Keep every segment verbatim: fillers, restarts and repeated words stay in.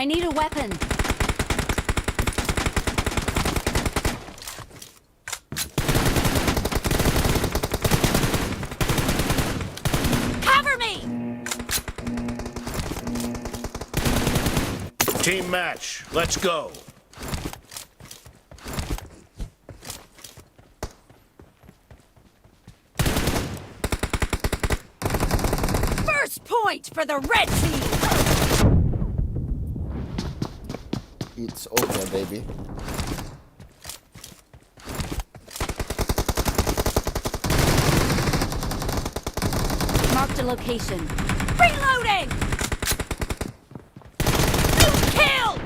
I need a weapon. Cover me! Team match, let's go. First point for the red team! It's okay, baby. Marked a location. Reloading! Killed!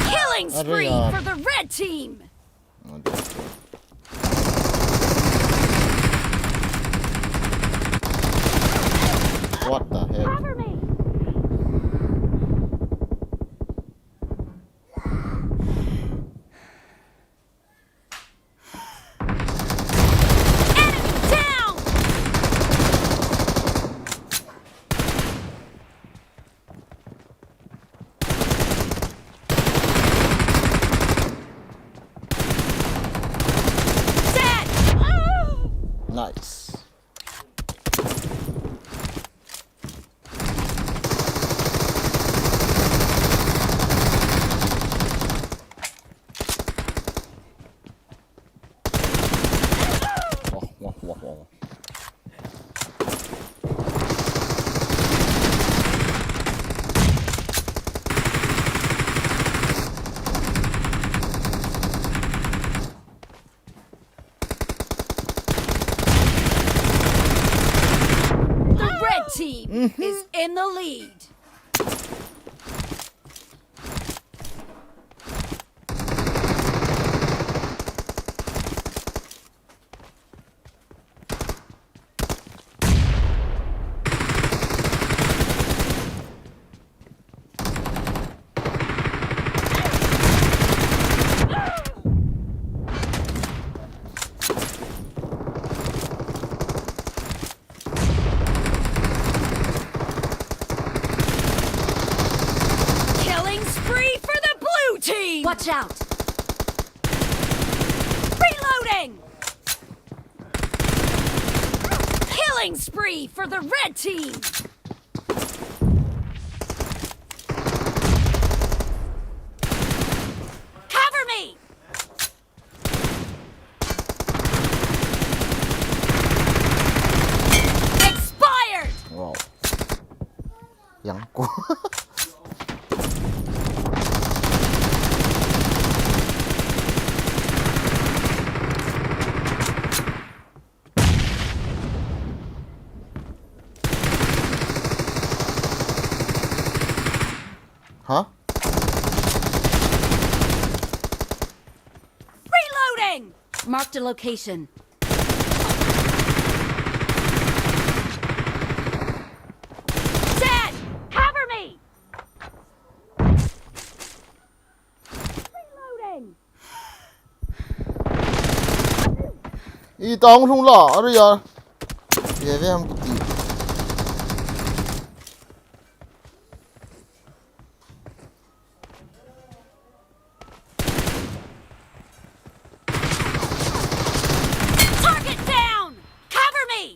Killing spree for the red team! What the heck? Cover me! Enemy down! Dead! Nice. Wah, wah, wah, wah. The red team is in the lead. Killing spree for the blue team! Watch out! Reloading! Killing spree for the red team! Cover me! Expired! Wow. Yang ko. Huh? Reloading! Marked a location. Dead! Cover me! Reloading! Itong lhung la, are ya. Ye ve ham kuti. Target down! Cover me!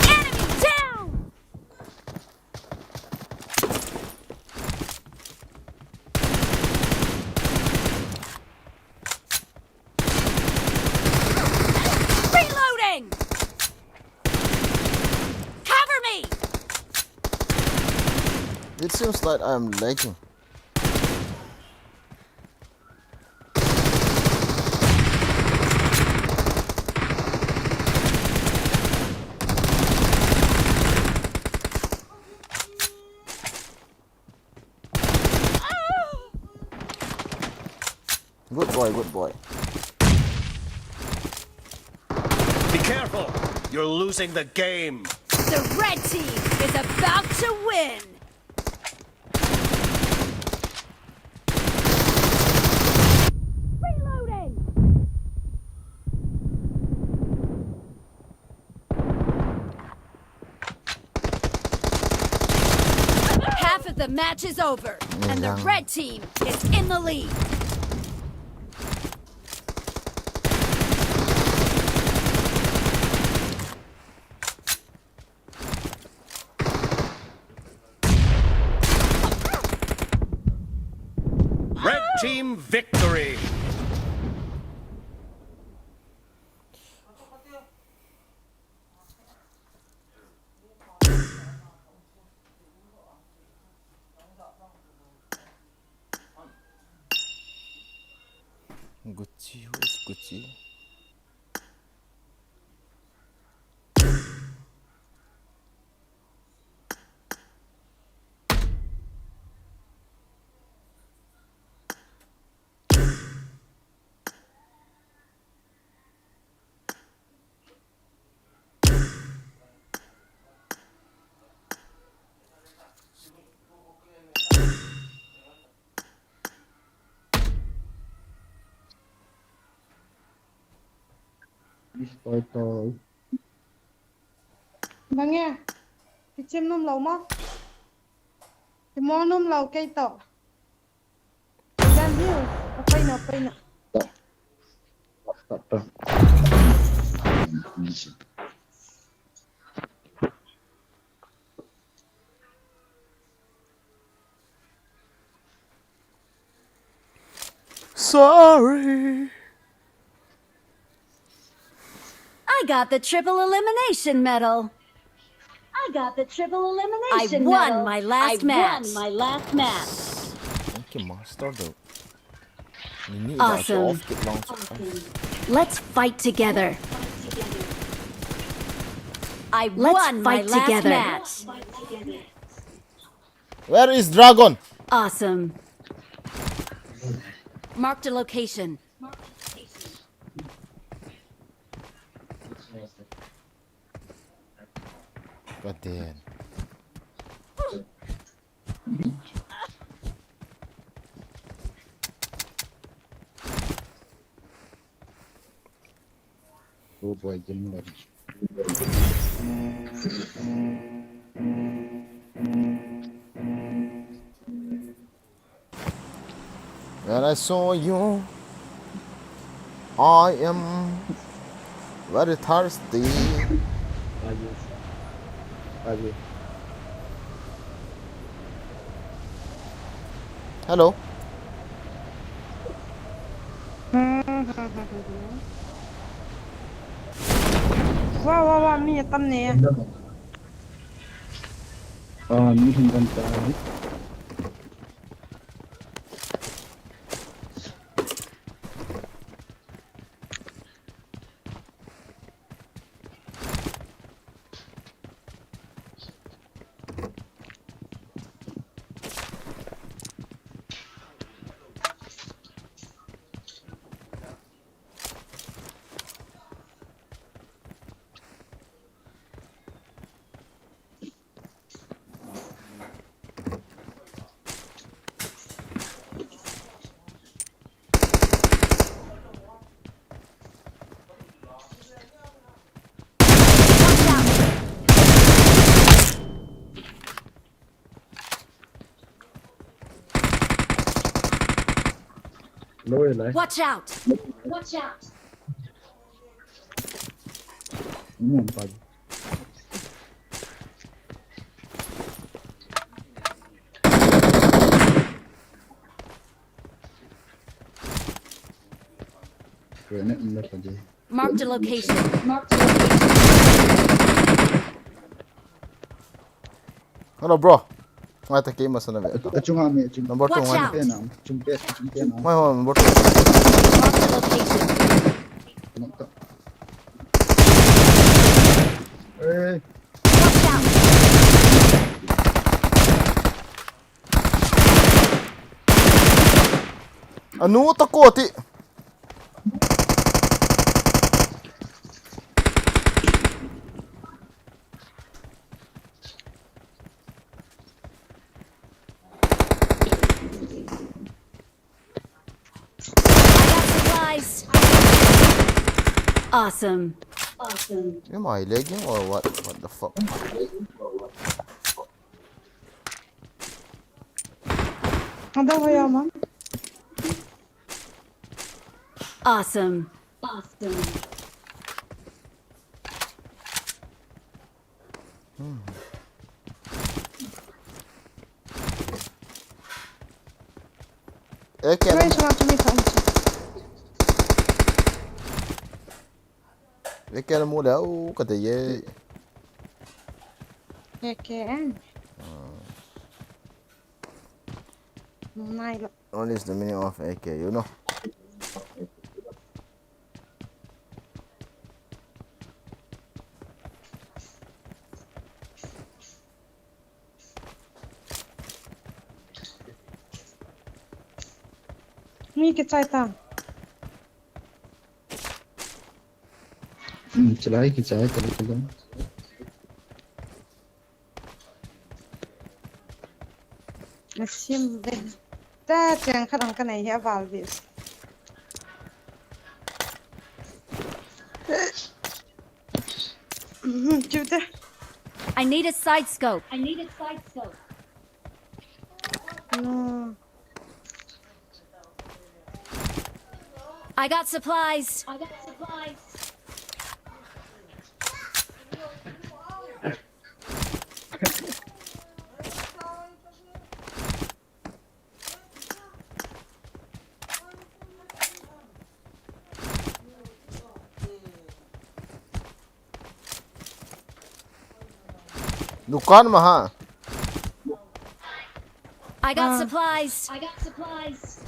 Enemy down! Reloading! Cover me! It seems like I'm lagging. Good boy, good boy. Be careful! You're losing the game! The red team is about to win! Match is over, and the red team is in the lead. Red team victory. Gucci, who is Gucci? Destroy tol. Bang e. Kichim nom lou mo? Kimo nom lou kei toh. Dan diu. Apai na, apai na. Sorry. I got the triple elimination medal. I got the triple elimination medal. I won my last match. I won my last match. Thank you, master. Ni ni da off kit launch. Awesome. Let's fight together. I won my last match. Where is dragon? Awesome. Marked a location. God damn. Oh boy, game ready. When I saw you, I am very thirsty. Hello. Wa, wa, wa, mi atam ne. Ah, mi hung kan ta. Watch out! Watch out! Marked a location. Marked a location. Hello, bro. Ngai ta kei masa na ve. Achung ha mi, achung. Number two. Watch out. Ngai. Achung pe, achung pe na. Hoi, hoi, number two. Marked a location. Hey. Watch out. Anu ta ko ti. I got supplies. Awesome. Awesome. Am I lagging or what? What the fuck? Am I lagging or what? Ada ho ya ma. Awesome. Awesome. Eke Koi na, suma tumi sa. eke na mu le, u ka te ye. Eke en. Nai lo. Only is the meaning of A K, you know. Mi kichai ta. Hmm, chalai kichai ta kilo. Nasim ve. Ta cheng khat ang kanei hi aval ve. Mhm, chu te. I need a side scope. I need a side scope. No. I got supplies. I got supplies. Dukan ma ha. I got Ah. supplies. I got supplies.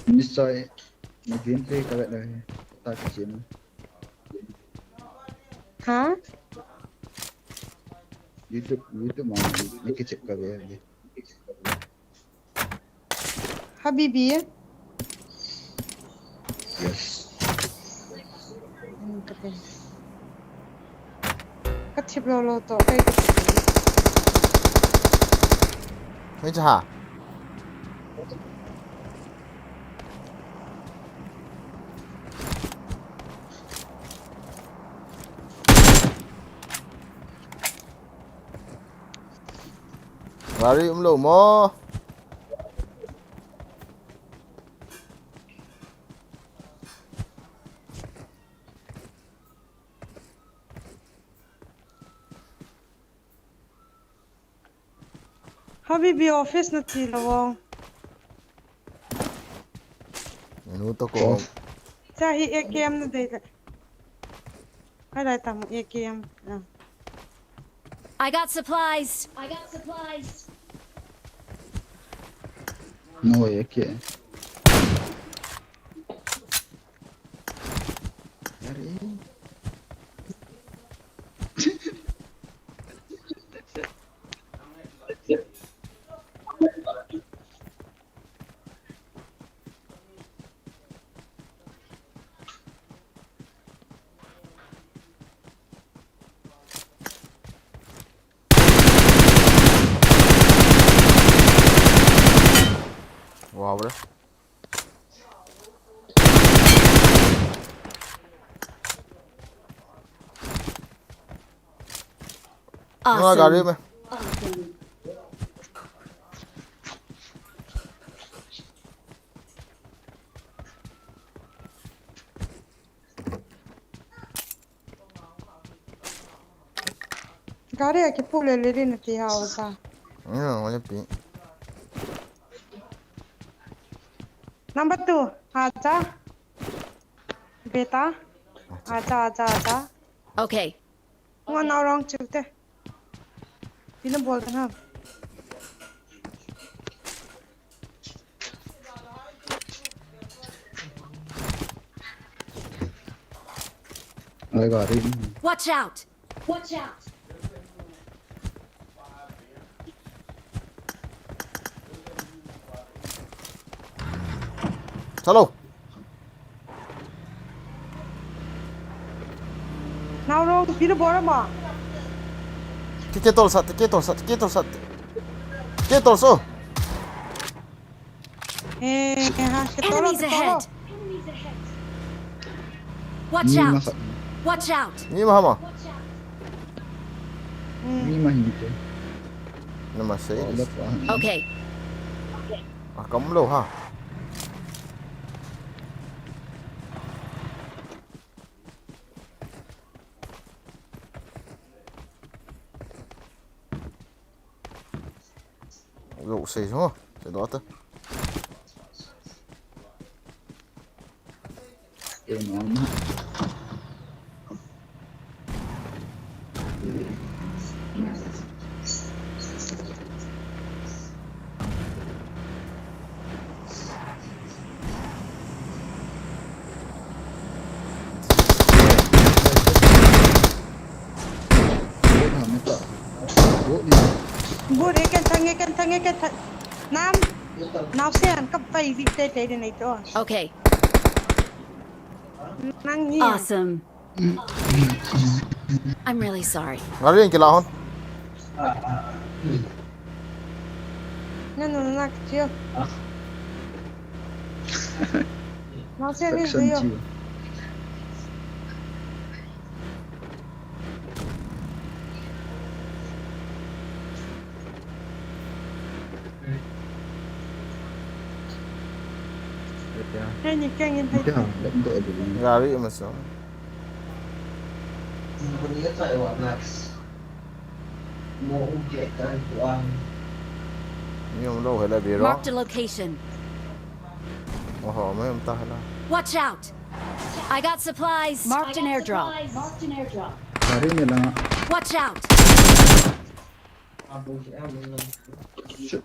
Nisai, na gameplay ka vet le. Ta kichim. Ha? YouTube, YouTube ma, ni kichip ka ve. Habibi. Yes. Hmm, ka te. Ka thip lo lo to, kai ka thip. Hei cha ha. Gari um lo mo. Habibi office na ti lo. Nu to ko. Cha hi A K M na dei le. Hai lai tam A K M. Ah. I got supplies. I got supplies. No, A K. Are. Wow, bro. Nunga gari Awesome. me. Gari a kipu le le rin ti ha o sa. Ina, wala pi. Number two, acha. Beta. Acha, acha, acha. Okay. Ngo na wrong chu te. Pina bol ta na. Ai gari. Watch out. Watch out. Chalo. Now wrong, pina bol ma. Tike tol sa, tike tol sa, tike tol sa. Tike tol so. Eh, ha, ke tolo, Enemies ke tolo. Ahead. Watch Ni out. Masa, Watch out. Ni ma hama. ni ma hinte. Nama sei. Okay. A kam lou ha. Lou sei ho. Sei lou ta. Good, he can thang, he can thang, he can thang. Nam, now say, I'm come by the state, they didn't know. Okay. Nang ni. Awesome. I'm really sorry. Ngari ang kilahon. Nanu na nak chiyo. Mao siya ni chiyo. Gari masuk. Ni um lou hela biro. Marked a location. Oho, mai um ta hela. Watch out! I got supplies. Marked an airdrop. Gari ni la. Watch out! Shit.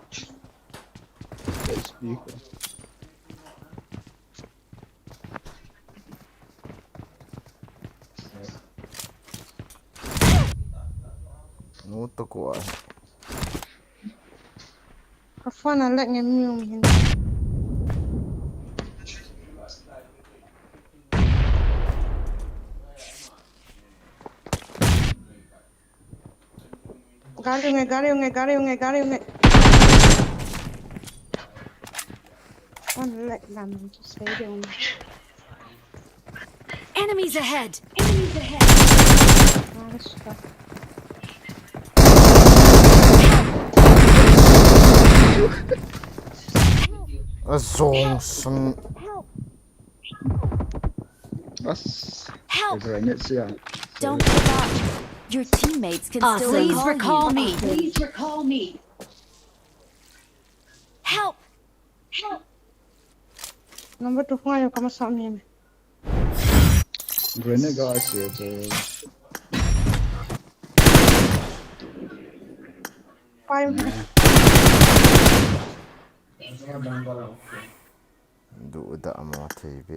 Let's be. No to ko a. Ka phone a lag nge mi um hin. Gari nge, gari nge, gari nge, gari nge. One leg lam to say the only. Enemies ahead! Enemies ahead! Ah, let's go. A zong sun. Help! As. Help! Grenade siya. Don't give up. Your teammates can still recall you. Please recall me. Please recall me. Help! Help! Number two, kung ayaw ka masama yan. Grenade ka siya, siya. Five. Nah. Duda mo thei be.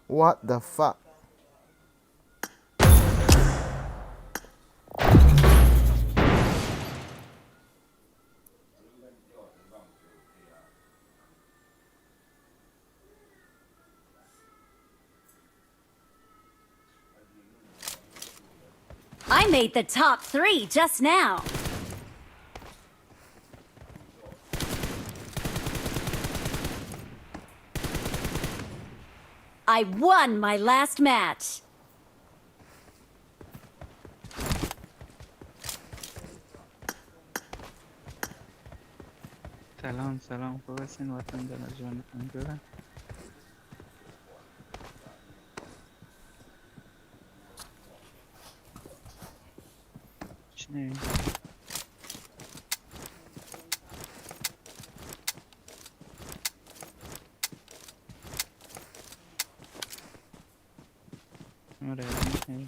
What the fuck? I made the top three just now. I won my last match. Salam, salam, ko sin watan da na juan tangkura. Chin. Alright, chin.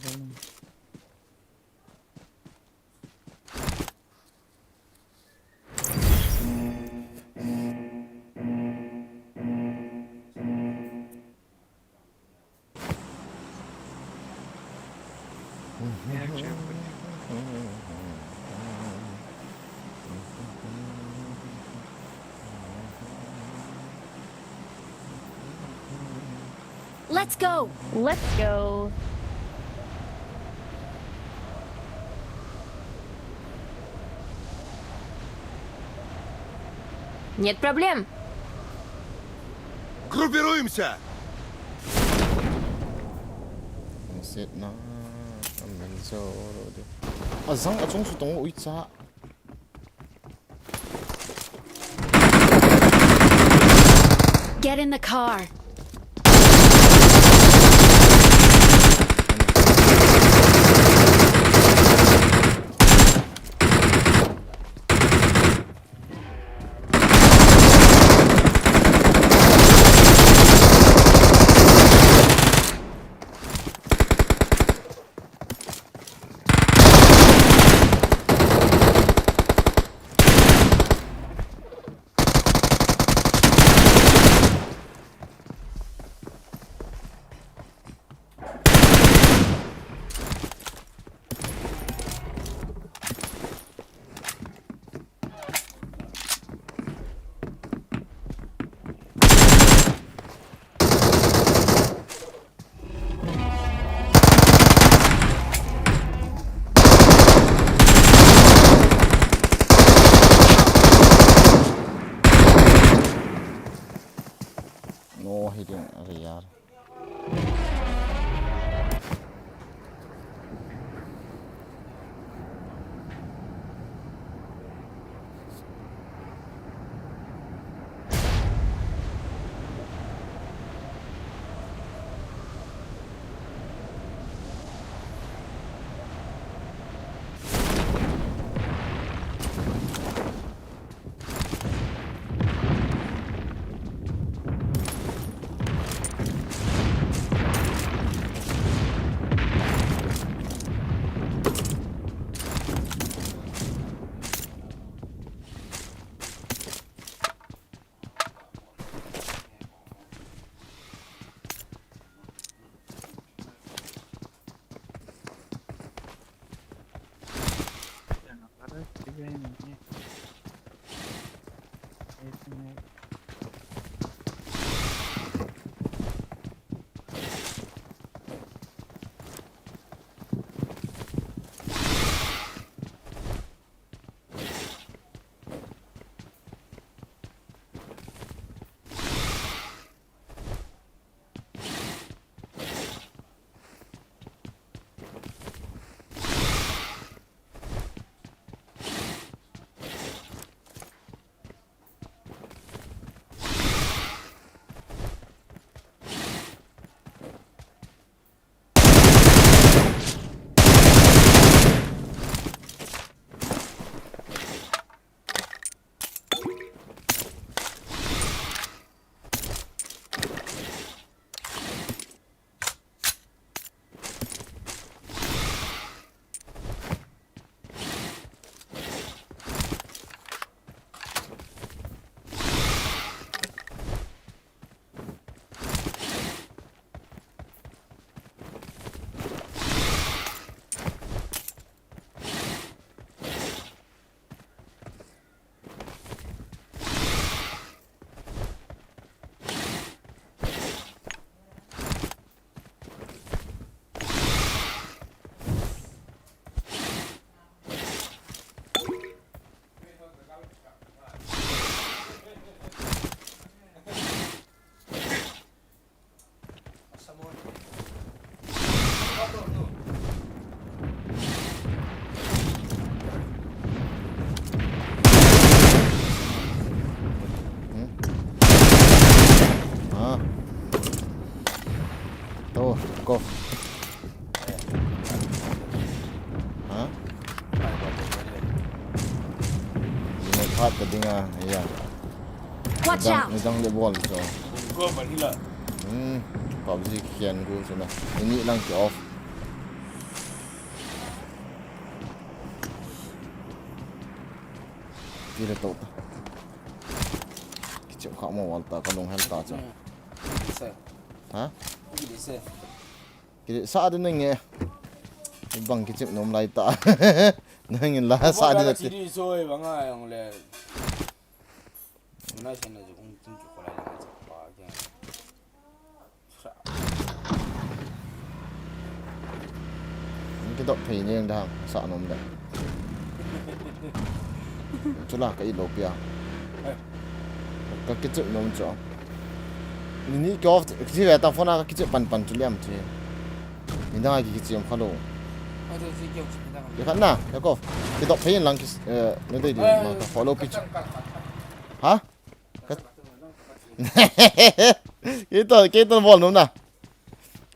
Let's go. Let's go. Нет проблем. Группируемся! Set na. Amin so ro de. Azang achung su tong ui cha. Get in the car. No, he didn't. अरे यार. Ha. To, ko. Ha. Ni khat ka dinga, ya. Watch out! Ni dang le bol cho. Ko ba hila. Hmm. PUBG kian gu chuna. Ni lang ki off. Kile to ta. Kichep kha mo wal ta ka lung hel ta cha. Ha? Kile sa de nge. Ibang kichep nom lai ta. Nangin la sa de ti. Soi banga yang le. Mana sana je kung tung ki ko lai la pa ya. Kidop thei neng dang sa nom da. Chula ka ilo pia. Ka kichep nom chu. Ni ni ki off, ki ve ta phone a ka kichep pan pan chu liam chu. Ni dang a ki kichep kha lo. Ado si kyo chi dang. Ye khat na, ye ko. Ki dok phe lang ki, eh, ne dei di ma ka follow pi chu. Ha? Ka. Ke to, ke to bol nom na.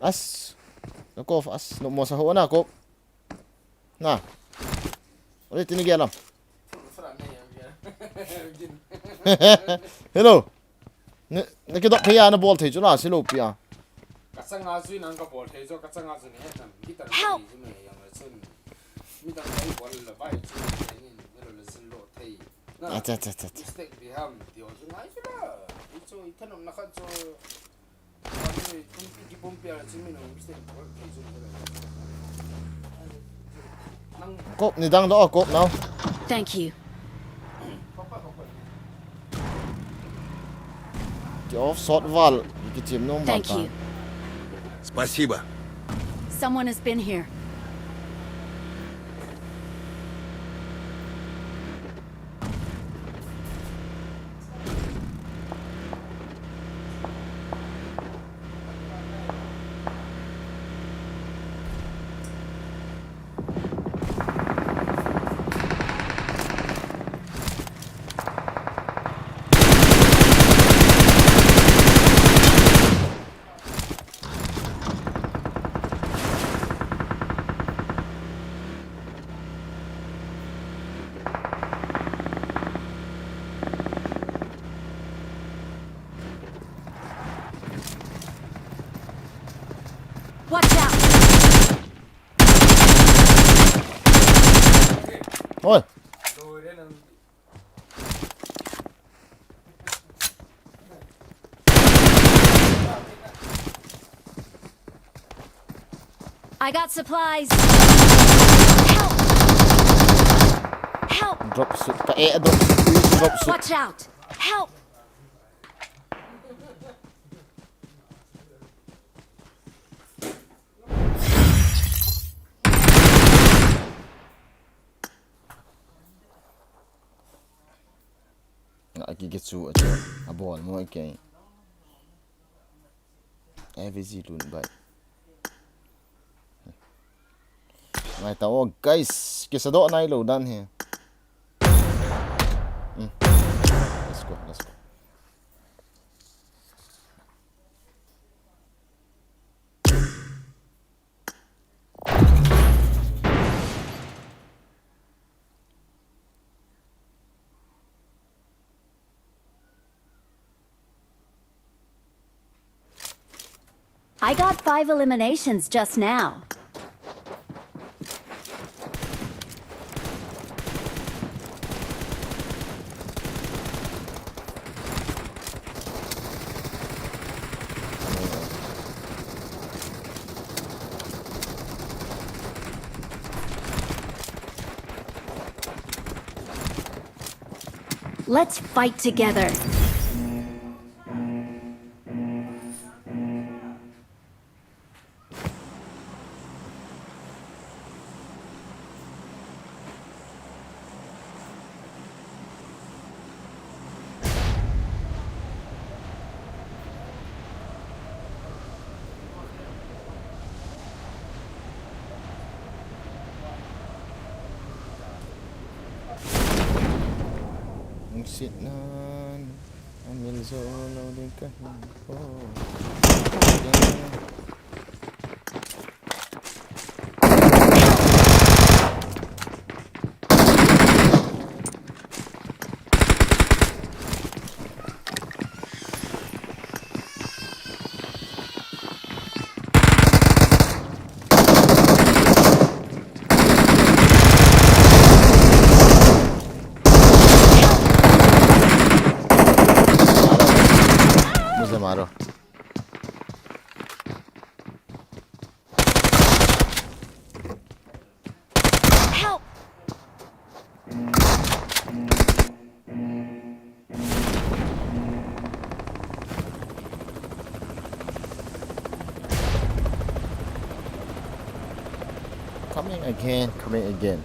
As. Ye ko as, no mo sa ho na ko. Na. Ole tini gel lam. Hello. Ne, ne kidok thei a na bol thei chu na si lo pi a. Ka changa jui nang ka bol thei chu, ka changa jui ne he tam. Mi tam Help! Thei chu me yang le chun. Mi tam thei bol le bai chu ne ni ne lo le sin lo thei. Na. Acha, acha, acha, acha. Mistake bi ham, ti ho chu ngai chu la. I chu i thanom na khat chu. Kop ni dang lo, kop nau. Thank you. Ki off shot val, ki chim nom val. Thank you. Спасибо. Someone has been here. Watch out! Oi. I got supplies. Help! Help! Drop shoot. Ka e drop shoot. Drop shoot. Watch out! Help! Nga ki ki chu a chu a bol mo ke. A V G lun bai. Ngai ta o guys, ki sa do nai lo dan he. Hmm. Let's go, let's go. I got five eliminations just now. Let's fight together. Lungset nan amil jo lo ding ka hin po. Muze maro. Help! Coming again, coming again.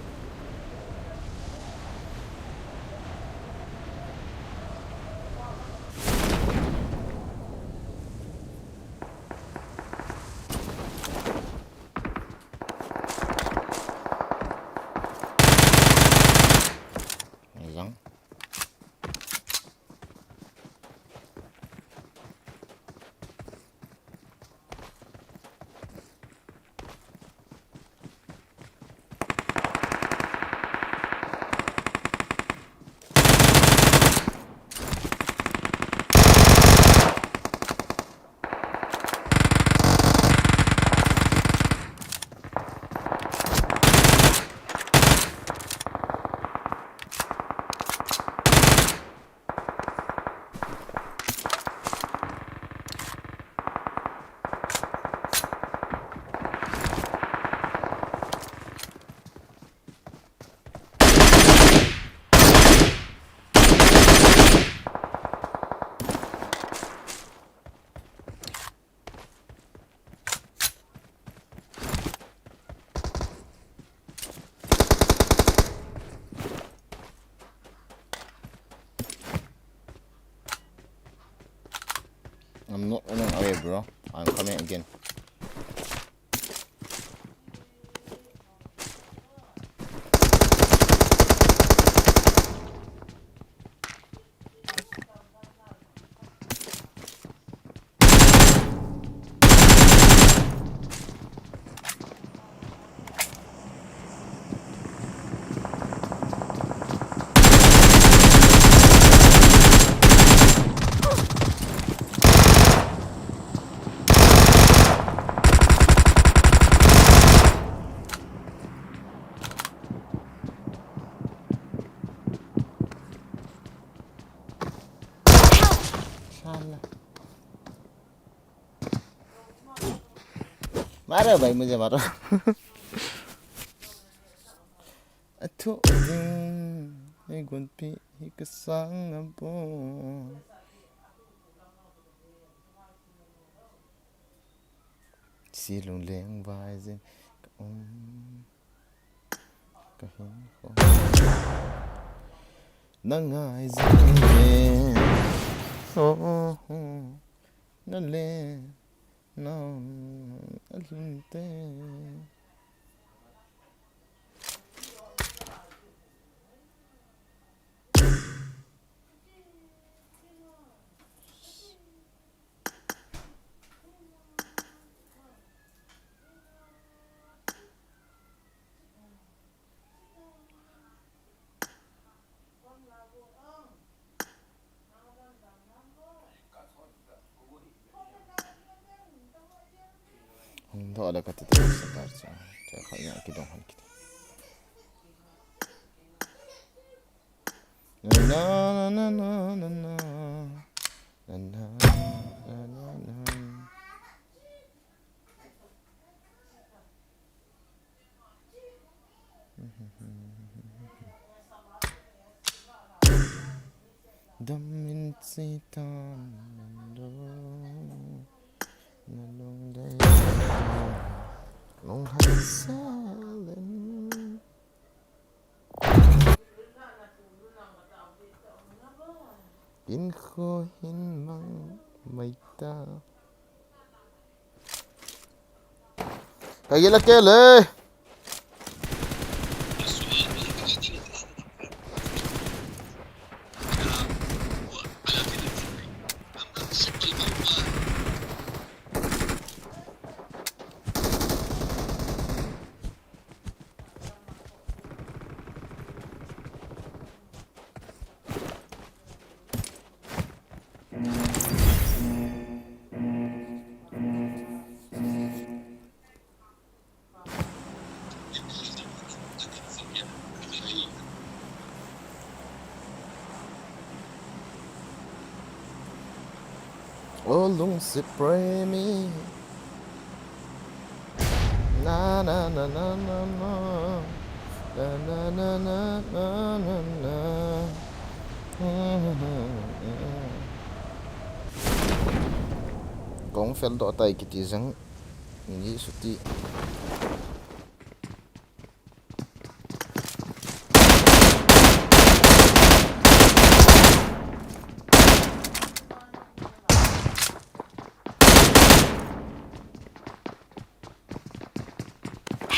I'm not running away, bro. I'm coming again. Shala. मारो भाई, मुझे मारो। Athu ding, ni gunpi hi kasang abo. Si lung leng vai jin ka um. Ka hin ko. Na ngai jin. Oh, oh. Na le. Na. A lung te. Hung doh le kati te sa kar cha. Cha kha ya ki dong han ki. Na, na, na, na, na, na. Na, na, na, na, na. Dam in si tan lo. Na lung dei. Lung hai sa len. Kin kho hin mang mai ta. Ka gila ke le. O lungset premi. Na, na, na, na, na, na. Na, na, na, na, na, na. Kong fel doh tai kiti jeng. Ni suti.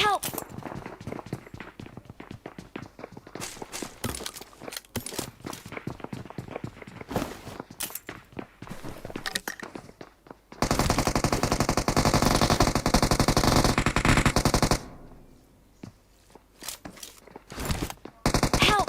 Help! Help!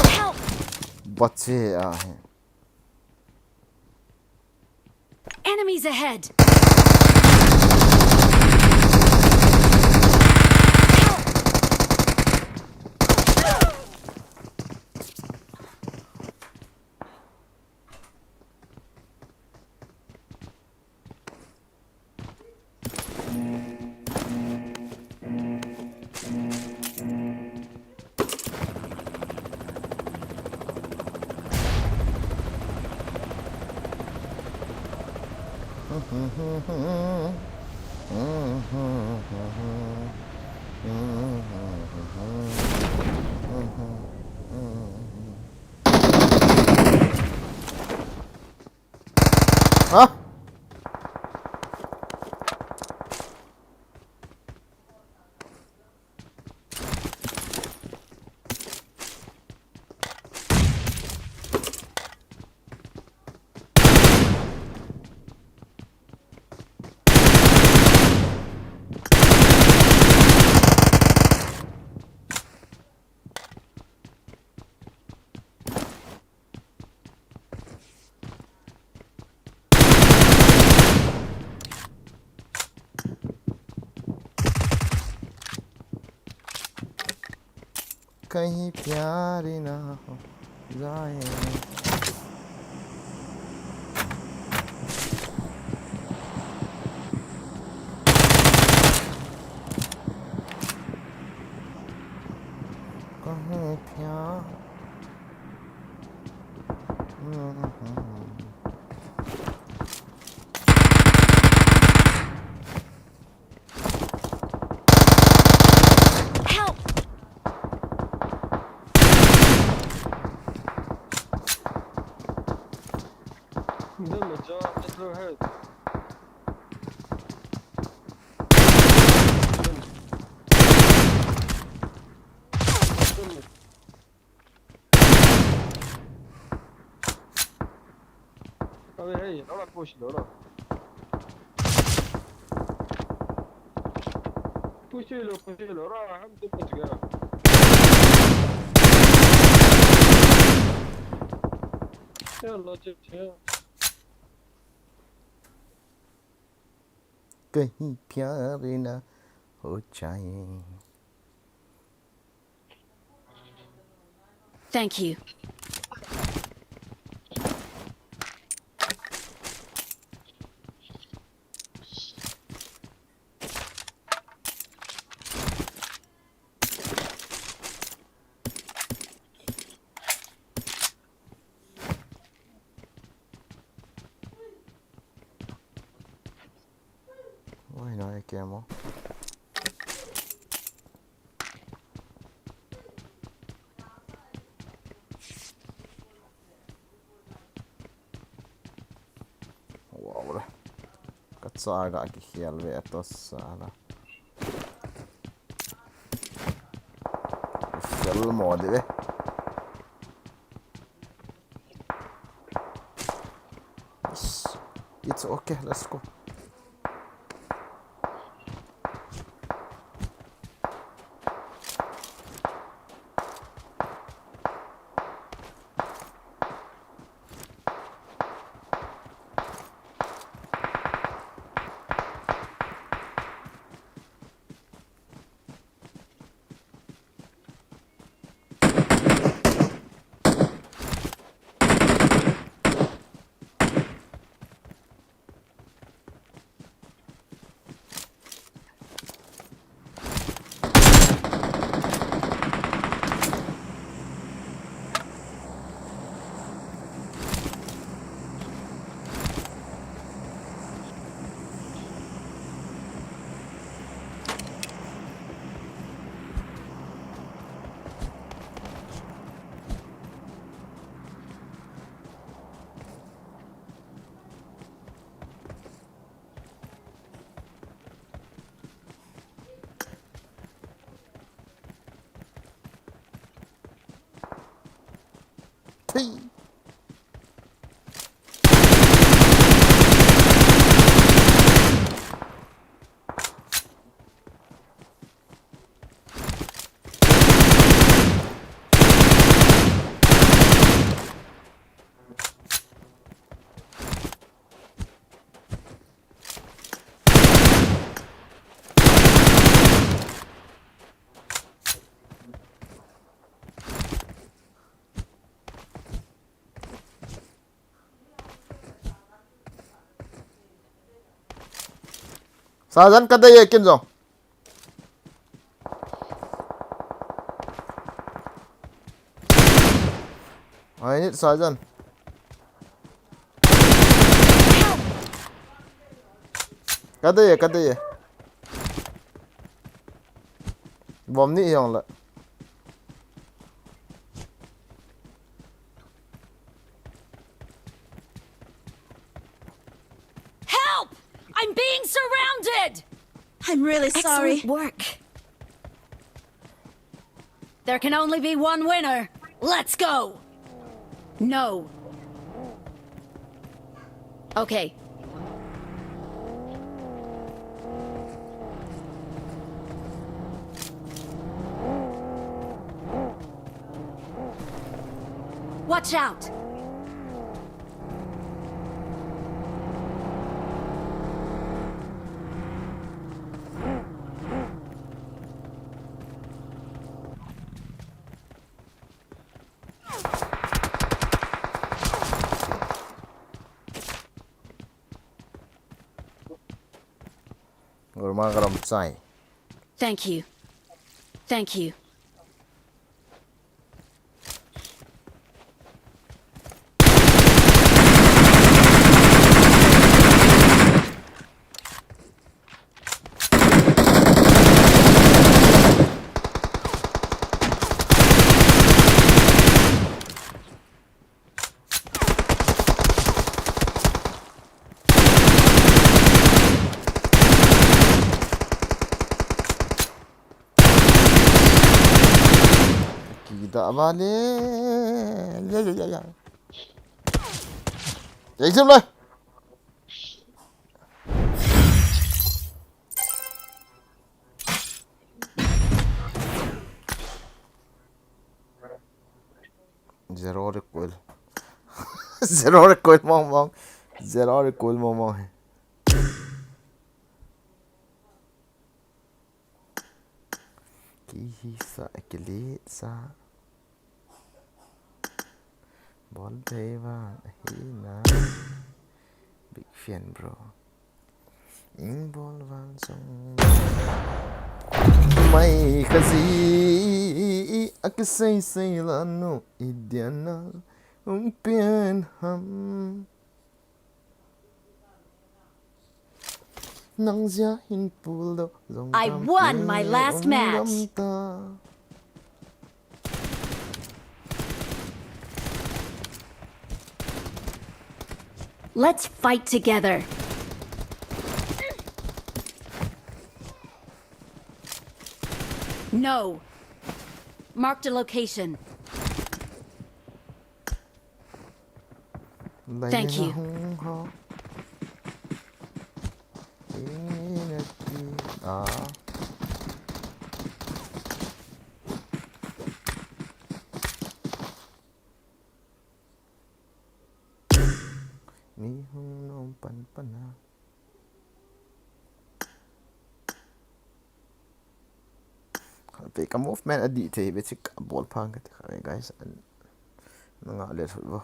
Help! बचे आहे. Enemies ahead! Help! Hah? कहीं प्यार ना हो जाए। कहीं प्यार। Help! Dama cha, I throw help. Abe, hey, lora push lora. Push lo, push lora, hum tum push gaya. Chalo, chalo. कहीं प्यार ना हो जाए। Thank you. Oi, no, é que é, amor. Wow, le. Ka chaga kikhel ve a tosa la. Fel mo de ve. Yes. It's okay, let's go. Thui. Sajan ka dei e kin jong. I need Sajan. Help! Kadei e, kadei e. Bomb ni hiong la. Help! I'm being surrounded! I'm really sorry. Excellent work. There can only be one winner. Let's go! No. Okay. Watch out! Ngurma garam chai. Thank you. Thank you. Kida vale. Ya, ya, ya, ya. Exam lai. Zero recoil. Zero recoil mong mong. Zero recoil mong mong. Kihisa, kilisa. Bol thei vang ahina. Big fan, bro. Ing bol vang song. Mai kazi. Akisei sei la nu idiana. Ung pian ham. Nang zia hin pul do zong I tam won te, my last um match. Dam ta. Let's fight together. No. Marked a location. Thank you. Mi hung nom pan pan a. Pe ka movement a di thei be chik a bol phang ka ti kha guys. An nga le thut bo.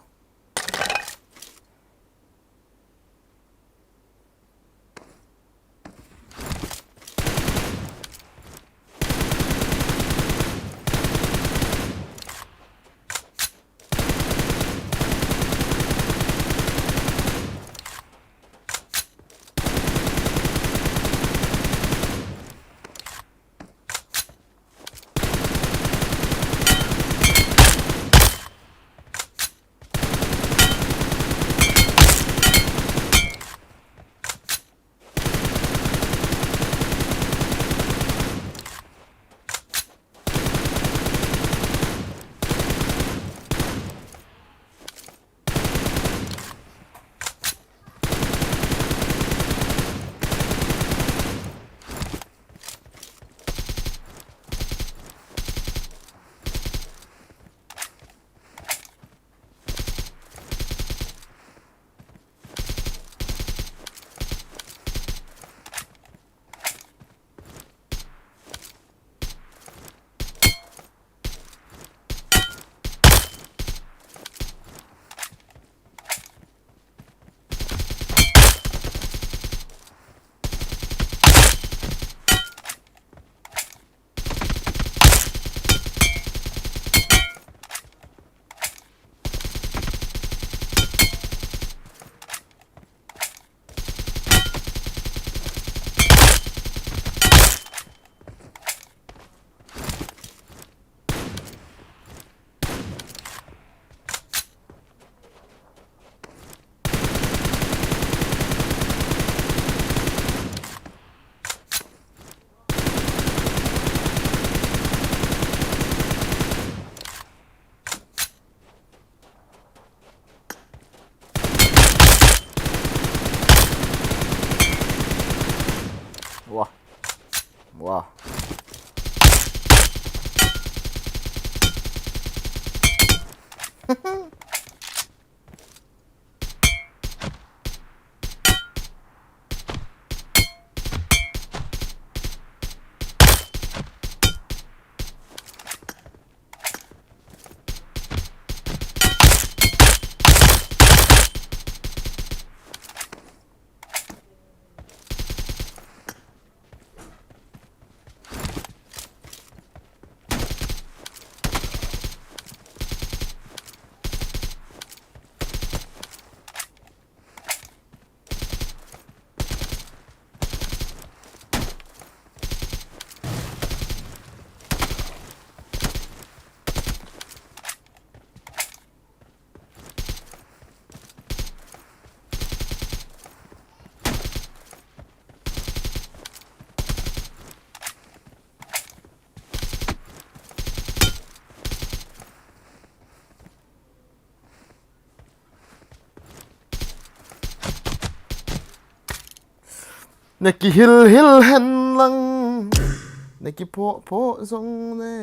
Wow. Na kihil hil hen lang, na kiphoh phoh jong le.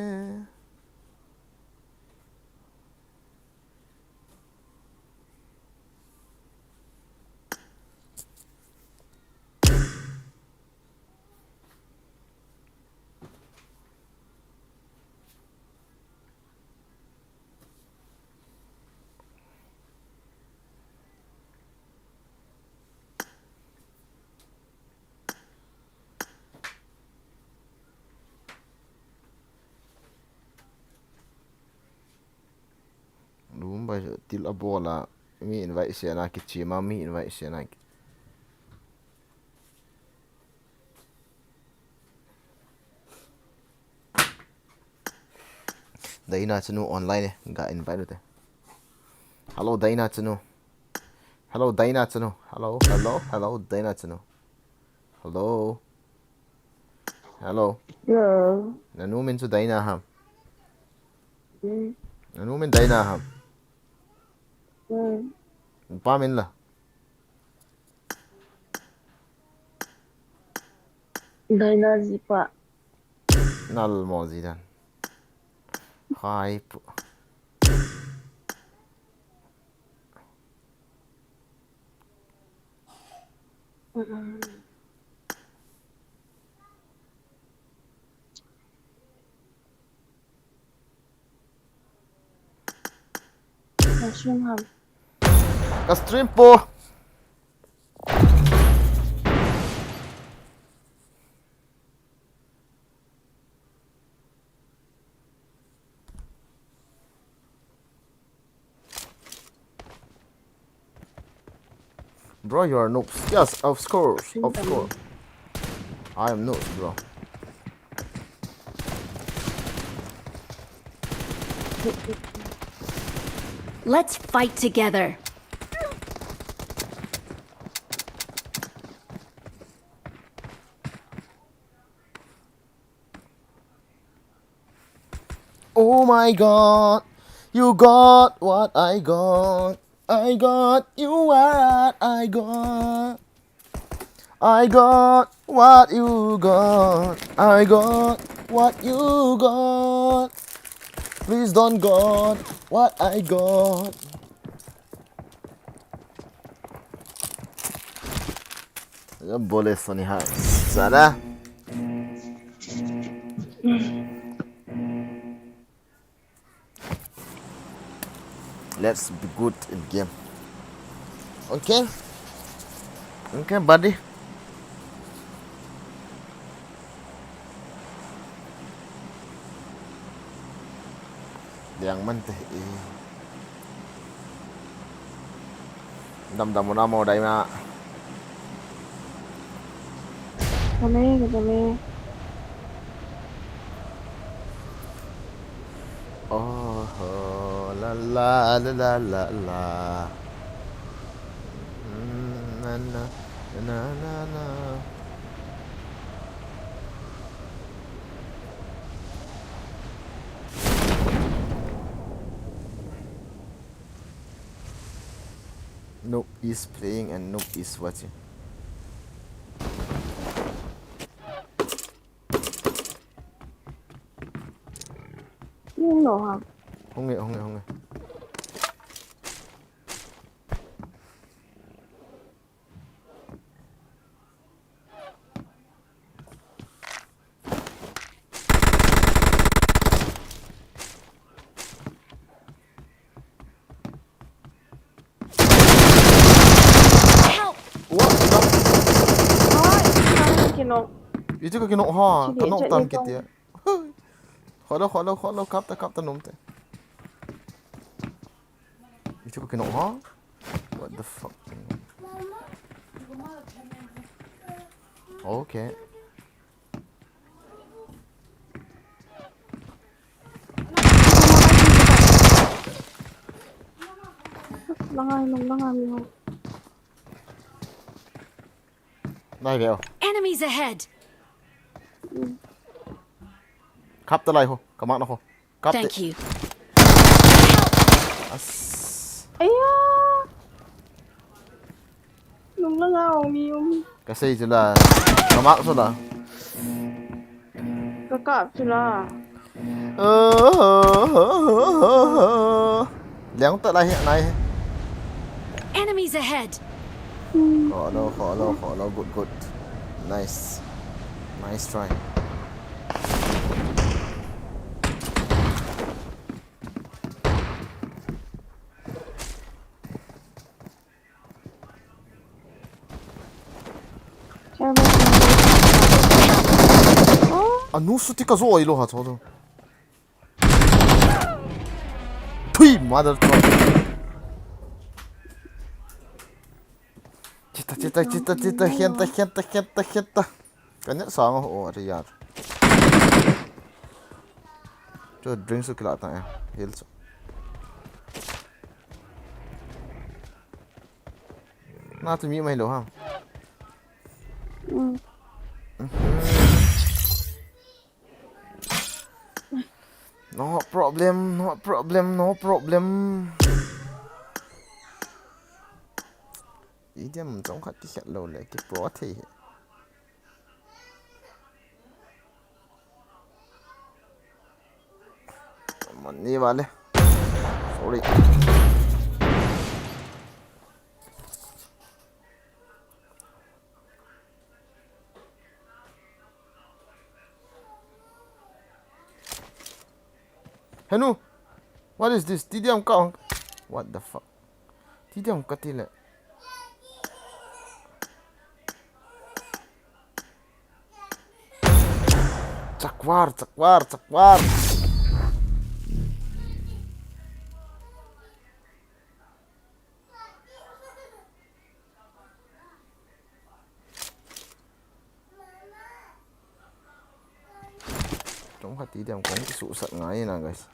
Room bai til a bol a, mi invite sena kichima, mi invite sena ki- Daina chanu online e, ga invite ute. Hello, Daina chanu. Hello, Daina chanu. Hello, hello, hello, Daina chanu. Hello. Hello. Hello. Nanu min chu Daina ham? Mm. Nanu min Daina ham? Mm. Pa min la? Daina jipa. Nal mo ji dan. Hai pu. Mm-mm. Ka stream ham. Ka stream po. Bro, you are noobs. Yes, of course, of course. I am noobs, bro. Let's fight together. Oh my God, you got what I got. I got you what I got. I got what you got. I got what you got. Please don't got what I got. Bole soni hai. Sada. Let's be good in game. Okay? Okay, buddy. Liang man te e. Dam dam mo na mo dai ma. Kami, kami. Oh, la la la la la la. Mm, na na na na na. Noob is playing and noob is watching. Hung e, hung e, hung e. What the? Oi, ka kinok. Iti ka kinok ha, ka nok tam kiti. Kholo, kholo, kholo, kap ta, kap ta nom te. Iti ka kinok ha? What the fuck? Okay. Langai, langai, langai. Nai veo. Enemies ahead. Kap ta lai ho, ka mak na ho. Kap te. Thank you. As. Aya. Nung lang a ong mi um. Ka sei chu la. Ka mak chu la. Ka kap chu la. Liang ta lai hi nai. Enemies ahead. Kholo, kholo, kholo, good, good. Nice. Nice try. Anu suti ka zo ilo ha cho. Thui, mother truck. Chita, chita, chita, chita, hian ta, hian ta, hian ta, hian ta. Ka net sang o, o, are yaar. Chu drink su kila ta, eh. Heal chu. Na chu mi mai lo ha. Mm. No problem, no problem, no problem. Idiom chomkhat kikhen lou le, kipo thei hi. Mani vale. Sorry. Henu, what is this? Tidiam ka ong. What the fuck? Tidiam ka ti le. Chakwar, chakwar, chakwar. Chomkhat ti diam kong kisuhsat ngai na, guys.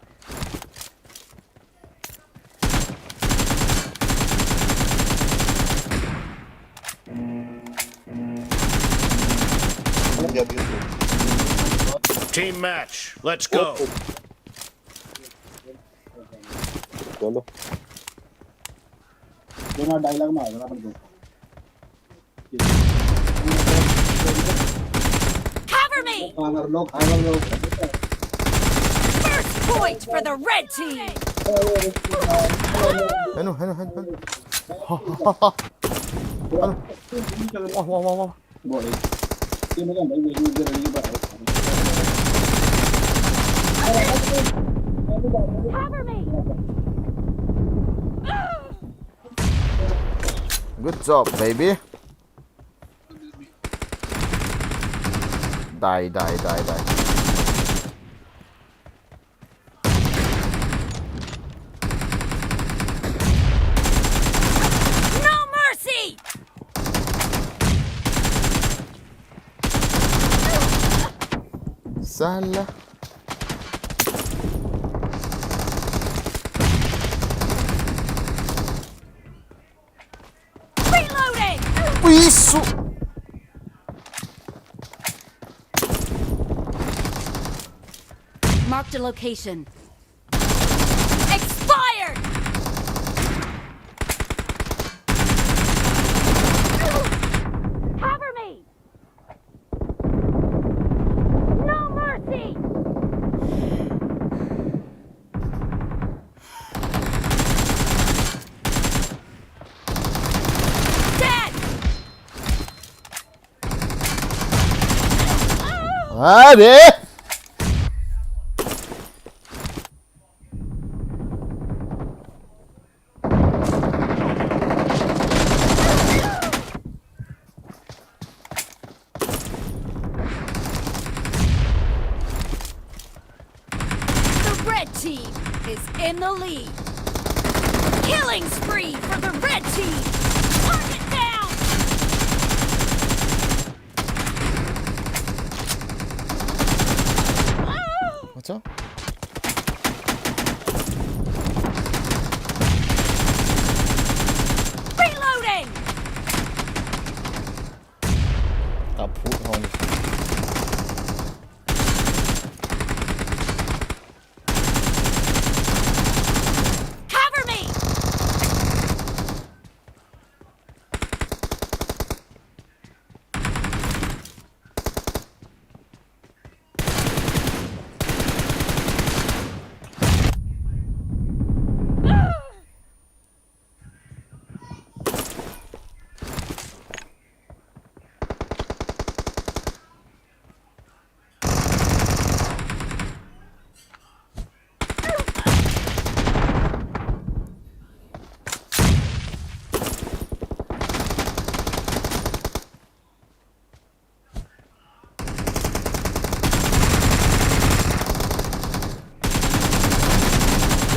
Team match, let's go. Chalo. Cover me! First point for the red team! Henu, henu, henu, henu. Ha, ha, ha, ha. Henu. Wah, wah, wah, wah. Cover me! Good job, baby. Die, die, die, die. No mercy! Sala. Reloading! Ui, su- Marked a location. Expired! Cover me! No mercy! Are! The red team is in the lead. Killing spree for the red team. Target down. What's up? Reloading. Kaphut hong. Cover me.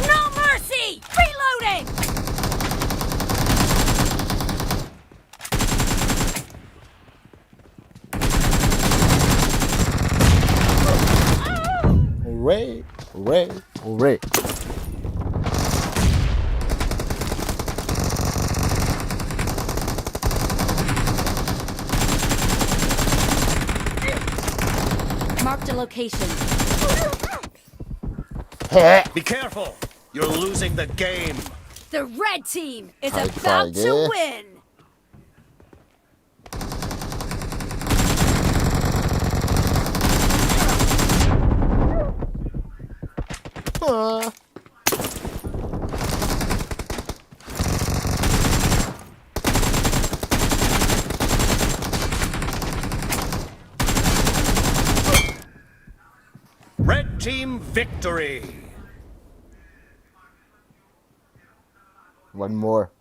No mercy! Reloading! Hooray, hooray, hooray. Marked a location. Be careful! You're losing the game! The red team is about to win! Red team victory. One more.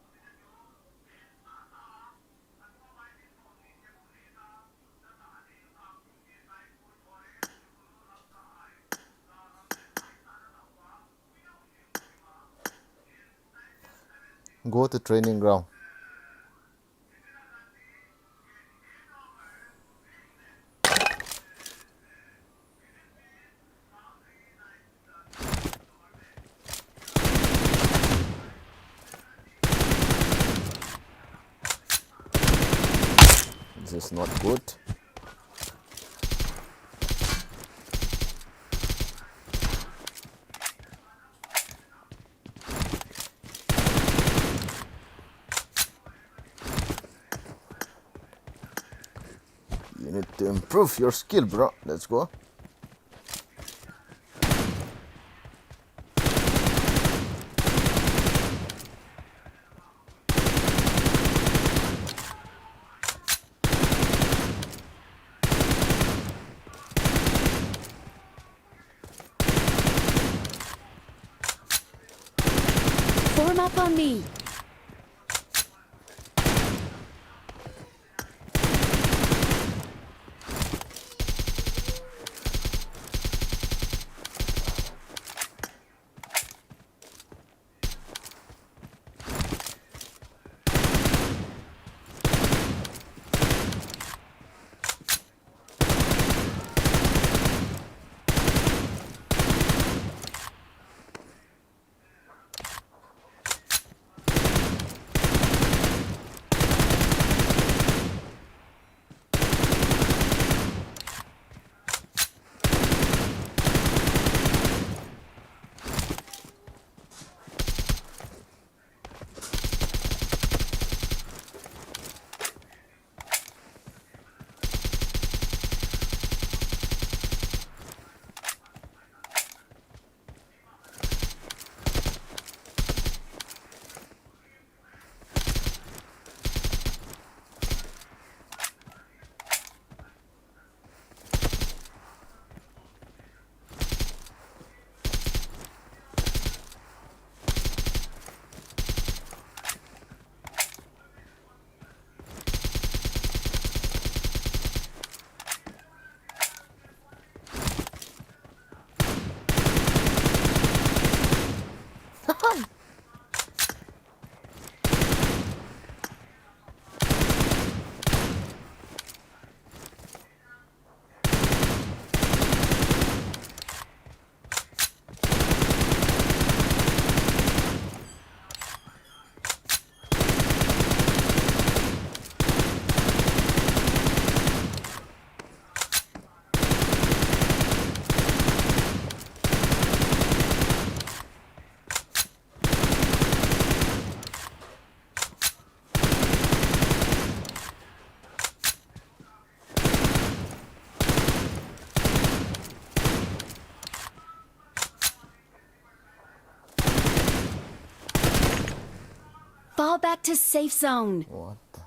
Go to training ground. This is not good. You need to improve your skill, bro. Let's go. Form up on me. Back to safe zone. What the?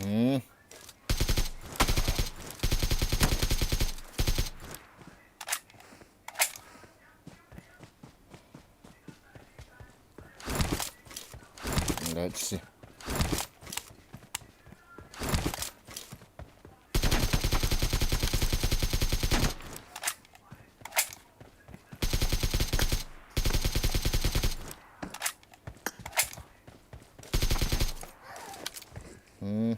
Hmm. Let's see. Hmm.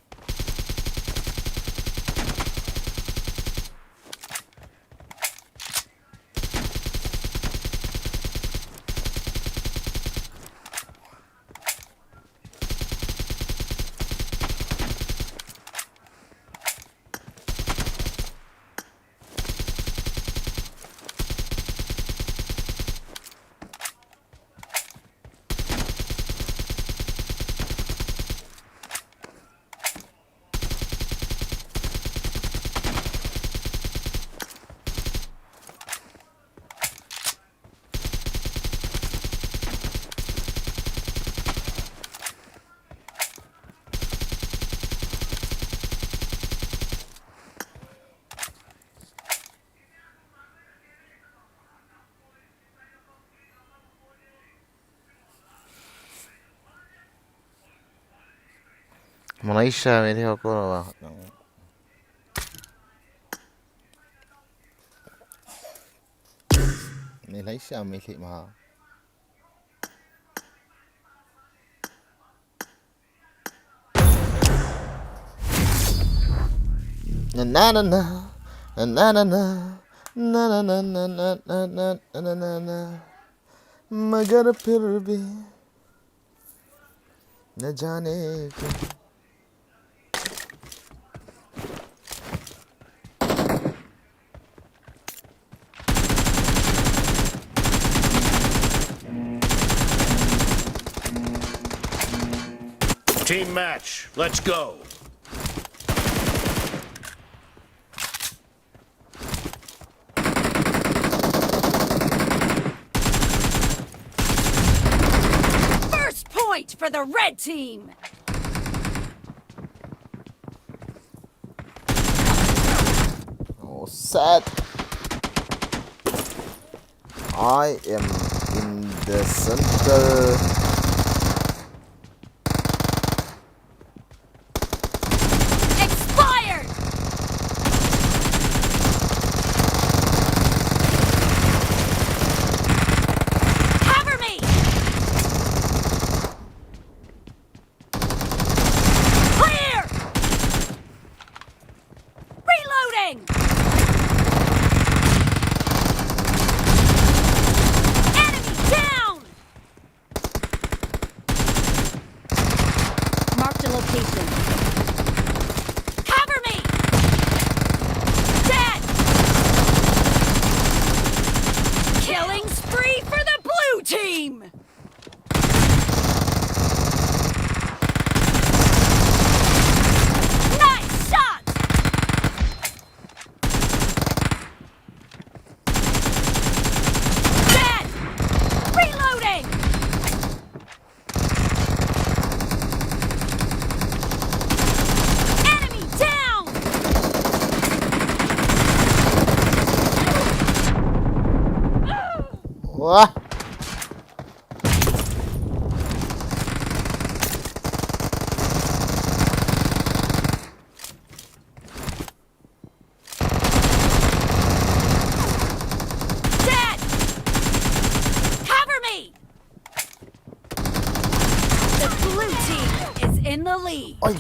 Malaysia mi thi ko ba. Malaysia mi thi ma. Na na na na. Na na na na. Na na na na. मगर फिर भी न जाने क्यों। Team match, let's go. First point for the red team. Oh, sad. I am in the center. Expired! Cover me! Clear! Reloading! Enemy down! Marked a location. Cover me! Dead! Killing spree for the blue team! Nice shot! Dead! Reloading! Enemy down! Wah! Dead! Cover me! The blue team is in the lead. Oi.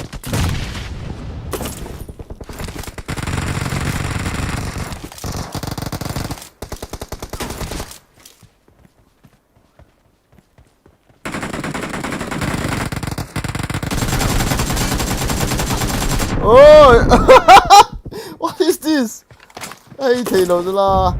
Oi! What is this? Ai, thei lo chu la.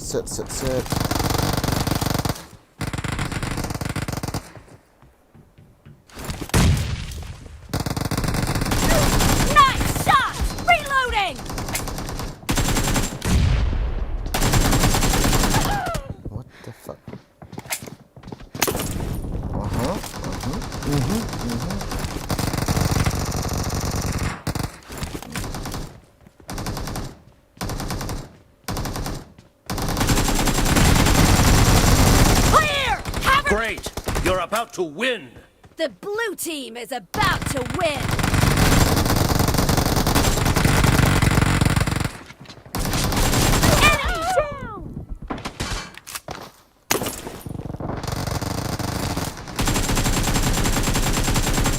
Set, set, set. Nice shot! Reloading! What the fuck? Uh-huh, uh-huh, uh-huh, uh-huh. Clear! Cover! Great! You're about to win! The blue team is about to win! Enemy down!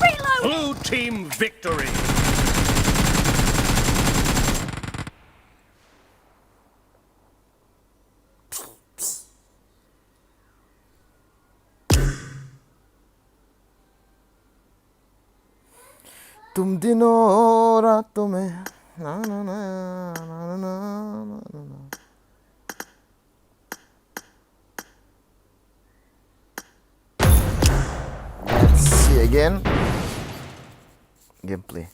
Reload! Blue team victory! तुम दिनों रातों में ना ना ना ना ना ना ना ना। Let's see again. Gameplay.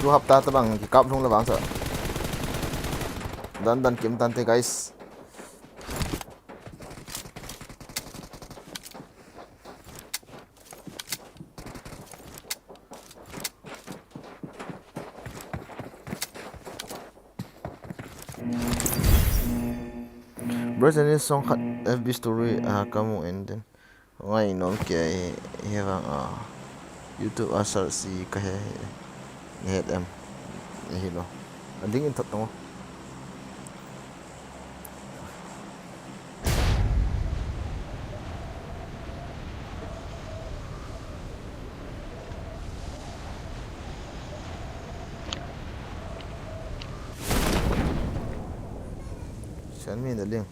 Tu hapta tabang kikap lhung le vang sa. Dan dan kim tante guys. Bro, send me song khat F B story a kamu in din. Ngai nom kei hi vang a YouTube a search si kahe hi. Nahet em? Hilou. Ading in thot tong. Send me the link.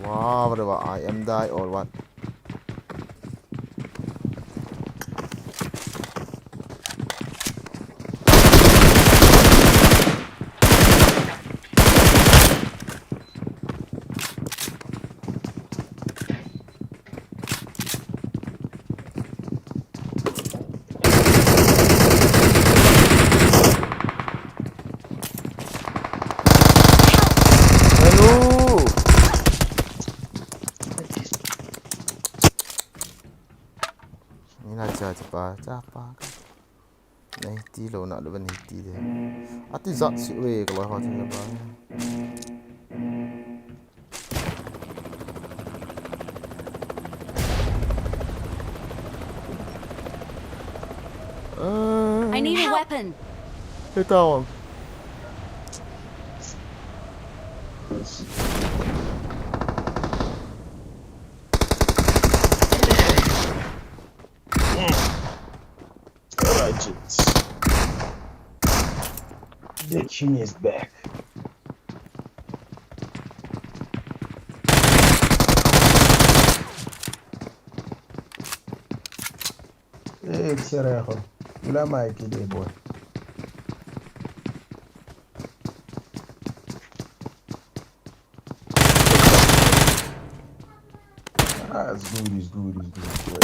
Wow, what about I am die or what? Hello. Ni na cha cha pa cha pa ka. Nei ti lo na lo nei ti de. Ati zat si we ka lo ha tin ba. I need a weapon. Hey, down. Alright, kids. The king is back. Hey, Serejo. Ula mai kide boy. Ah, it's good, it's good, it's good.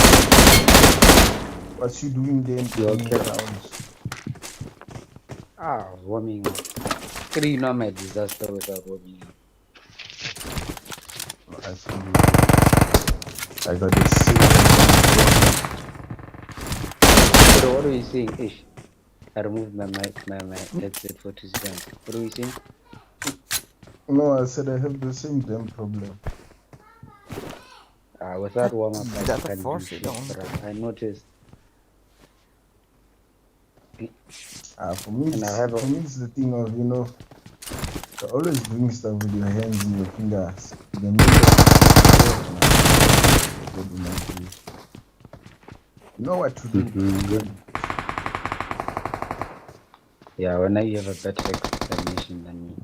What you doing there? You okay? Rounds? Ah, warming up. Three, not my disaster without warming up. I see. I got this. So what are you saying? Ish. I removed my mic, my, my headset for two seconds. What are you saying? No, I said I have the same damn problem. Uh, without warm up, I That's a can't force, do you shit, don't. Bro. I noticed. Uh, for me, And I have for a me, it's the thing of, you know, you're always doing stuff with your hands and your fingers. The main You know what to do. Mm-hmm. Yeah, when I have a better explanation than me.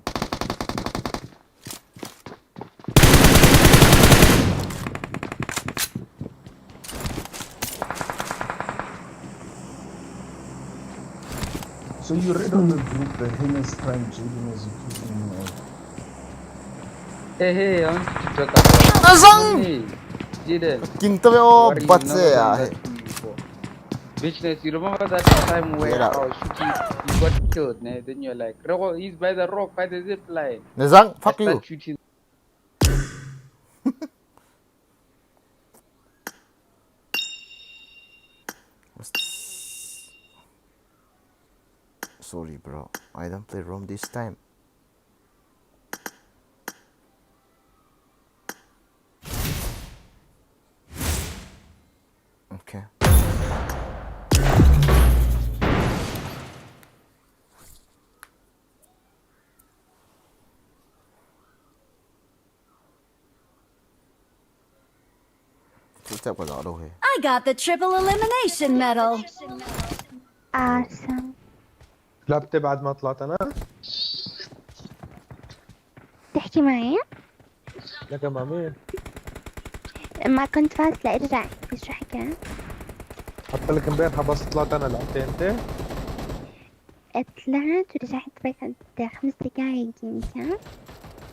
So you read on the group that Heinous Crime Jaden is accusing me of. Hey, hey, I want to talk about. Azang! Hey, Jaden. King tabe o What you bat know se about ya. that before? Business, you remember that time where Get out. I was shooting, you got killed, ne? Then you're like, "Rego, he's by the rock, by the zip line." Azang, fuck I you. Start shooting. Sorry, bro. I don't play room this time. Okay. Two step ka lo he. I got the triple elimination medal. Awesome. لعبت بعد ما طلعت انا. تحكي معي؟ لك مع مين؟ ما كنت فاصلة، ارجع، ايش حكى؟ حتى لك امبارح بس طلعت انا، لعبت انت؟ طلعت ورجعت بس عند خمس دقايق يمكن.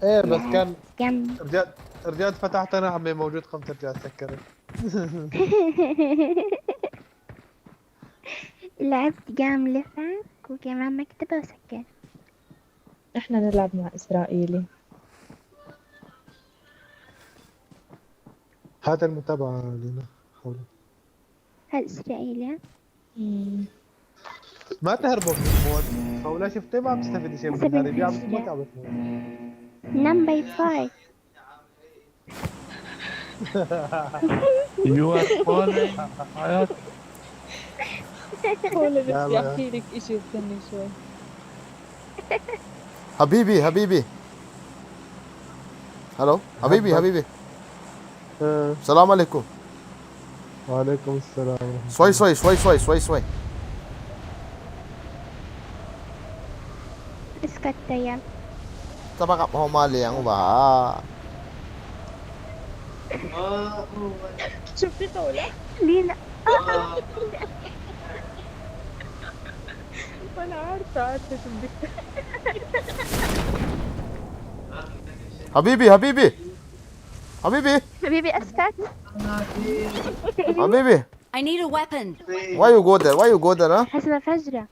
ايه بس كان قام رجعت، رجعت فتحت انا، عمي موجود، قمت رجعت سكرت. لعبت قام لفة وكمان مكتبة وسكر. احنا نلعب مع اسرائيلي. هذا المتابعة لنا حوله. هالإسرائيلي. مم. ما تهربوا من الموت. خوله شفتي ما بتستفيد شيء من الهرب، يا عم ما تعبط. Number four. You are falling. خوله لا، بدي لا. احكي لك اشي، استني شوي. حبيبي، حبيبي. Hello، حبيبي، هبط. حبيبي. آه. السلام عليكم. وعليكم السلام ورحمة Sway, sway, sway, sway, sway, sway. اسكت يا. Tabak ho ma liang ba. شفتي خوله؟ لينا. وانا عارفه، عارفه شو بدك. حبيبي، حبيبي. حبيبي. حبيبي اسكت. حبيبي. I need a weapon. Why you go there? Why you go there, huh? حسب فجرة.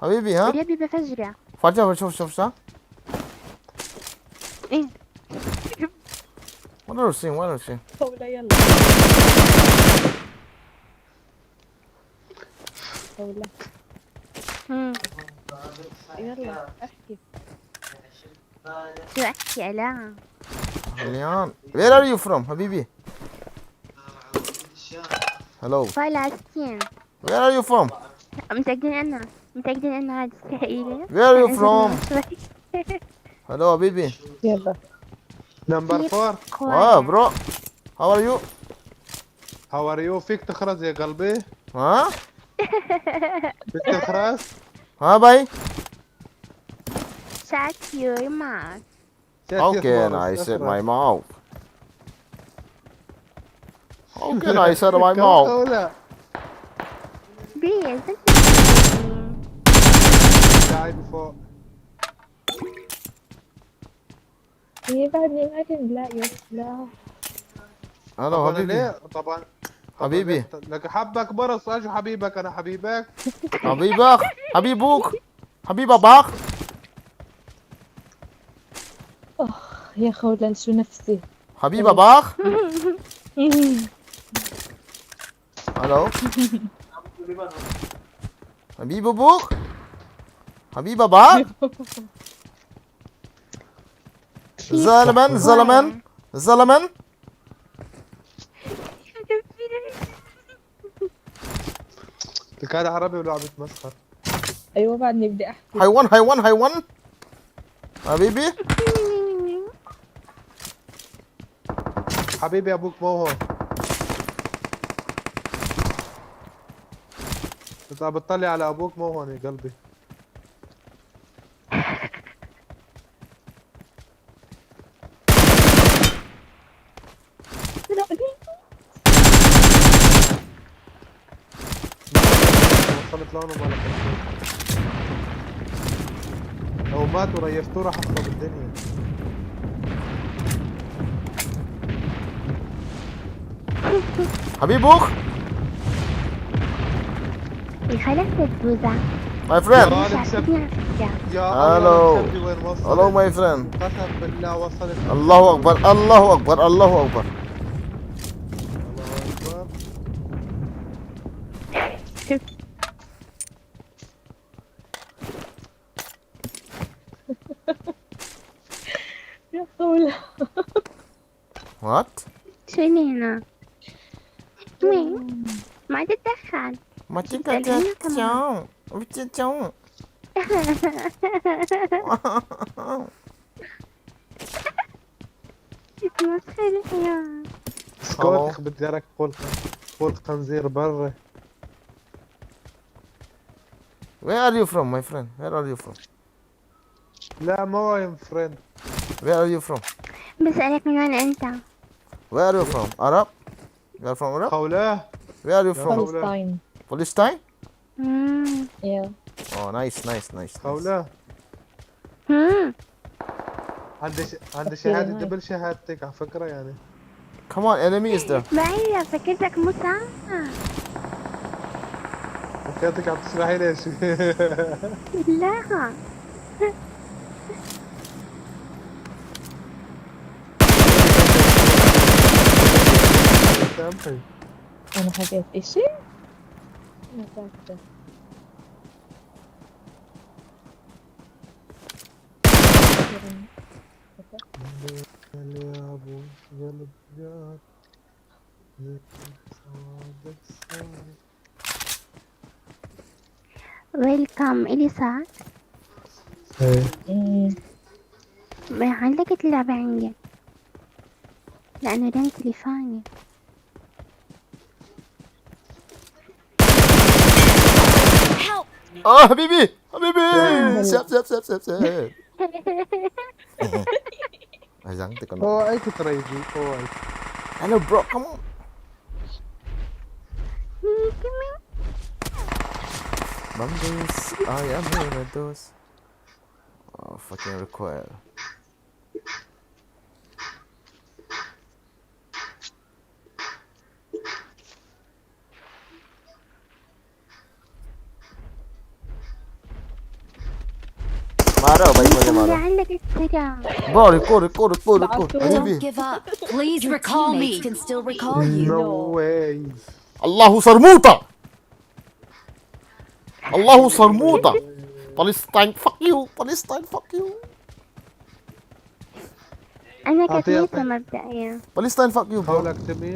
حبيبي، ها؟ يا بيبي فجرة. فرجع، شوف، شوف، شوف. إيه. What are you seeing? What are you seeing? خوله يلا. خوله. مم. يلا احكي. شو احكي الا؟ Leon. Where are you from, حبيبي? Hello. فلسطين. Where are you from? متأكدين انه متأكدين انه هذا اسرائيلي؟ Where are you from? Hello, حبيبي. يلا. Number four. Wow, bro. How are you? How are you? فيك تخرس يا قلبي؟ ها؟ فيك تخرس؟ ها باي؟ Shut your mouth. How can I shut my mouth? How can I shut my mouth? ولا Please. die before. هي بعدني ما كنت لاقيه سلاح. Hello, حبيبي. ليه؟ طبعا. حبيبي. لك حبك برص، ايش حبيبك؟ انا حبيبك. حبيبك. حبيبوك. حبيبة باخ. اخ يا خوله، شو نفسي. حبيبة باخ. Hello. حبيبة بوك. حبيبة باخ. زلمن، زلمن، زلمن. لك هذا عربي ولا عم يتمسخر؟ ايوه، بعدني بدي احكي. حيوان، حيوان، حيوان. حبيبي. حبيبي، ابوك مو هون. بس عم بتطلع على ابوك مو هون يا قلبي. وصلت لهون وما لك. مات وريشتو راح اخرب الدنيا. حبيبوخ. يخليك تتوزع. My friend. يا الله، سبي. يا الله، Hello. سبي وين وصلت؟ Hello, my friend. قسم بالله وصلت. الله أكبر، الله أكبر، الله أكبر. الله أكبر. يا قولة. What? شنو هنا؟ وين؟ ما تتدخل. ما تتدخل. تتكلم كمان. تشاو. وتشاو. تتمسخر يا. اسكت، خلاص. يخرب دارك، قول، قول خنزير برا. Where are you from, my friend? Where are you from? لا، ما وين friend. Where are you from? بسألك من وين أنت؟ Where are you from? Arab? You are from Arab? خولة. Where are you from? Palestine. Palestine? مم. Yeah. Oh, nice, nice, nice, nice. خولة. مم. عندي ش-، عندي شهادة دبل شهادتك على فكرة يعني. Come on, enemy is there. معي، فكرتك موسى. فكرتك عم تسرحي ليش؟ لا. أنا حكيت إشي؟ أنا ساكتة. Welcome, إليسا. إيه. ما عندك تلعب عندي. لأنه ده تليفوني. Help! آه، حبيبي، حبيبي. سيب، سيب، سيب، سيب، سيب. Azang, teka na. Oh, ay, kitry, oh, ay. Hello, bro, come on. Bangos, I am here, dos. Oh, fucking recoil. Mara, bhai, mujhe mara. Bro, record, record, record, record. Don't give up. Please recall me. Your teammates can still recall you. No way. Allahu sarmuta. Allahu sarmuta. Palestine, fuck you. Palestine, fuck you. أنا كتميسة مبدئيًا. Palestine, fuck you, bro. Howlak timi.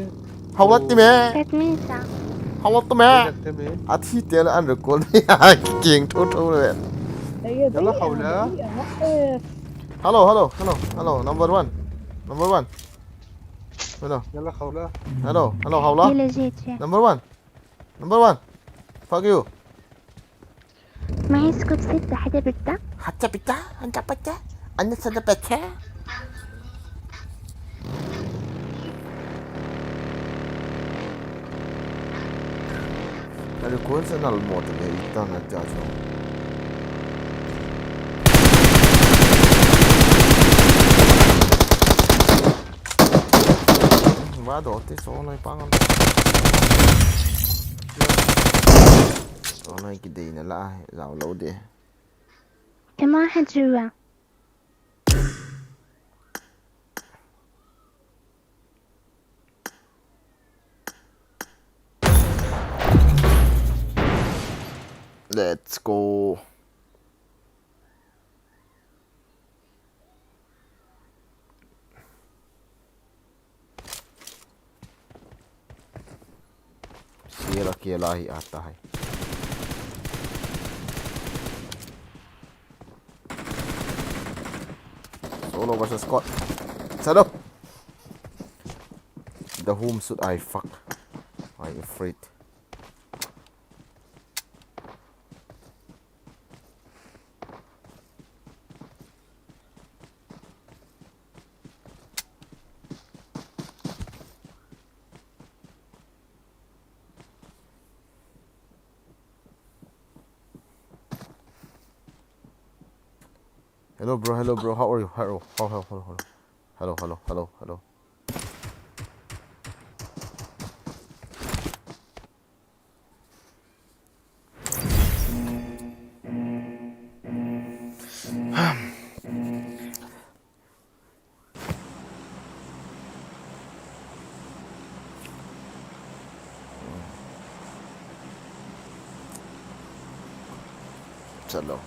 Howlak timi. كتميسة. Howlak timi. Athi tel an record. King to to le. يلا حولة. Hello, hello, hello, hello. Number one. Number one. Hello. يلا حولة. Hello, hello, حولة. يلا جيت، جيت. Number one. Number one. Fuck you. ما يسكت ستة، حتى بتة. حتى بتة، أنت بتة، أنا سنة بتة. Kali kun sa nal mo to ne, ita na tia so. Ba do te so noi pangan. So noi ki dei na la, zau lo de. Kama hajua. Let's go. शेर अकेला ही आता है। Solo versus squad. Shut up. The whom should I fuck? I afraid. Hello, bro. Hello, bro. How are you? Hello. How, how, hello, hello. Hello, hello, hello, hello. चलो।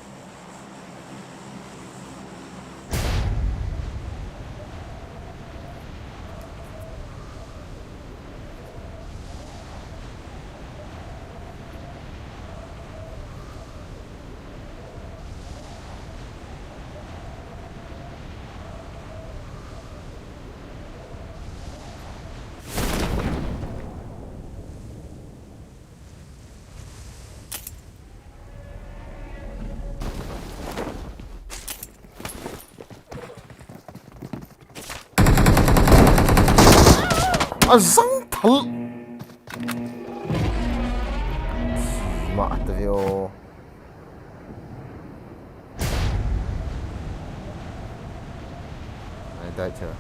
Azang thal. Ma ta veo. I died here.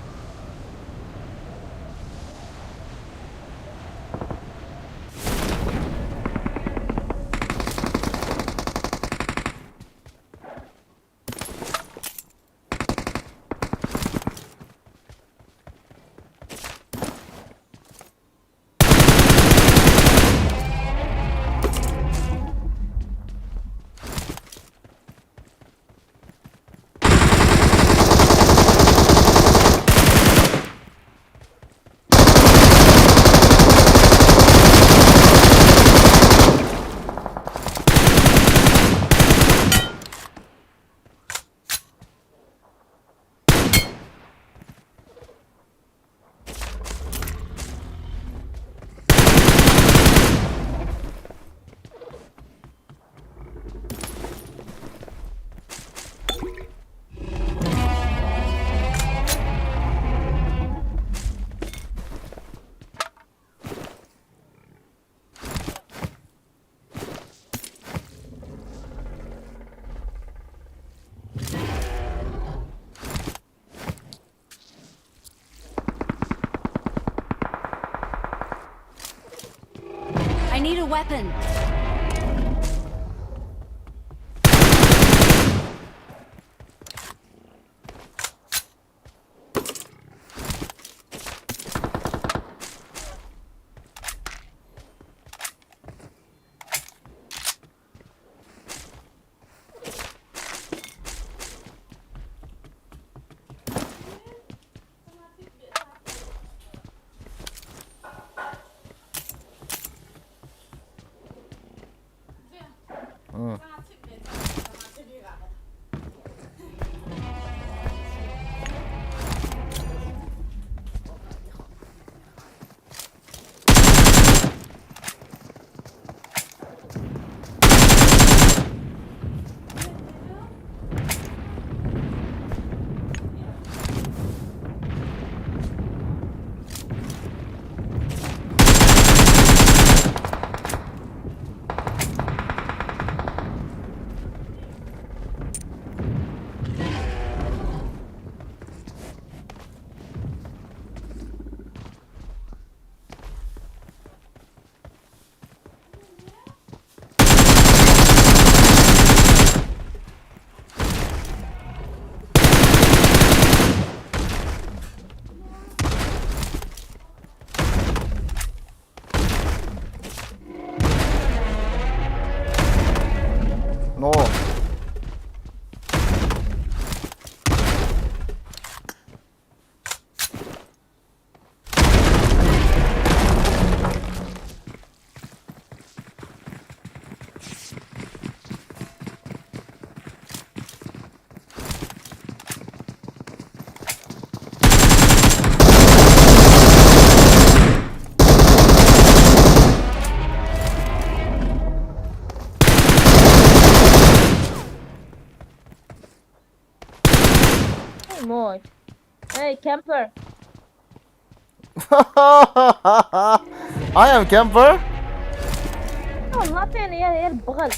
I need a weapon. No. Hey, Moy. Hey, camper. I am camper. والله فين يا، يا البغل.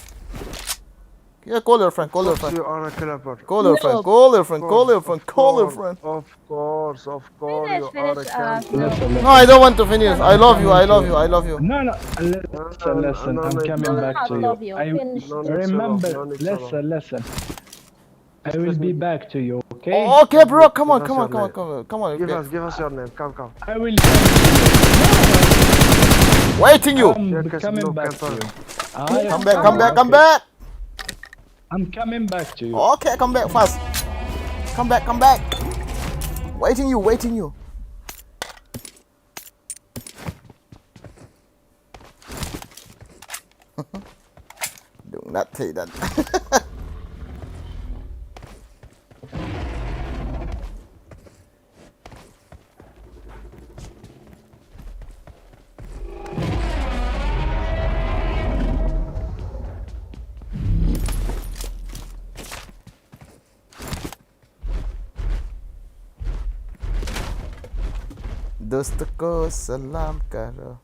Yeah, call your friend, call your friend. You are a clever. Call your friend, call your friend, call your friend, call your friend. Of course, of course, you are a Finish, finish, uh, clever. No, I don't want to finish. I love you, I love you, I love you. No, no, listen, listen. I'm coming no, back I to love you. you. I Finish. No, no, remember. no, no, no. Listen, listen. I will be back to you, okay? Oh, okay, bro, come on, come on, come on, come on, come on. Give Okay. us, give us your name. Come, come. I will come to you. Waiting you. I'm Here comes coming no back to camper. you. I Come back, come back, come back. I'm coming back to you. Okay, come back fast. Come back, come back. Waiting you, waiting you. Do not take that. दोस्त को सलाम करो।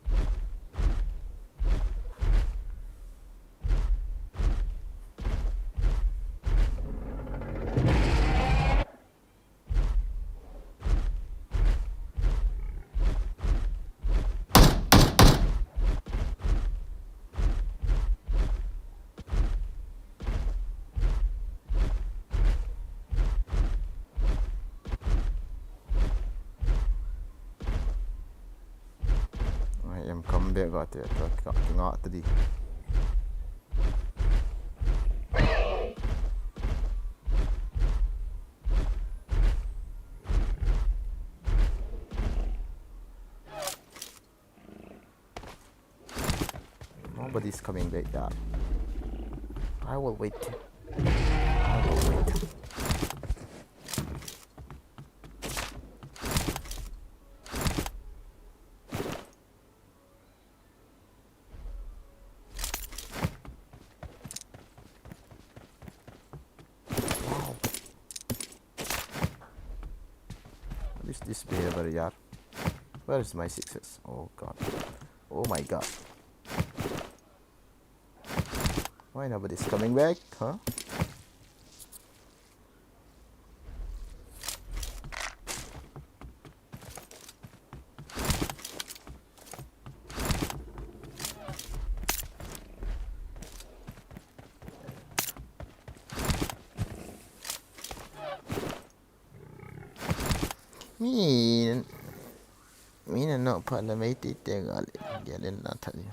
I am come back got it. Got, got, got the Nobody's coming back there. I will wait. I will wait. Wow. What is this behavior, yaar? Where is my success? Oh god. Oh my god. Why nobody's coming back, huh? Min, min no pala mai ti te gal, galen na thali.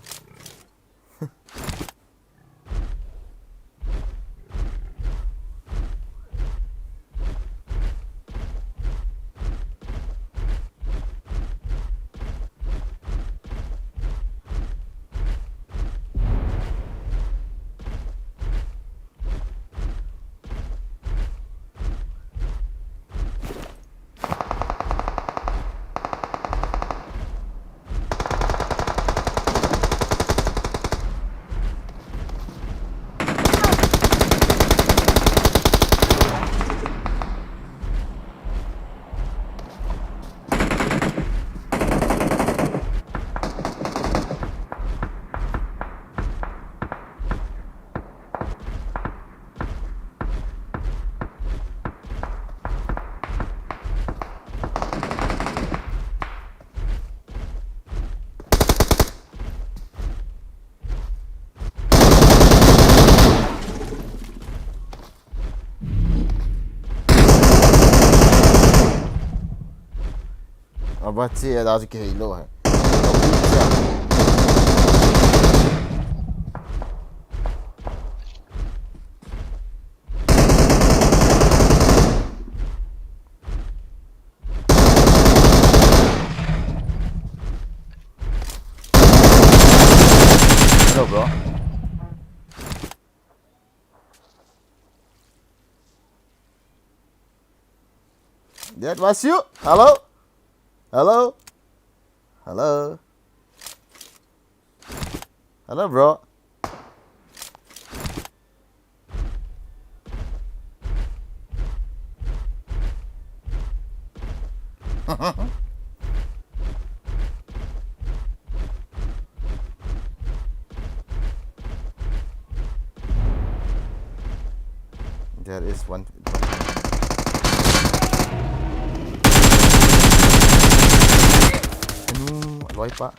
Abachi, that's okay, low hai. Hello, bro. That was you? Hello? Hello? Hello? Hello, bro? One. Anu, aloi pa.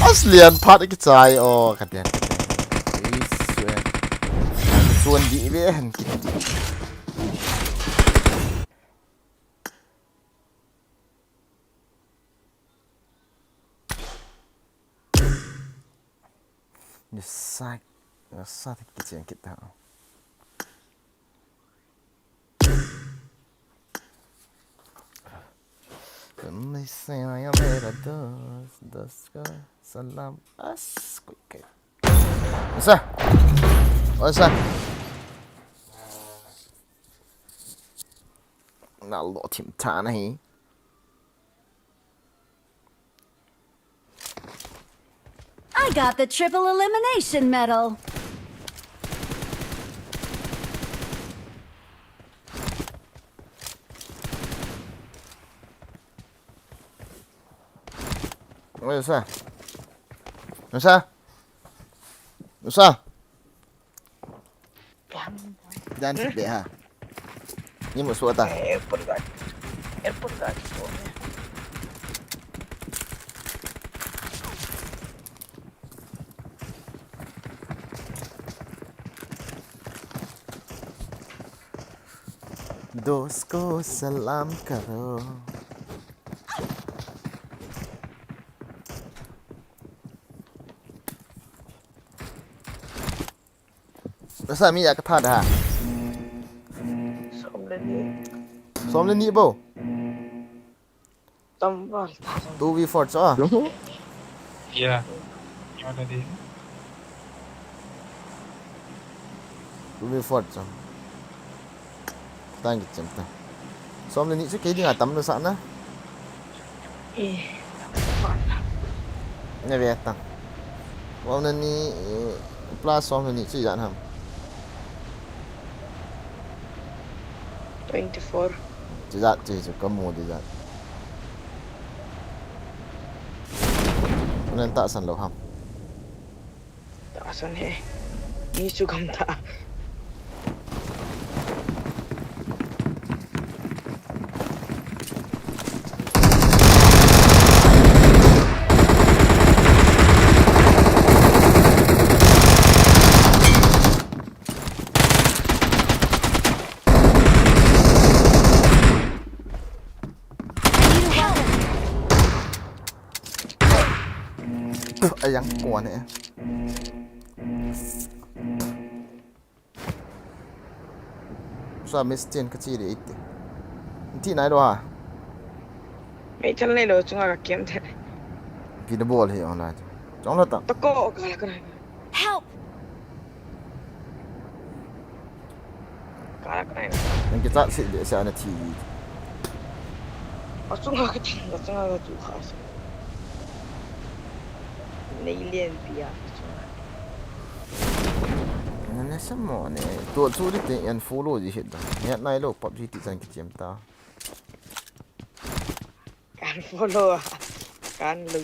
Aslian phat kichai o, katian. Ei, sue. Suan di ve han ki. Nisa, nisa tak kichai kita. तुमने से आया मेरा दोस्त, दोस्त को सलाम। बस, कोई के। Asa? Asa? Nalo thim tha nahi. I got the triple elimination medal. Oi, Nusa. Nusa. Nusa. Jangan sedih ha. Ni masuk atas. Airport guard. Airport guard. दोस्त को सलाम करो। Asa mi ya katha da. Som le ni. Som le ni bo. Tam bal ta. Two v four cha. Yeah. Already. Two v four cha. Tang ki chem ta. Som le ni chu kei dinga tam lo sa na. Eh. Ne ve ta. Som le ni, eh, plus som le ni chu ijat ham. Twenty-four. Chu ijat chu chu kamu di ijat. Ulen tahsan lo ham. Tahsan he. Mi chu gam ta. Ayang kuan eh. Sa miss chen ka chi de ite. Ti nai lo ha. Mei chal nei lo chunga ka kem the. Ki da bol hi online. Chong lo ta. Ta ko ka la ka nai. Help! Ka la ka nai. Nang ki chat si de sa na thi. A chunga ka thi, a chunga ka chu kha sa. Nei len pia a chunga. Na ne sa mo ne. To chu di te unfollow ji hit da. Ne nai lo PUBG ti chan ki chem ta. Unfollow a. Kan lo.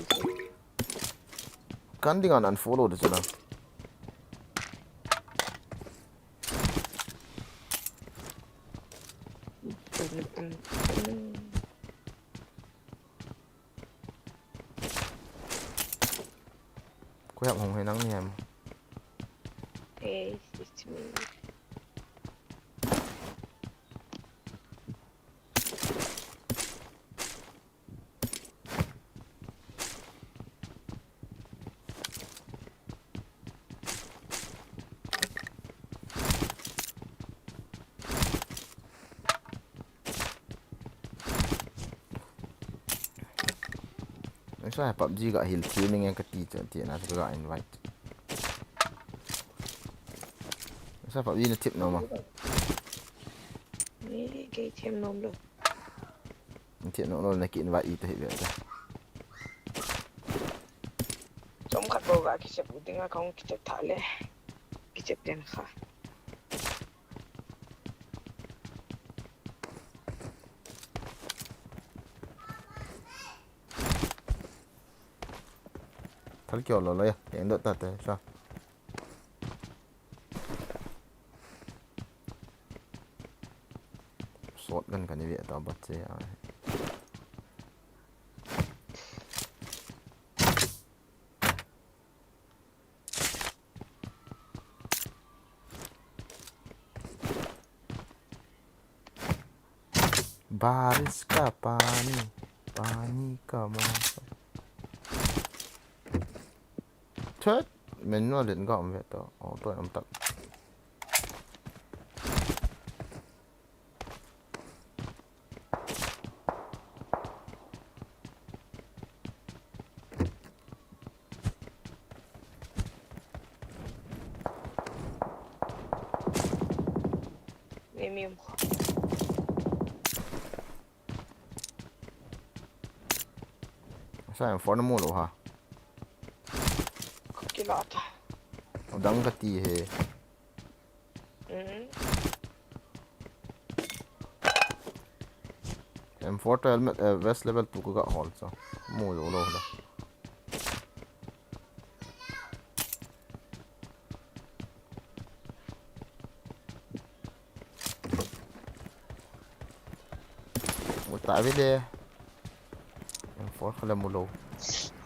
Kan ding an unfollow de chu na. Koi ham hung hai nang ni ham. Hey, it's me. Sa PUBG ga hil thi ning ka ti chu ti na ka invite. Sa PUBG na thip nom a. Ni ke thip nom lo. Thip nom lo na ki invite i ta hi ve ta. Chom khat bou ga kichep u ding a kong kichep tha le. Kichep den kha. Thal kyo lo lo ya, teng dot ta te, sa. Bot gun kani ve ta bat che a. बारिश का पानी, पानी का मौसम. Thut, men no len ga um ve to. Oh, to am tak. Nimium. Sa em phone mo lo ha. Kila ta. Dang ka ti he. Mm. M four to helmet, eh, vest level two ka ga hol so. Mu lo lo da. Mu ta ve le. M four kha le mu lo.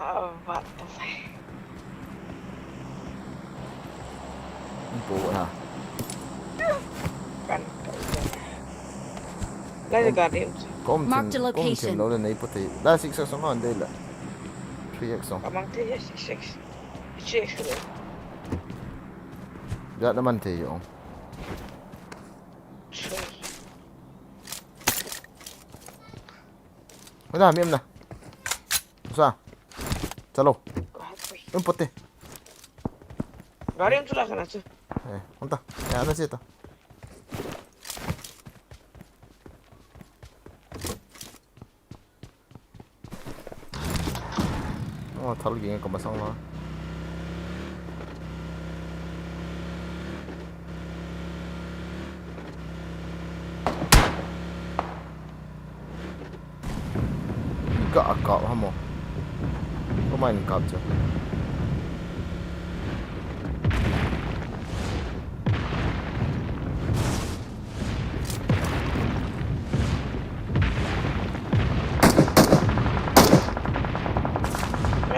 Oh, what the fuck? Ipo na. Kan, kan, kan. Lai ka dim. Kom Mark the location. Kom lo le nei pote. La six X song on de la. Three X song. Kamang te six X. Six X le. Ja na man te yo. Three. Wala, mi em na. Usa. Chalo. Em pote. Gari em chula kana chu. Eh, unta. Ya, na cheta. Oh, thal ging ka masang la. Ka a kap ha mo. Ko mai ni kap cha.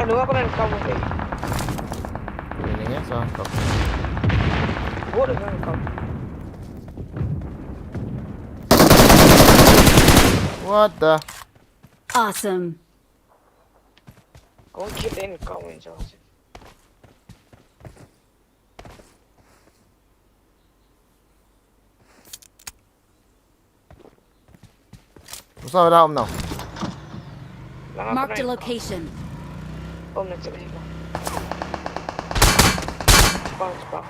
Ano ako na nagkamot eh. Ini nga sa kap. What is that? What the? Awesome. Go kill any Cowan Johnson. Usa wala um now. Mark the location. Oh, that's a big one. Bounce, bounce.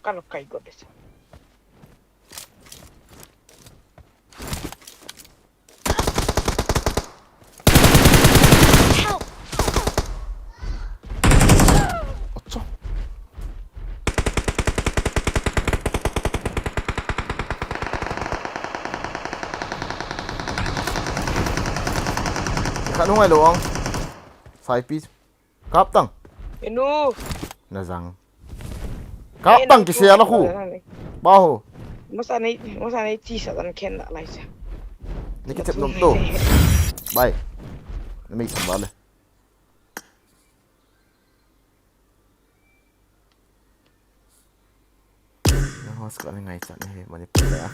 Kano kai go this. Help! Acha. Khat hung ai lo ang. Sai pi. Kap tang. Inu. Na zang. Kap tang kisia la khu. Ba ho. Masa nei, masa nei ti sa dan ken la lai sa. Ni kichep nom to. Bai. Na mei sam ba le. Na house ko ni ngai chat ni he Manipur le.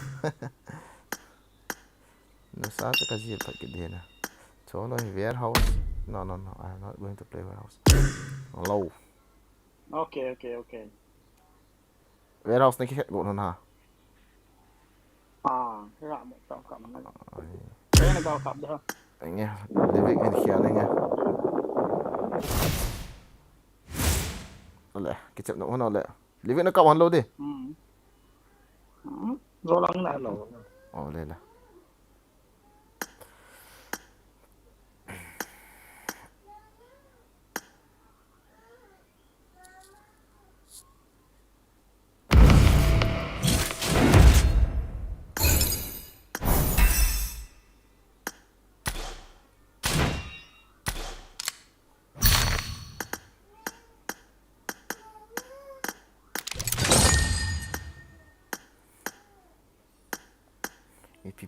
Na sa te ka ji phat ki de na. Cholo hi warehouse. No, no, no. I am not going to play warehouse. Hello. Okay, okay, okay. Warehouse na ki khet go na. Ah, ra mo ka ka ma. Ai. Kaya na ka ka da. Nge, living in here nge. Ole, kichep no no le. Living na ka wan lo de. Hmm. Hmm. Zo lang na lo. Oh, le le.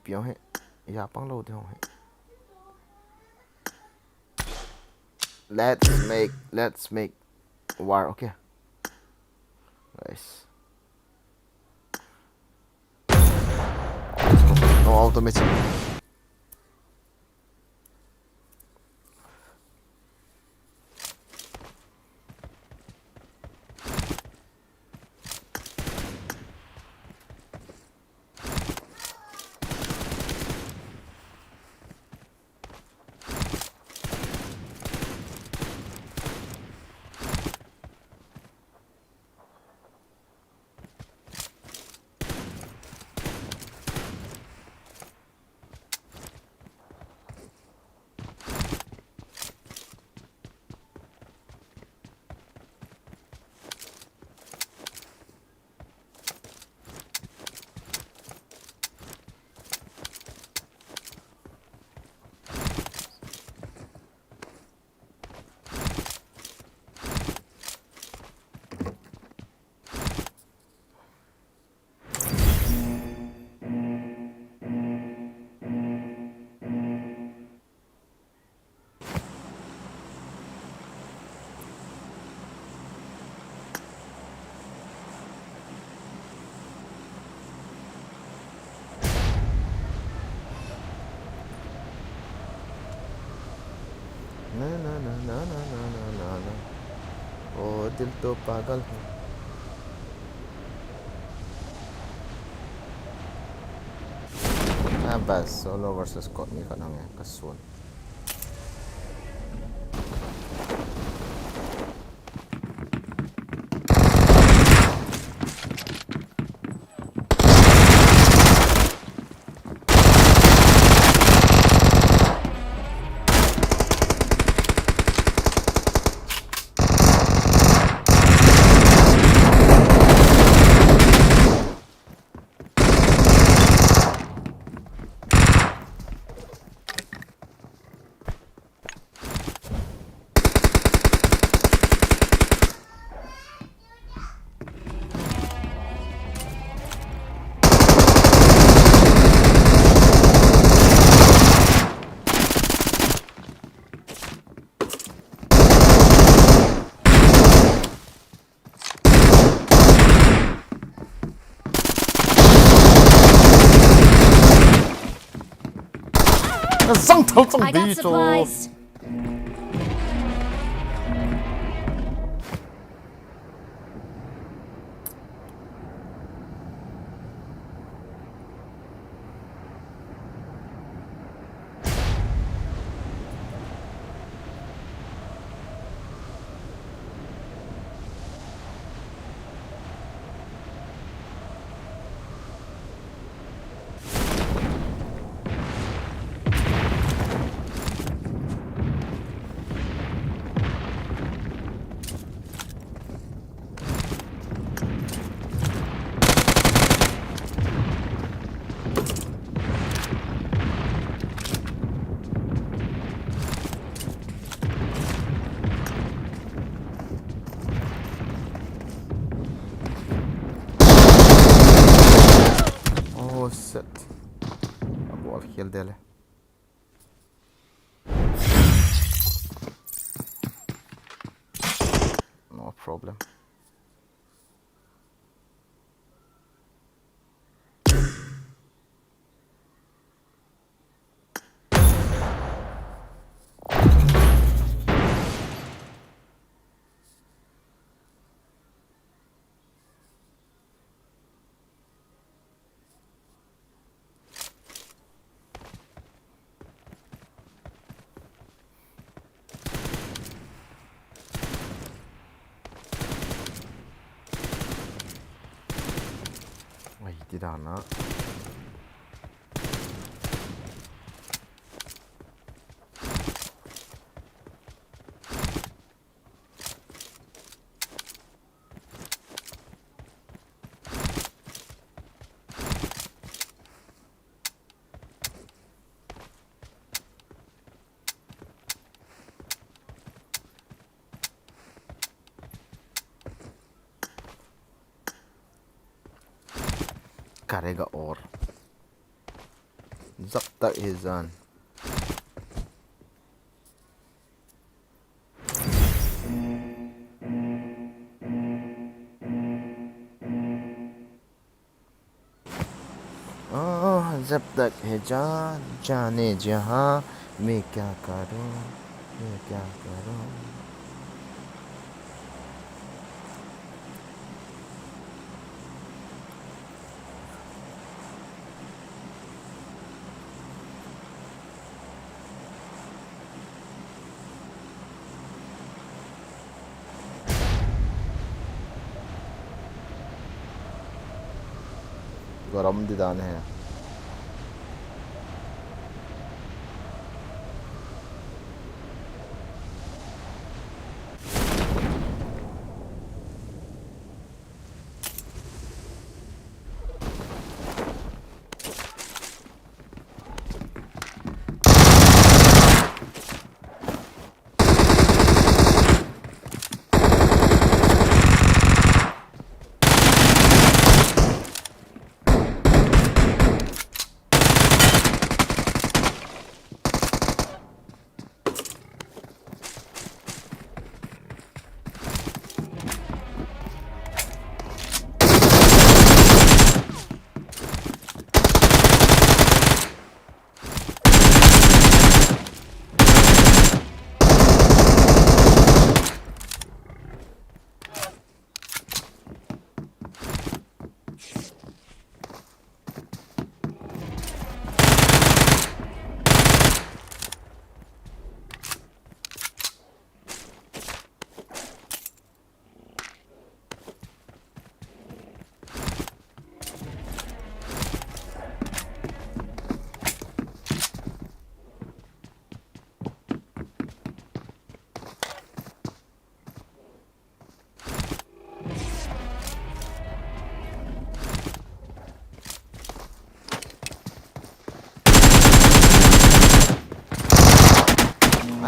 Ipi hong hi. Ija pang lou ding hong hi. Let's make, let's make war, okay. Guys. Let's go. No auto missing. ना, ना, ना। ओ दिल तो पागल है। Ah, bas, solo versus squad ni khat nang e, ka suan. Zang thal chang. I got di chu. Supplies. Oh, shit. Abol khel dele. No problem. Ai, ti dan a. Carega oro. tak hi jan. Oh, jab tak hai jaan, jaane jahan, main kya karun, main kya karun. Garam di dan hai.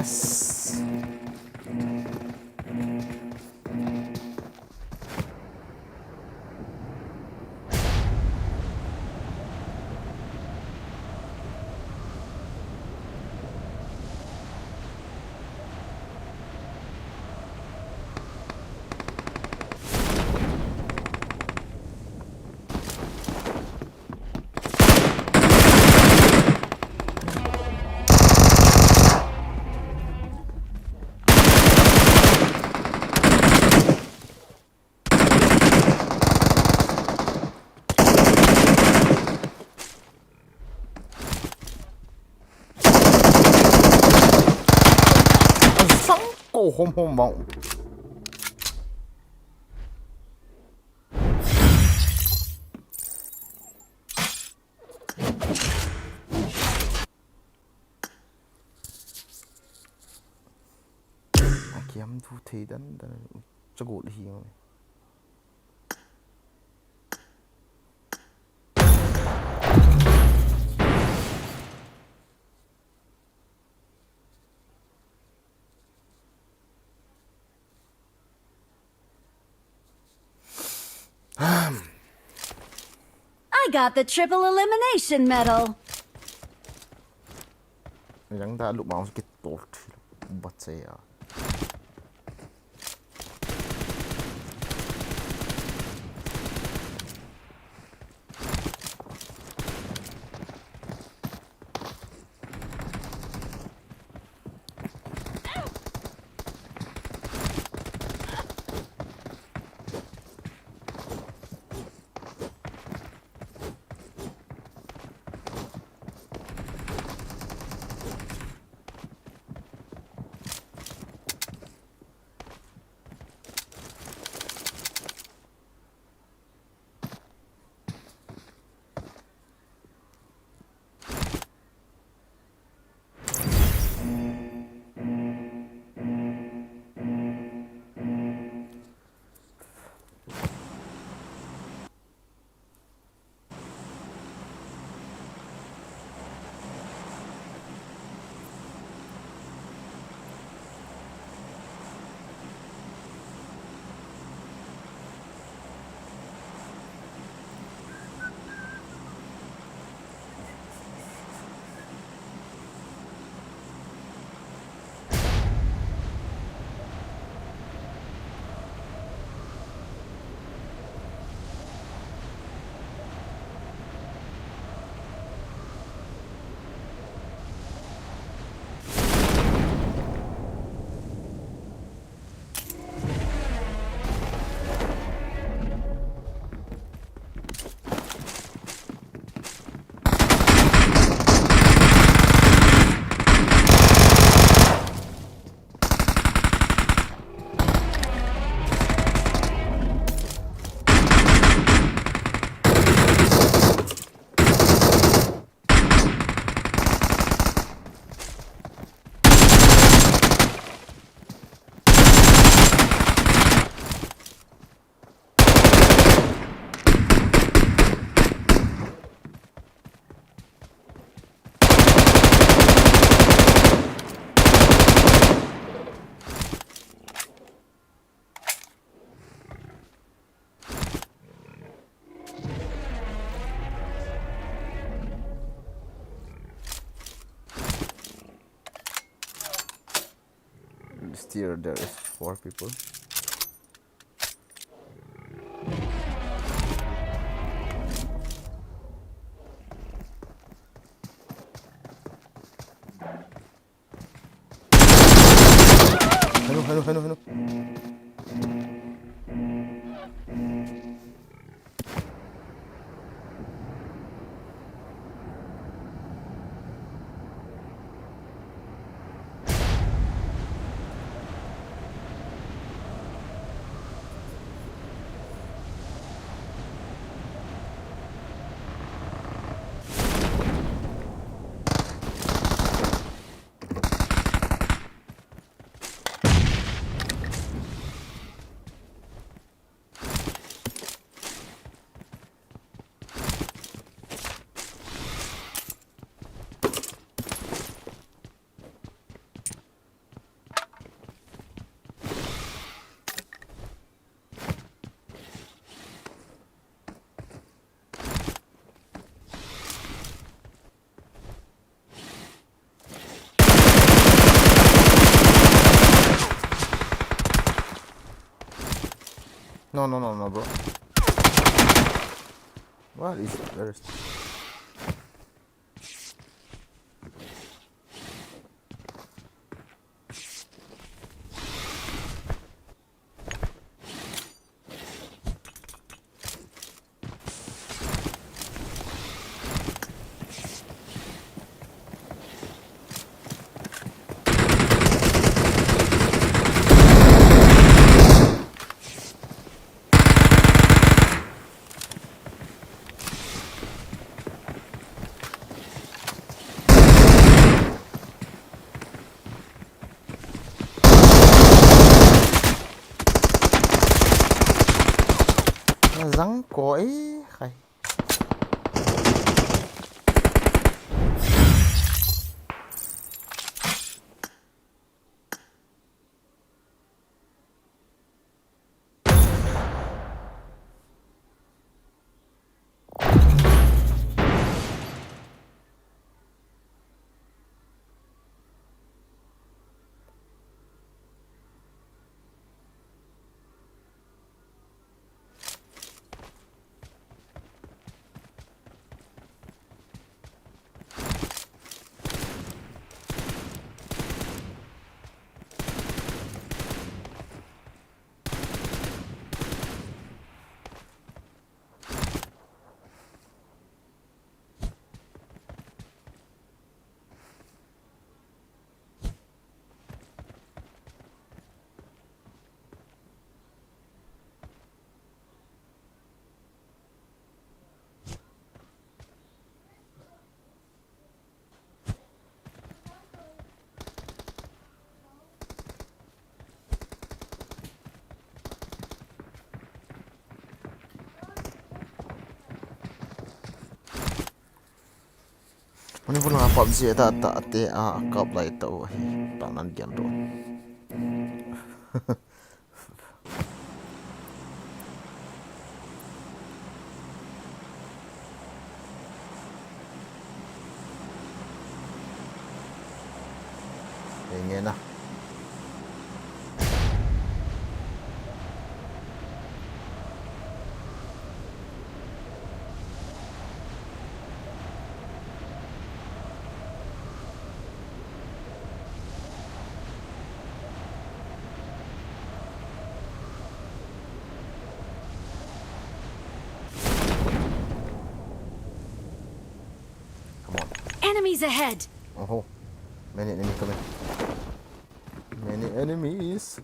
As. Sang ko hom hom bang. Akiam thu thei dan dan chagol hi ngai. I got the triple elimination medal. Yang da lu mau ki tot bat se ya. Still, there is four people. Hello, hello, hello, hello. No, no, no, no, bro. What is it? Where is it? Zang ko e khai. Manipur langa PUBG ta ta te a kap lai ta u hi, ta nan diam do. Enge na. Come on. Enemies ahead! Oho. Many enemy coming. Many enemies.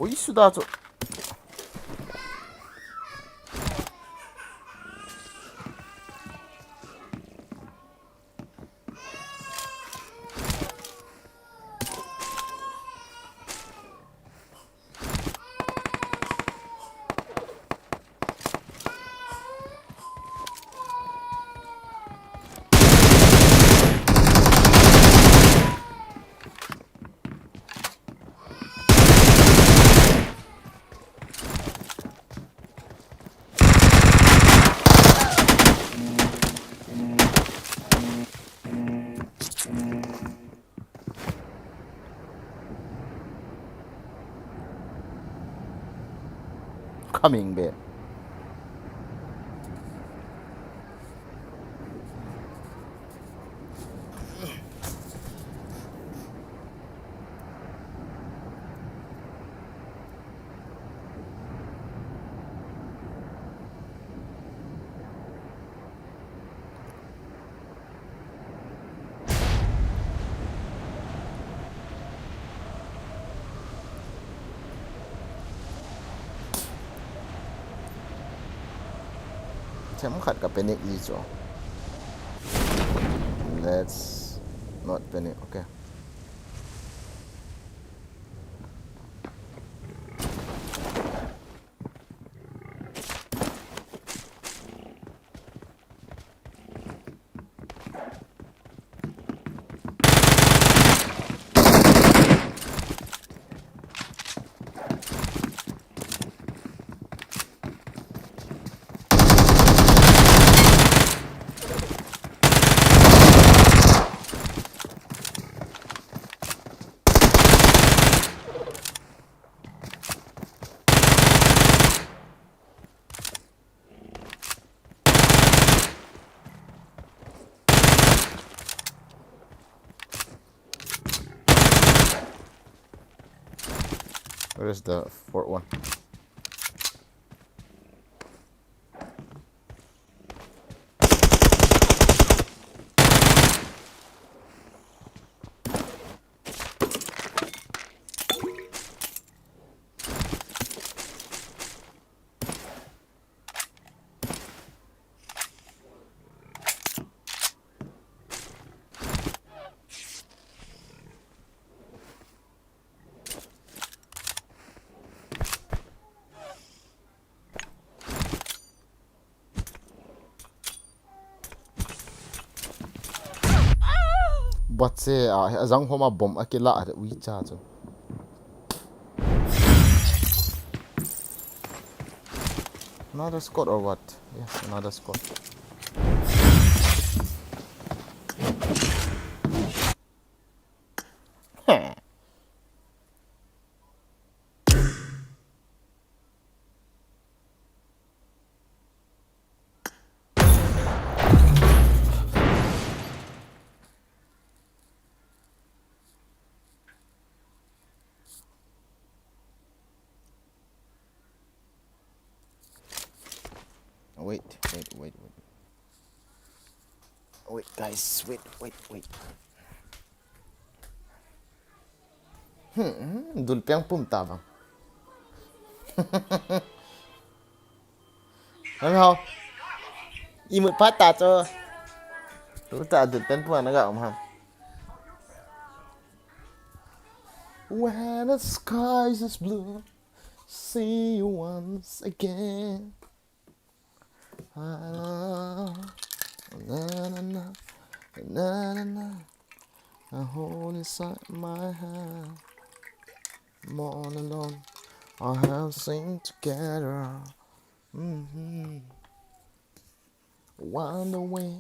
Oi, suda chu. Coming back. Themkhat ka panic ji chu. Let's not panic. Okay. Where is the fourth one? Bache a, a jang homa bomb a kila a ui cha chu. Another squad or what? Yes, another squad. Wait, wait, wait, wait. Wait, guys, wait, wait, wait. Hmm, hmm, dul peng pum ta vang. Hang hao. Imut phat ta cho. Tu ta dul peng pum na ga um ham. When the skies is blue, see you once again. Ah, na, na, na, na, na, na. I hold inside my hand. I'm all alone. I have sing together. Mm-hmm. Wonder way.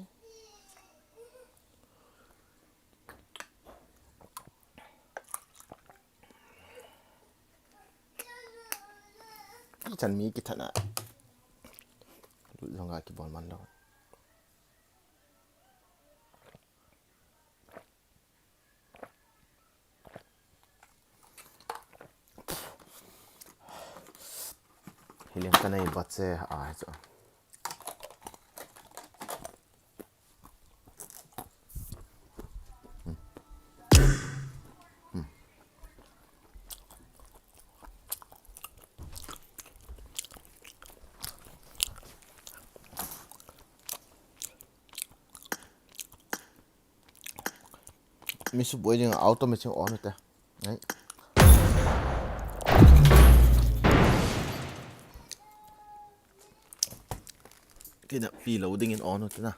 Chan mi kithat na. Lut jong a kibol man lou. Hiliam ka nei bache a chu. Hmm. Hmm. Mi suboi ding auto mi ching on te. Ai. Kina pi lo ding in on te na.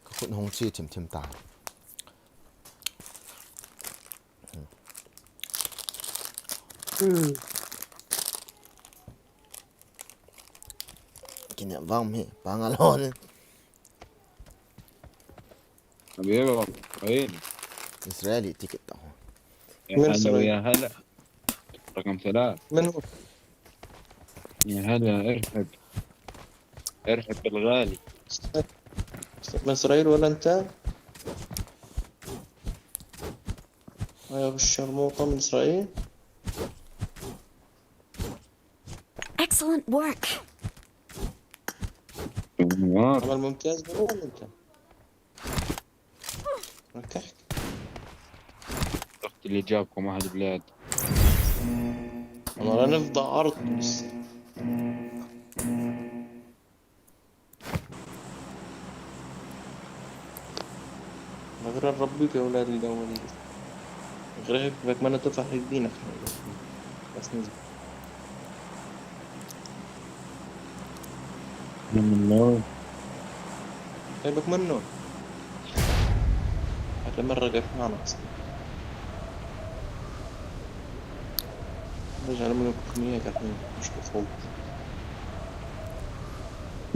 Ka khut hong chi thim thim ta. Hmm. Kina vang mi pang alon. حبيبي، وين؟ Israeli ticket taho. يا من هلا إسرائيل؟ ويا هلا. رقم ثلاث. من هو؟ يا هلا، ارحب. ارحب بالغالي. من إسرائيل ولا أنت؟ يا أبو الشرموطة من إسرائيل؟ Excellent work. عمل ممتاز، من وين أنت؟ ما تحكي. رحت اللي جابكم أهل بلاد. والله لا نفضى أرض بس. مغرر ربك يا أولاد الأولين. غير هيك بدك ما ندفع هيك دينك. بس نزل. من الله. هيبك منه. هذا مرة قفانا أصلًا. نرجع نعمل كمية قاعدين مش بفوق.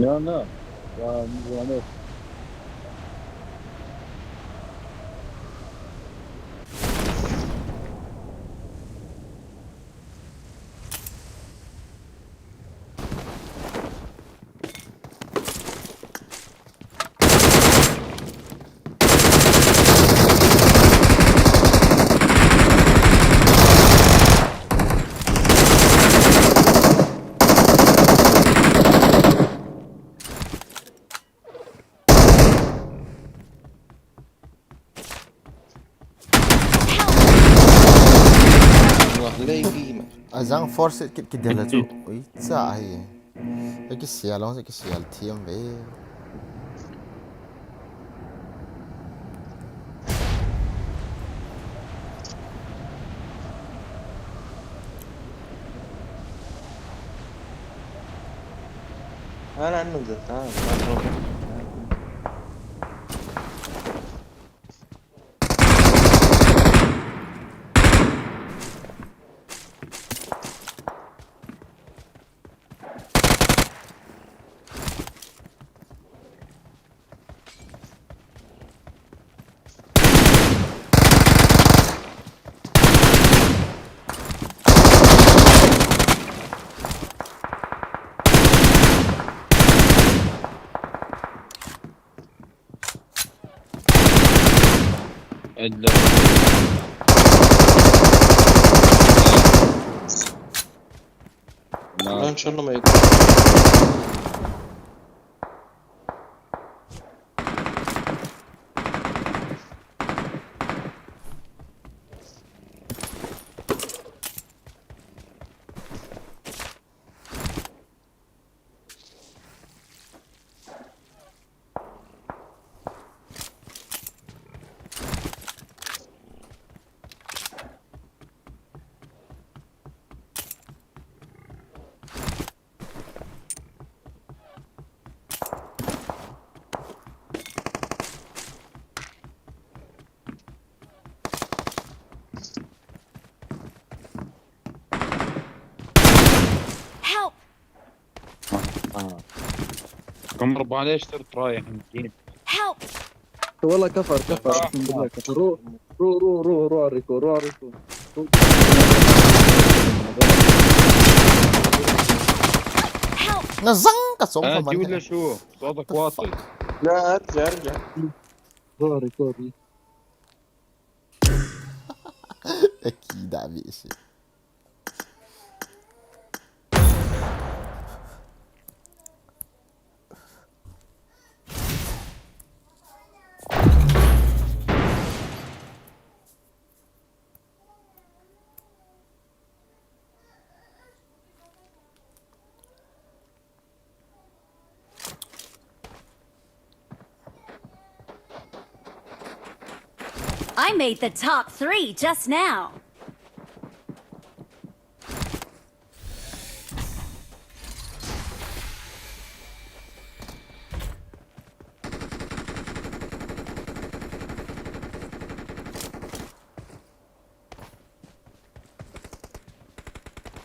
لا، لا. يا، يا ناس. Azang force kit kit dela chu. Ui, cha hi. Eki sial long, eki sial thiam ve. Ana anu jata, ta roba. لا، إن شاء الله ما يكون. Help! آه. كم مرة ليش صرت رايح مسكين؟ Help! والله كفر، كفر، أقسم بالله كفر. رو، رو، رو، رو، رو على الريكو، رو على الريكو. رو. Help! نزنك صوت آه، ما جيب لنا شو؟ صوتك واطي. لا، أرجع، أرجع. رو على الريكو. أكيد عم يقسي. I made the top three just now.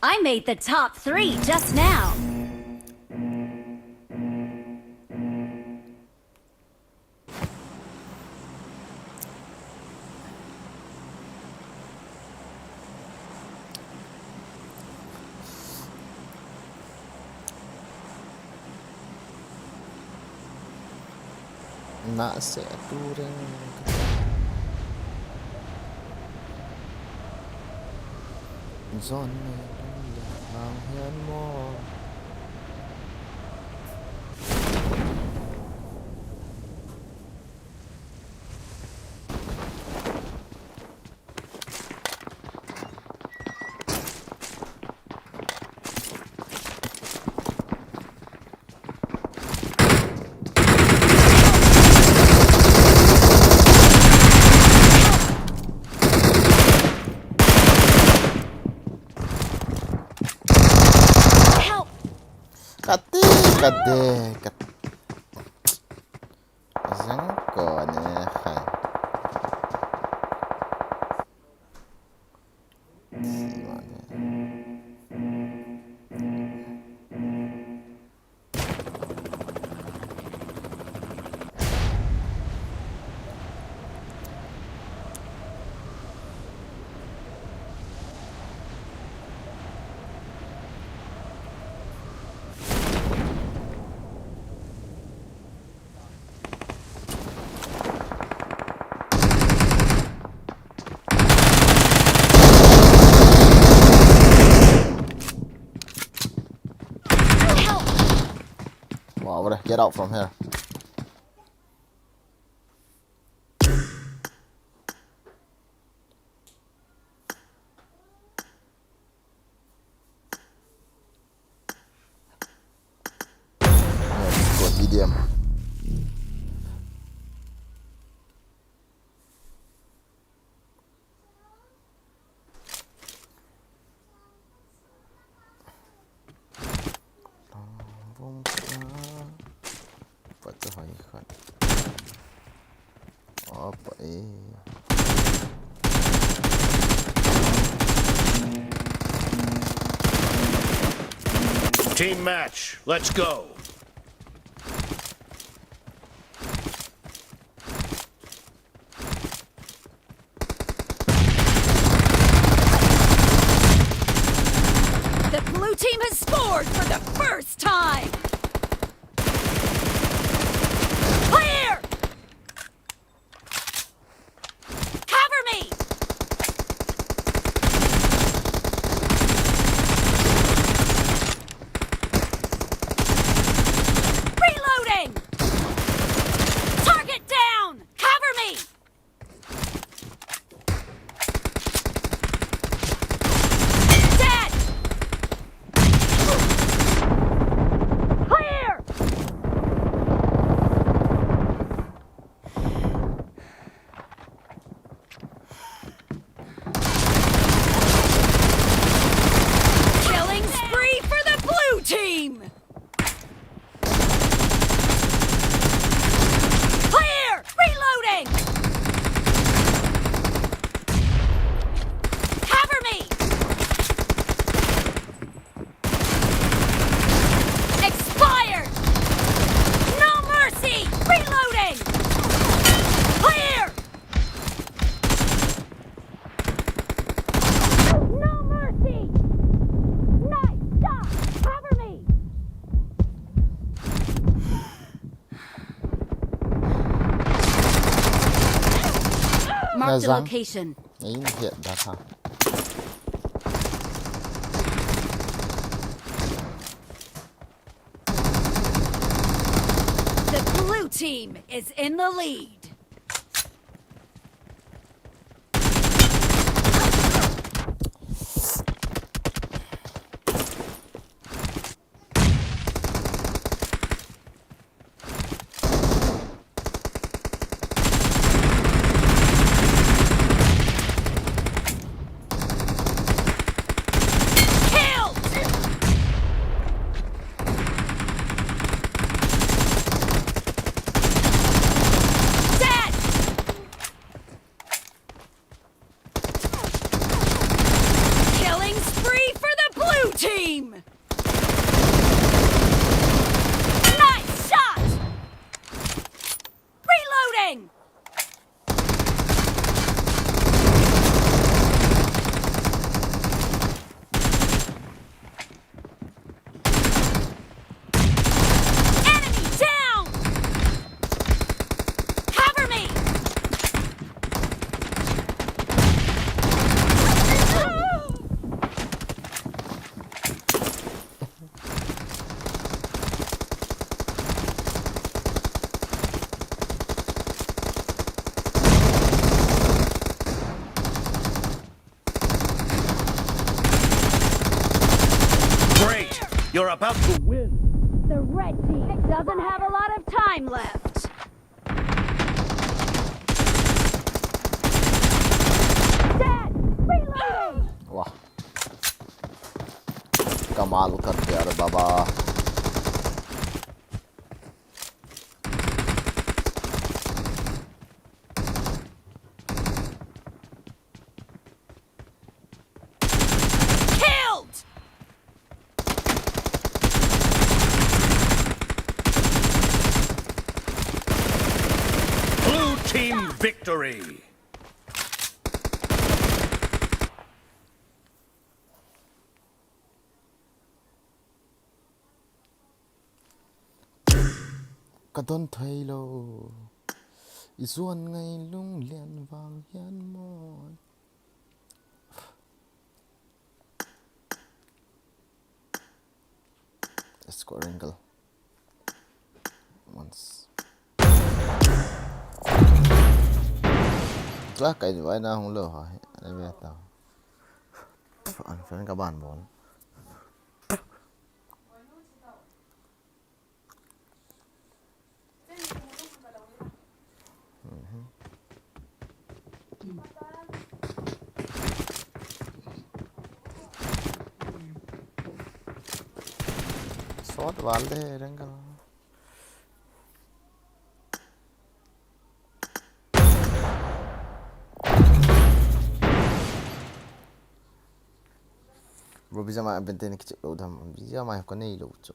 I made the top three just now. Nasa tu ring. Zon ne dun le hang hian maw? Help! Kati, kati, kat-, zang ko ne khai. Wow, what a, get out from here. Go T D M. Apa tu hai khat. Apa eh? Team match, let's go. The blue team has scored for the first time. Clear! Cover me! Reloading! Target down! Cover me! Dead! Clear! Killing spree for the blue team! Clear! Reloading! Cover me! Expired! No mercy! Reloading! Clear! No mercy! Nice shot! Cover me! Mark the location. Ei, hit that, huh? The blue team is in the lead. About to win. The red team doesn't have a lot of time left. Dead! Reloading! वाह, कमाल कर दिया रे बाबा। Killed! Blue team victory! Ka don thei lou. I zuan ngai lung lian vang hian maw. Square angle. Once. Tla kai vai na hung lo ha. Ani ve ta. An friend ka ban bon. Short wall de reng ka. Bro, visa mai benten kichep lou dam, visa mai ko nei lou chu.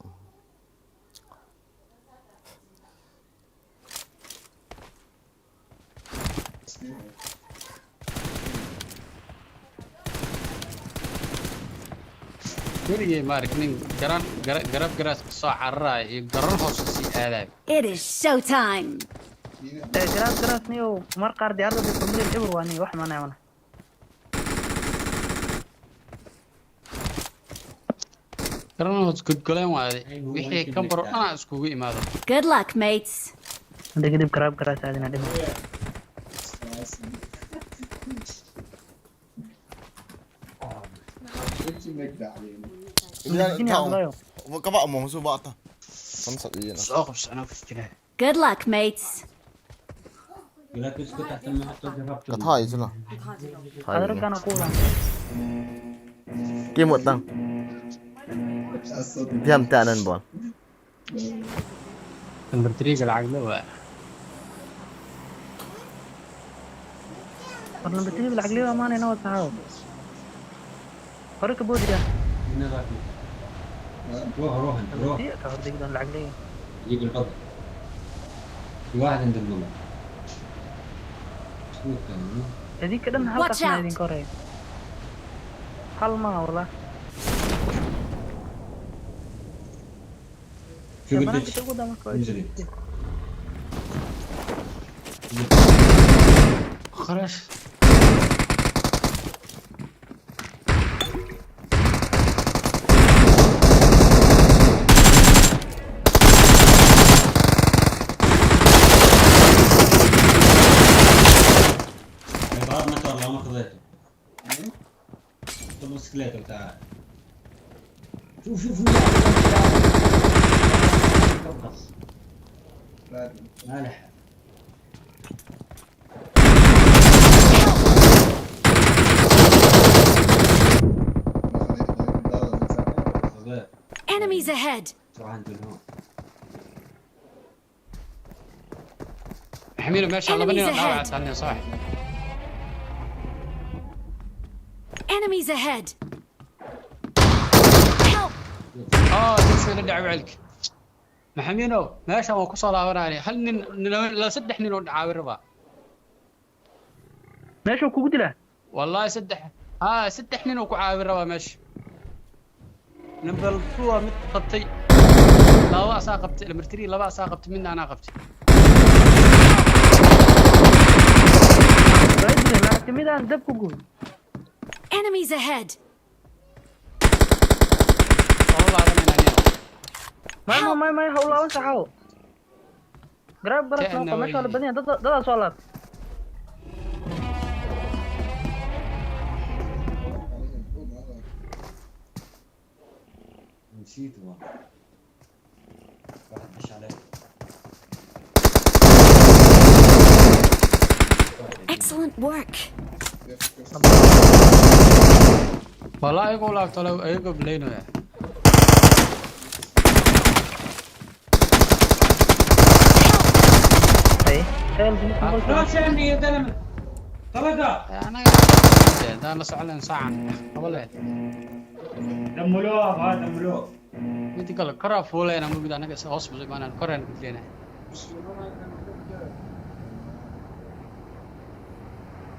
Turi ye mar kning garan, gara-, garab garas so arra, ye garan hos si alab. It is showtime. Eh, garas garas ni o, mar kar diar da tumri le burwani, wah mana mana. Garan hos good golan wali. Wixii ka baro ana iskugu imaado. Good luck, mates. Ande kadib garab garas aadna dhimo. Ila Sini tao. Ablayo. Kaba mo su ba ta. Samsak iyan. So, ko sana ko kine. Good luck, mates. Ka thai chu la. Thai adar ne. Kana ko la. Ki mo tang. Diam ta nan bol. Number three ka lag lo ba. Number three ka lag lo, amane na sao. Hore ke bodia. Number three ka hore dikh dan lag le. Ye gulpa. Wah, dan dan. Edi kedan halka. Watch out. Sniping kore. Halma wala. Sabana kita ko dama ko. Khalas. الباب ما شاء الله ما خذيته. الموتوسيكلات بتاع. شوف، شوف، شوف. ما لحق. Enemies ahead! محمينو، ماشي، الله بني. Enemies ahead. ثانية، صح. Enemies ahead. Help! آه، شو، شو، ندعي عليك. محمينو، ماشي، ما كسر الله وراني. هل نن-، نن-، لا سدح نن ندعي ربا. Meesha kugu dilaa? Wallahi saddex, haa, saddex nin oo ku caawin rabaa meesha. Number two waa mid qabtay. Laba asaa qabtay, number three laba asaa qabtay, midna anaa qabtay. Laakiin midaan dab ku gubay. Enemies ahead! Waa la laabanayna nin. May, may, may, may, ha u laaban saxaw. Garab, garab, no, meesha waa la badan yahay. Dad, dad, dad soo laab. Excellent work. Wala, ego lak tala, ego blame no ya. Hey. Ana, da na sa'alan sa'an. Wala. Damulu, ba, damulu. Miti kala kara fole na mu bidana ke sa hospital mana kara ni kutene.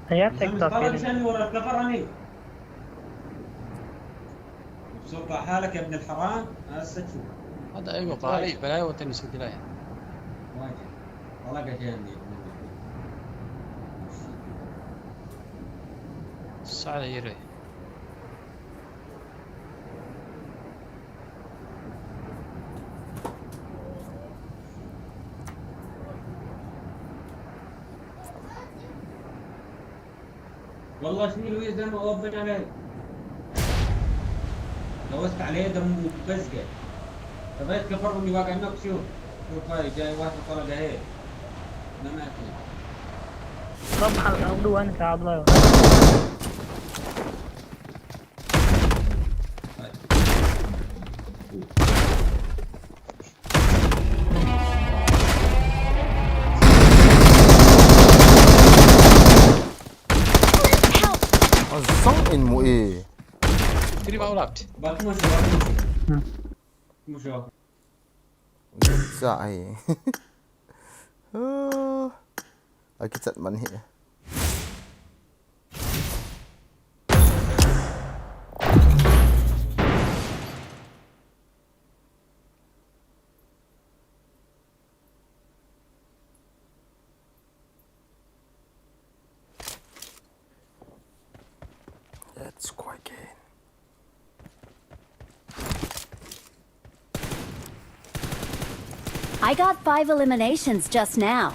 Aya tek ta. Sota halak ya ibn al-haram. Hasa chu. Hada aywa qali bala wa tani sudila ya. Wajib. Wala ka jani. Sa'ala yire. والله شنو الويز ده ما اوبن عليه. دوست عليه ده مبزقه. فبقيت كفر اني واقع نفسي. شوف هاي جاي واحد طلع جاي. ما ماشي. Kau hal kau duan kabla. Azang in mu e. Three mau left. Batu masih, batu masih. Hmm. Masih. Sa ai. Ah. Akichat man hi. That's quite good. I got five eliminations just now.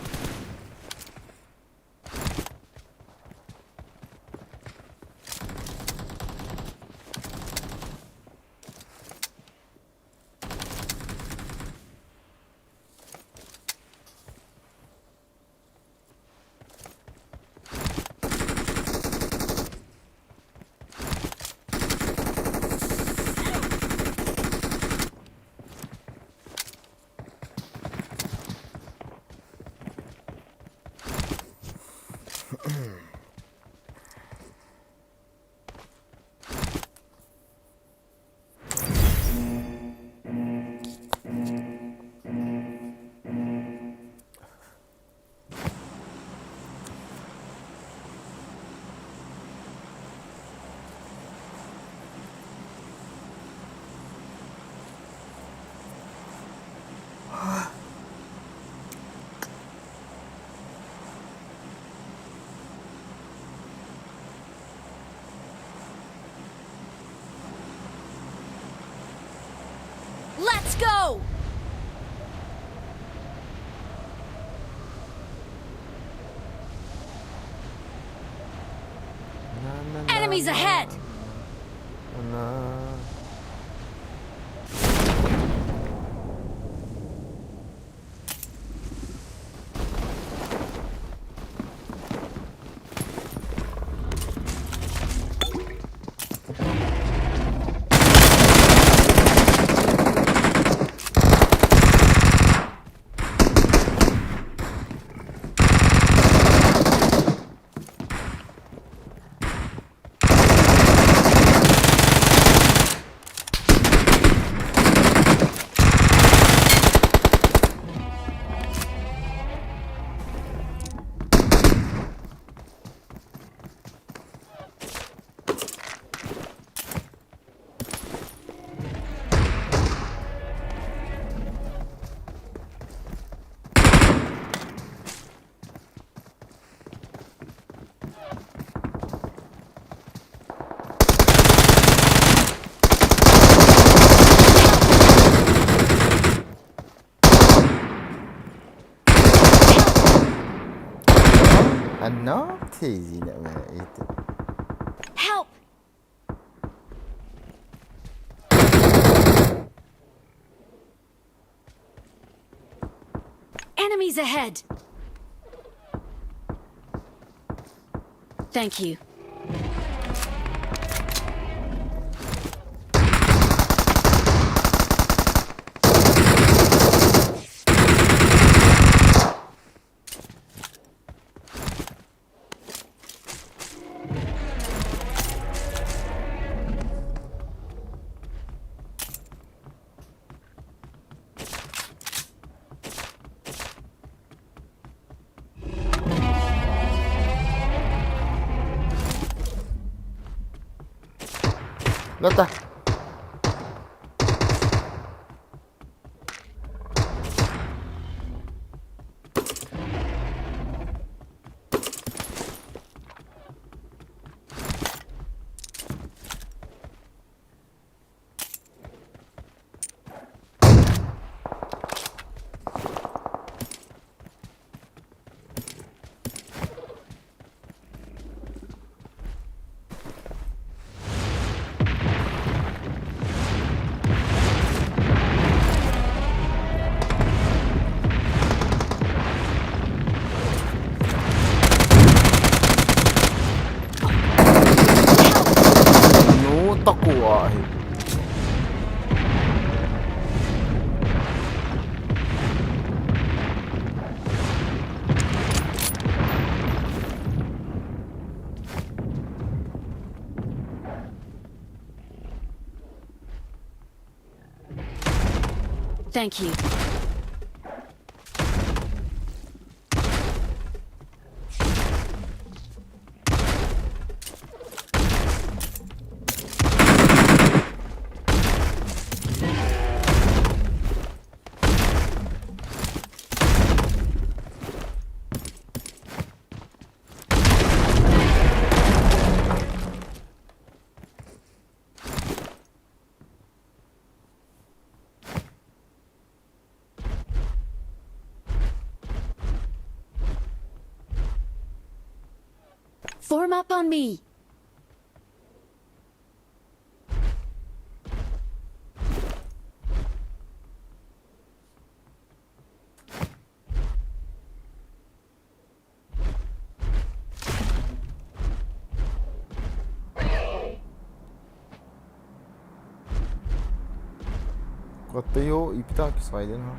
Let's go! Enemies ahead! Help! Enemies ahead! Thank you. Lata. Nu taku ahi. Thank you. Form up on me. Katayo, ipi ta kisai den ha.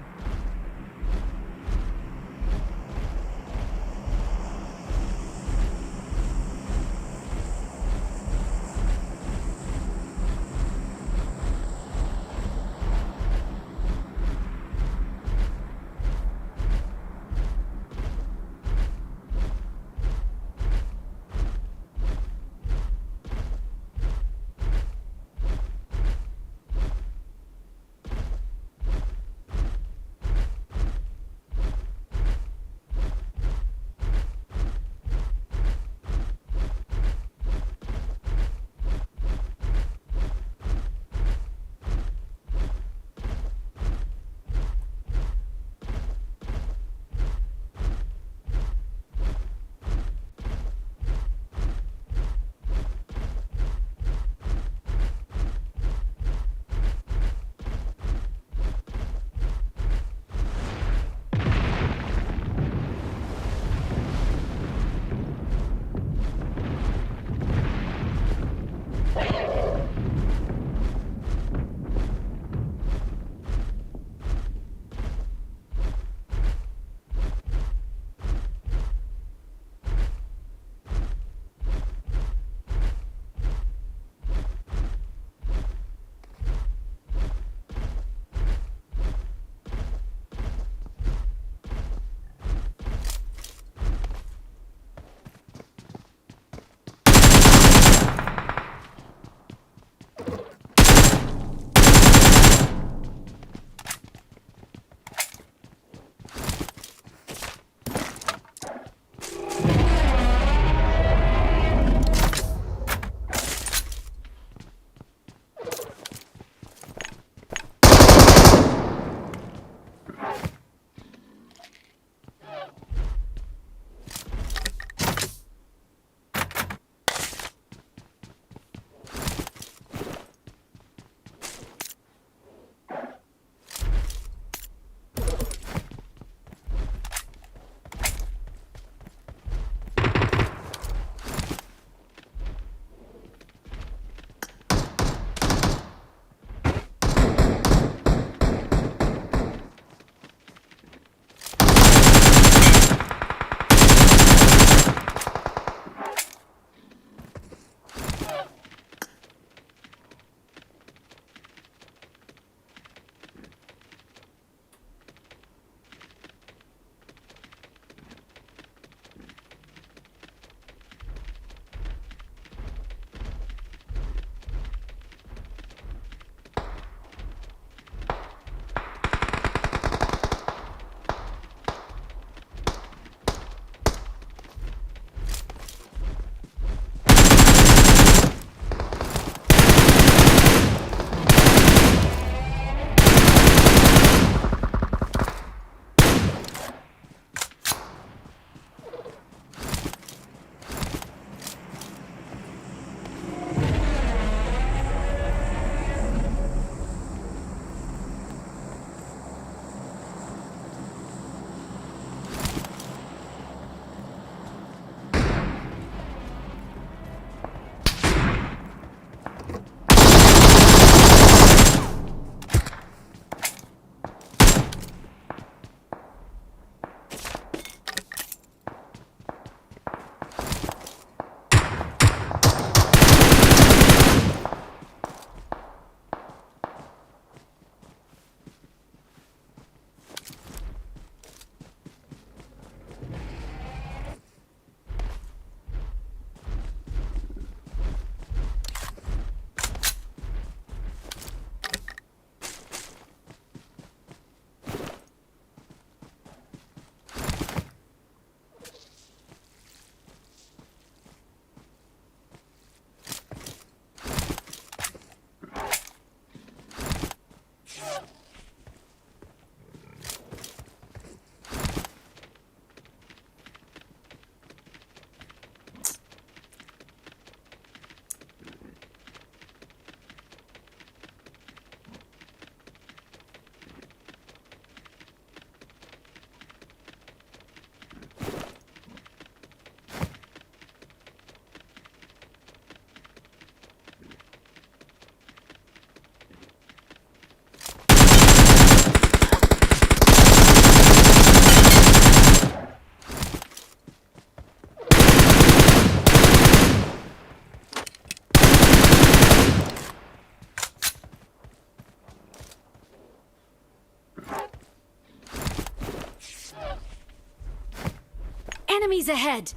Enemies ahead!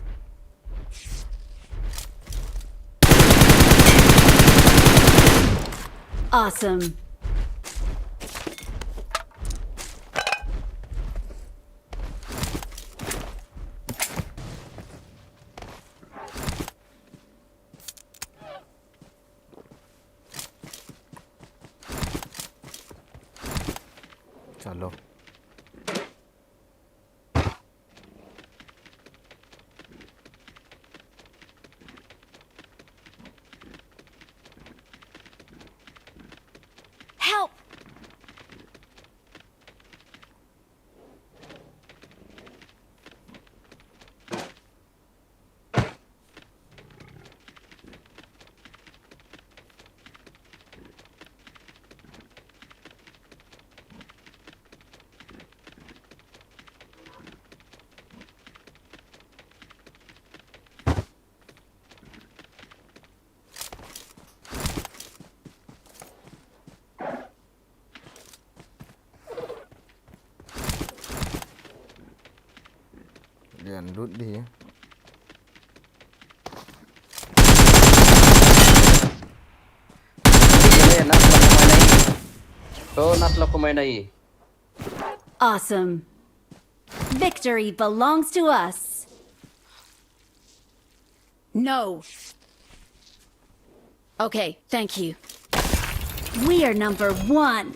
Awesome. Chalo. Help! Lian lut di. To natla kumai nahi. Awesome. Victory belongs to us. No. Okay, thank you. We are number one.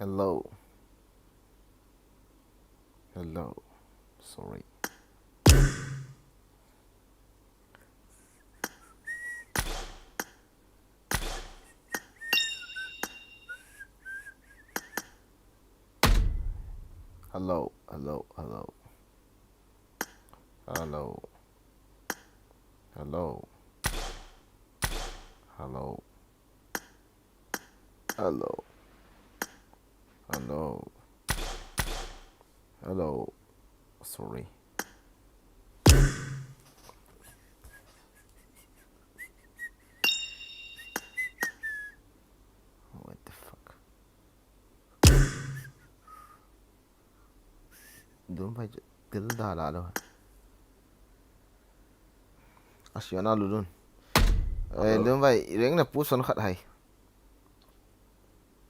Hello. Hello. Sorry. Hello, hello, hello. Hello. Hello. Hello. Hello. Hello. Hello. Sorry. What the fuck? Dum pai tel da la lo. Asiana lulun. Eh, dum pai reng na push on khat hai.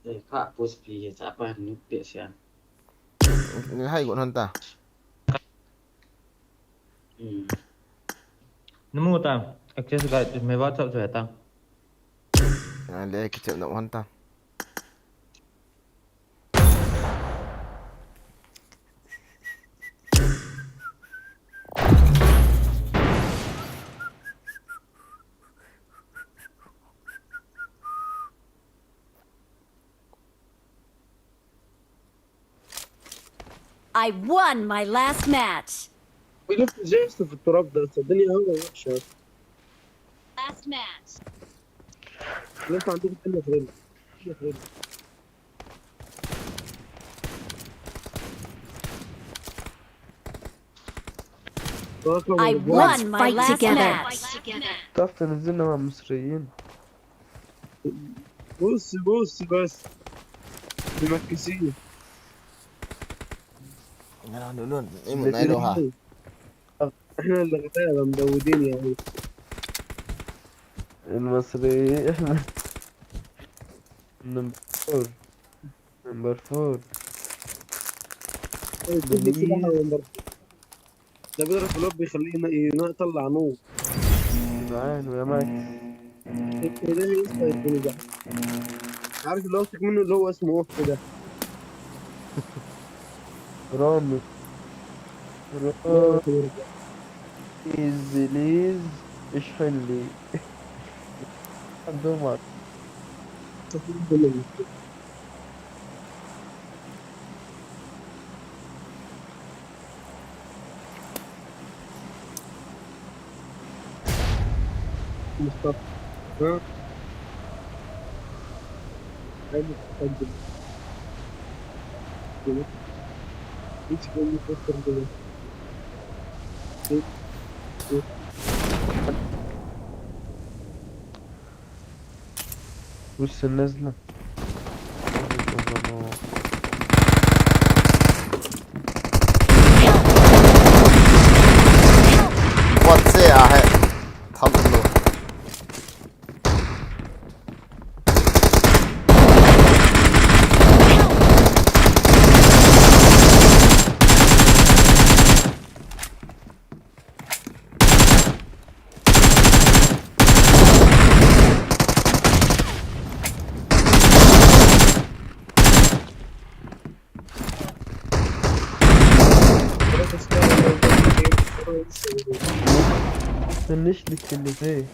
Eh, kha push pi he cha pa ni pe sian. Ni hai gon hon ta. Hmm. Namu ta, access ga me WhatsApp chu ta. Ah, le kichep na hon ta. I won my last match. في لفت جيش في التراب ده، الدنيا هوا وحشة. Last match. لسه عندكم تاني يا فريند. يا فريند. I won my last match. تعرف تنزلنا مع المصريين؟ بص، بص بس. مركزين. يلا نقولون، إيه من أين هو؟ احنا اللي غلابة مزودين يا عيال. المصريين احنا. نمبر فور. نمبر فور. طيب، كل سلاح نمبر فور. ده بيضرب في الواد بيخليه ين-، ين-، يطلع نور. جدعان، ويا ماكس. إيه ده يا اسطى يكون ده؟ عارف اللي واثق منه اللي هو اسمه وقت ده. رامي. Bro, easily اشحن لي. عبد الله. مصطفى. ها؟ هاي مصطفى. هيك بقول لك أكثر من. بص النزلة. What's it? Ah, hey. Thump the Sen ne işlik kirlisi?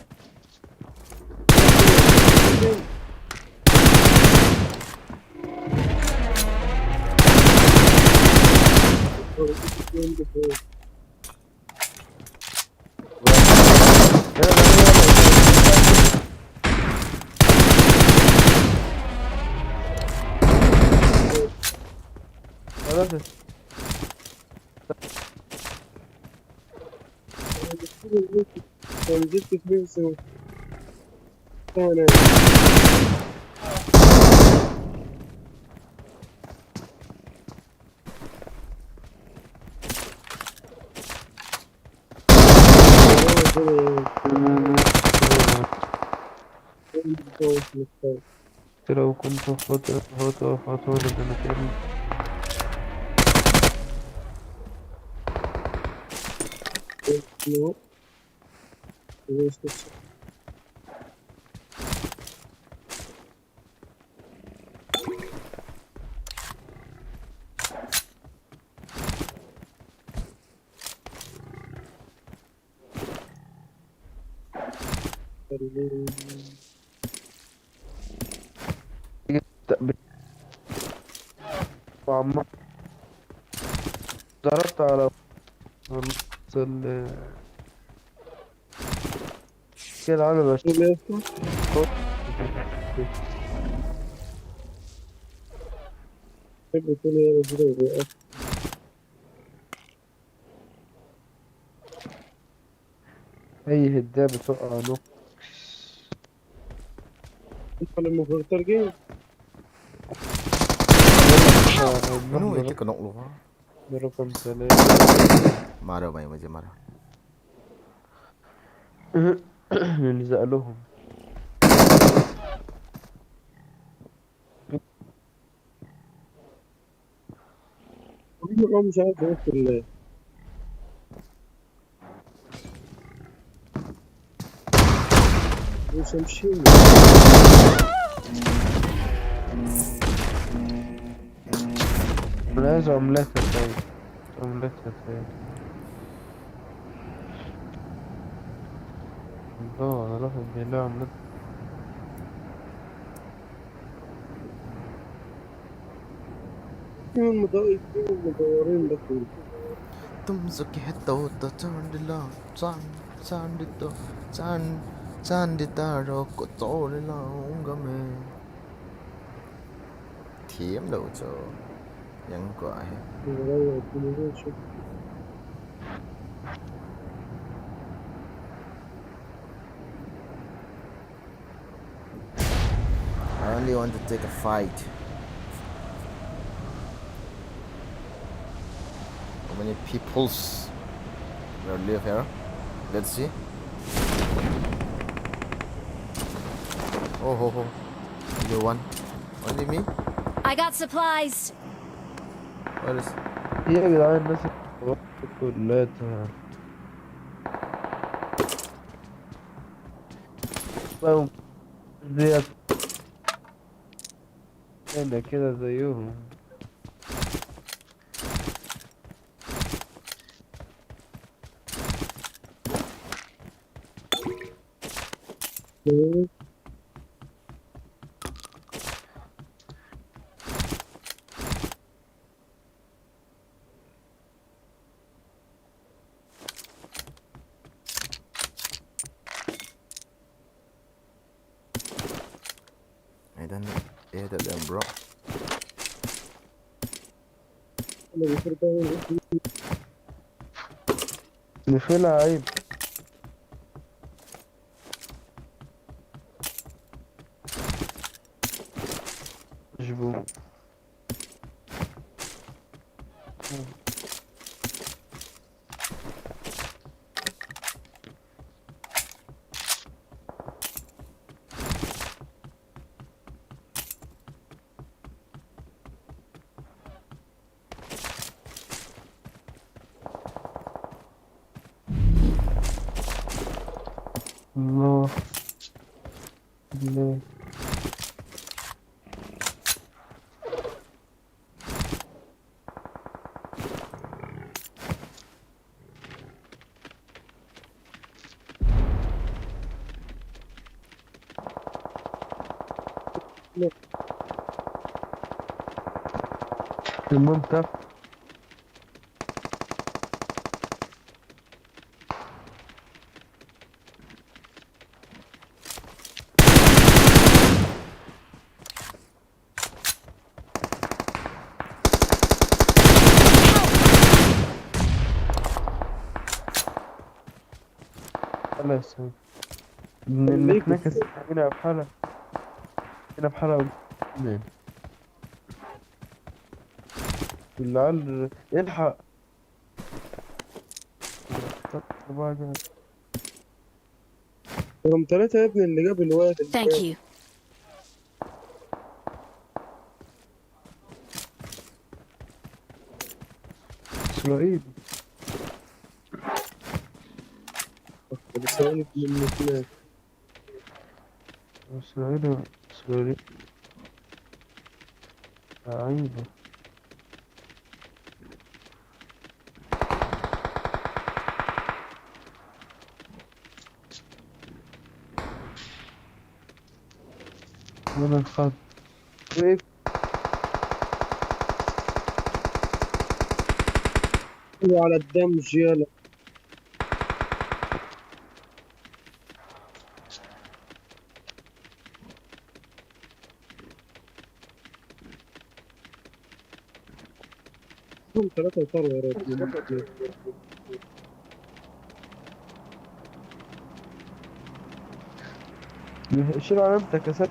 Tira ukun po, foto, foto, foto, foto, foto. Mama. Zara tara. Sel. Gel abi bak. Hey, hidde bu to ano. Pale mo ghar tar gaye. No, ye kya knock lo ha? Mere ko chale. Maro bhai, mujhe maro. Nilza alo. Oğlum, sen çok kirli. Bu sen şey mi? Let's omelette. Omelette. No, no, no, omelette. तुम जो कहते हो तो चांद ला, चांद, चांद तो, चांद, चांद तारों को तोड़ लाऊंगा मैं। Thiam lo chu. Yang ko ahi. I only want to take a fight. How many peoples will live here? Let's see. Oh ho ho. You won. Only me? I got supplies. Where is? Here we are in the. Oh, good, let's, uh, well, they are. And the killers are you. I don't add them, bro. Ni fela ai. Je vous. No. No. Limon ta. خلاص. نحن كس-، هنا بحالة. هنا بحالة. اثنين. العيال الحق. هم ثلاثة يا ابني اللي قبل الواد اللي Thank فات. You. إسرائيل. إسرائيل من اثنين. إسرائيل، إسرائيل. عيب. وين الخط؟ وين؟ وعلى الدمج يلا. هم ثلاثة وصاروا يا رب. شنو علامتك يا سيد؟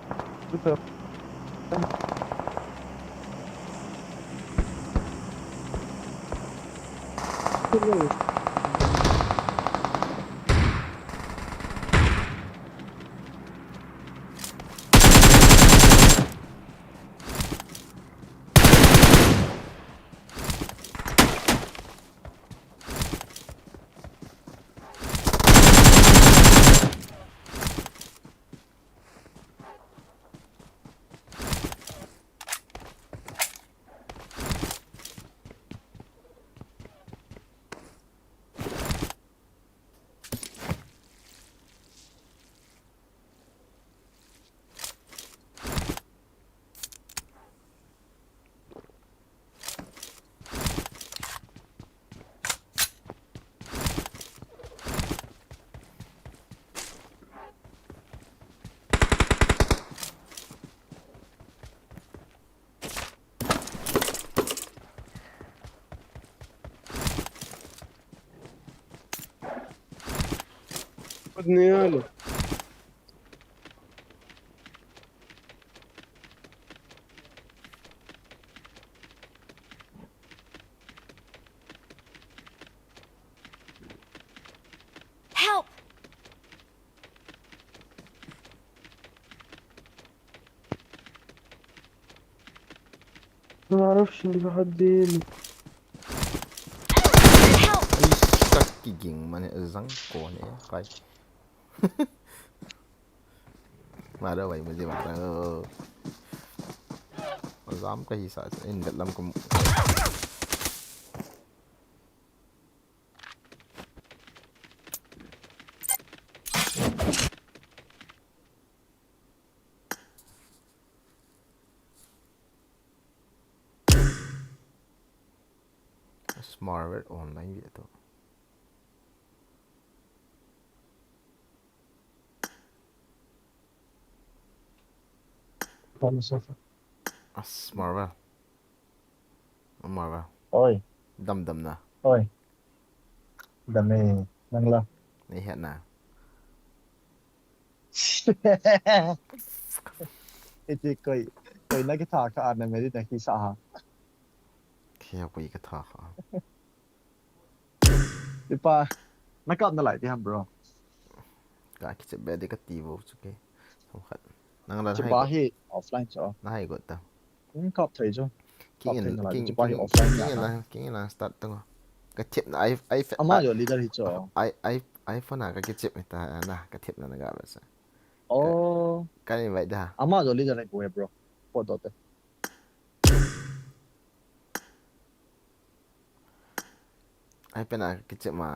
خدني يالا. Help! ما اعرفش اللي في حد يمي. Help! Ai, sakiging mane zang ko ne kai. Mara vai mujhe mara. Jam kahi sa in lam ko. Marvel online video tu. As Marvel. Marvel. Oi. Dam dam na. Oi. Dam e, nang la. Nei het na. Iti koi, koi na kitha kha ana meri na kisa ha. Khe koi kitha kha. Ipa, na kap na lai ti ham, bro. Ka kichep be de kati vo chu ke. Sam khat. Nang la. Chiba hi offline cho. Na hai got ta. King kap thei cho. King in, king, king, king in lang start tang. Ka thep na i, i, ama jo leader hi cho. I, i, iPhone a ka kichep ta na, ka thep na na ga ba sa. Oh. Ka ni vai da. Ama jo leader ko he, bro. Photo te. iPad a ka kichep ma,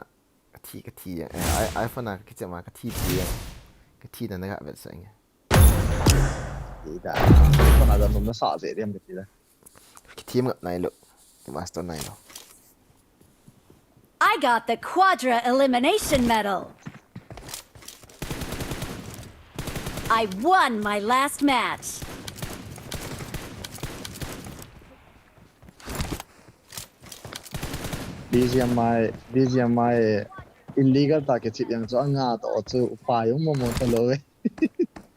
ka thi, ka thi, eh, i-, iPhone a ka kichep ma, ka thi thi, ka thi na na ga vet sa nge. Ida, iPhone a da num na sa je diam ka thi da. Ka thi ngap nai lo, master nai lo. I got the quadra elimination medal. I won my last match. B G M I, B G M I illegal ta ke chip yang chu anga to chu upai um mo mo ta lo e.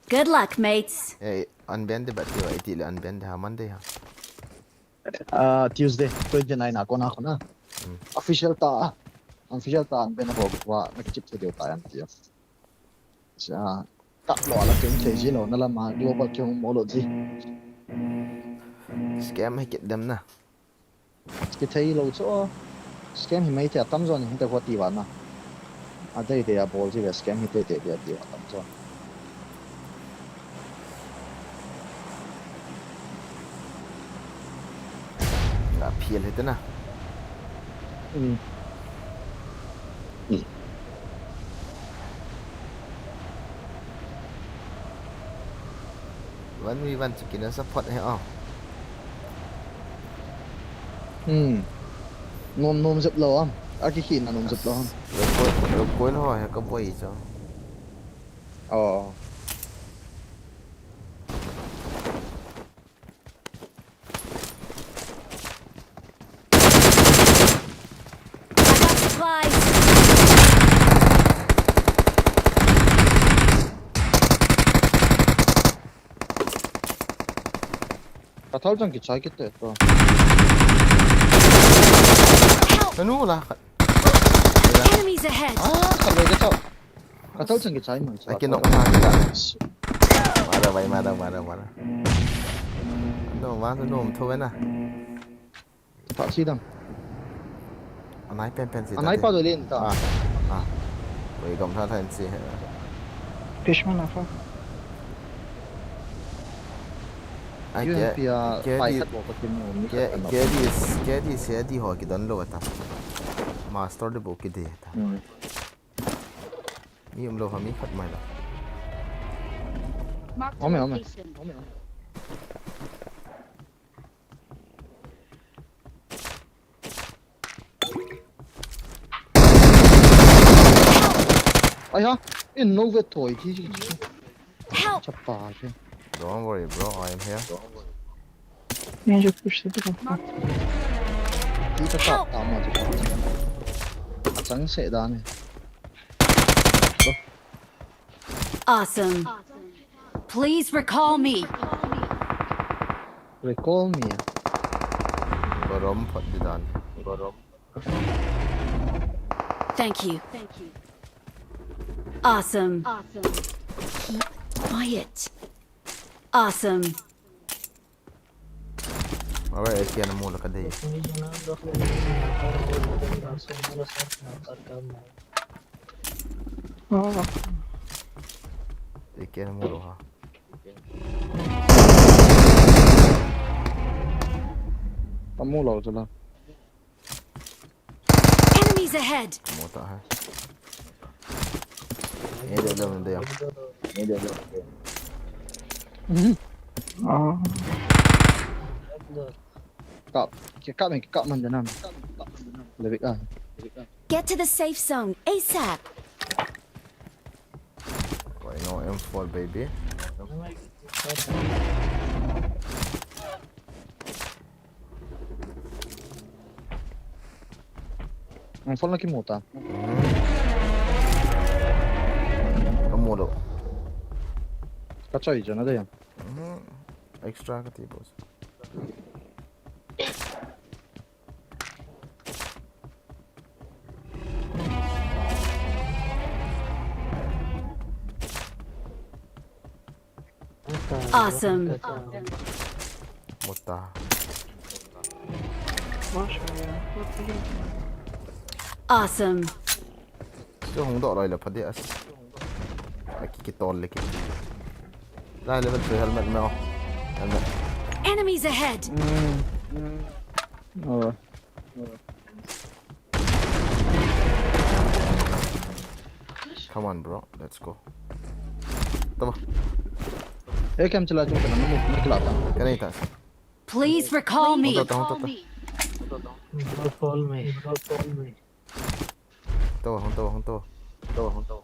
Good luck, mates. Hey, unban de bat ti le unban de ha Monday ha. Ah, Tuesday, twenty nine a kona kona. Hmm. Official ta, official ta unban ho wa na chip thei deu ta yan ti. Cha, kap lo la ken thei ji lo na lama global ke hung mo lo ji. Scam hi kit dem na. Kithei lo chu. Scam hi mai thei a tam jo ni hita ko ti va na. A dei dei a bol ji ve scam hi tei tei dei a ti va tam jo. Ga phial hita na. Hmm. One v one chu kina support he o. Hmm. Nom nom jep lo am. A ki khi na nom jep lo am. Recoil, recoil ho he ka boi chu. Oh. I got supplies. Ka thal chang kichai kit te to. Help! Nanu la. Enemies ahead! Ah, ka lo ka thal. Ka thal chang kichai man. Ai, kinok na kita. Mara bai, mara, mara, mara. No, mara, no, um, tho na. Tha si dam. Anai pen pen si. Anai ta pa ti. Do len ta. Ah. Ah. Koi gam tha tha in si. Fishman afa. Ai, U M P a pai khat bo ka tin mo, mi khat kan. K D, K D, C D ho kidon lou ta. Master de bo kide ta. Hmm. Mi um lou ha, mi khat mai la. Mark the location. Ome, ome. Ai ha, in no ve thoi thi. Help! Chapa che. Don't worry, bro, I am here. Major push the door. Mark the location. Ti ta ta ta ma che. Achang se da ne. Awesome. Please recall me. Recall me. Gorom phat di dan. Gorom. Thank you. Awesome. Keep quiet. Awesome. Awe, A K na mu la ka dei. Oh. A K na mu la ha. Amu lo chu la. Enemies ahead. Mo ta hai. Ye de lo de. Ye de lo de. Mhm. Ah. Kap, ke kap, ke kap man de nan. Levik ah. Get to the safe zone ASAP. Why no M four, baby? Ang phone lagi mo ta. Kamu do. Kachai jana da yan. Extra kati boss. Awesome. Mota. Awesome. Chu hung doh loi le phadi as. Aki kitol le ki. Lai level three helmet me o. Helmet. Enemies ahead. Oh. Come on, bro. Let's go. Tama. Hey, kam chala chung kana mo, mo chala ta. Kana ita. Please recall me. Hung to, hung to, hung to. Recall me. Hung to, hung to, hung to.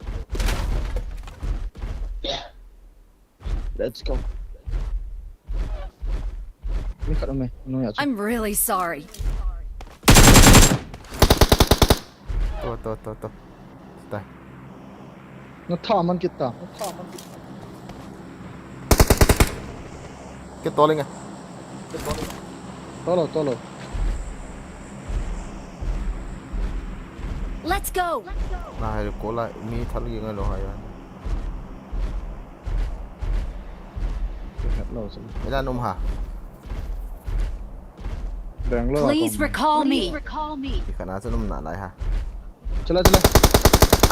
Let's go. Ni khat um e, nung ya chu. I'm really sorry. To, to, to, to. Tai. Na tha man kit ta. Kit to leng e. Tolo, tolo. Let's go. Na hai ko la mi thal gi ngai lo hai ya. Hello, sir. Ila num ha. Bangalore. Please recall me. Ki kana chu num na lai ha. Chala, chala.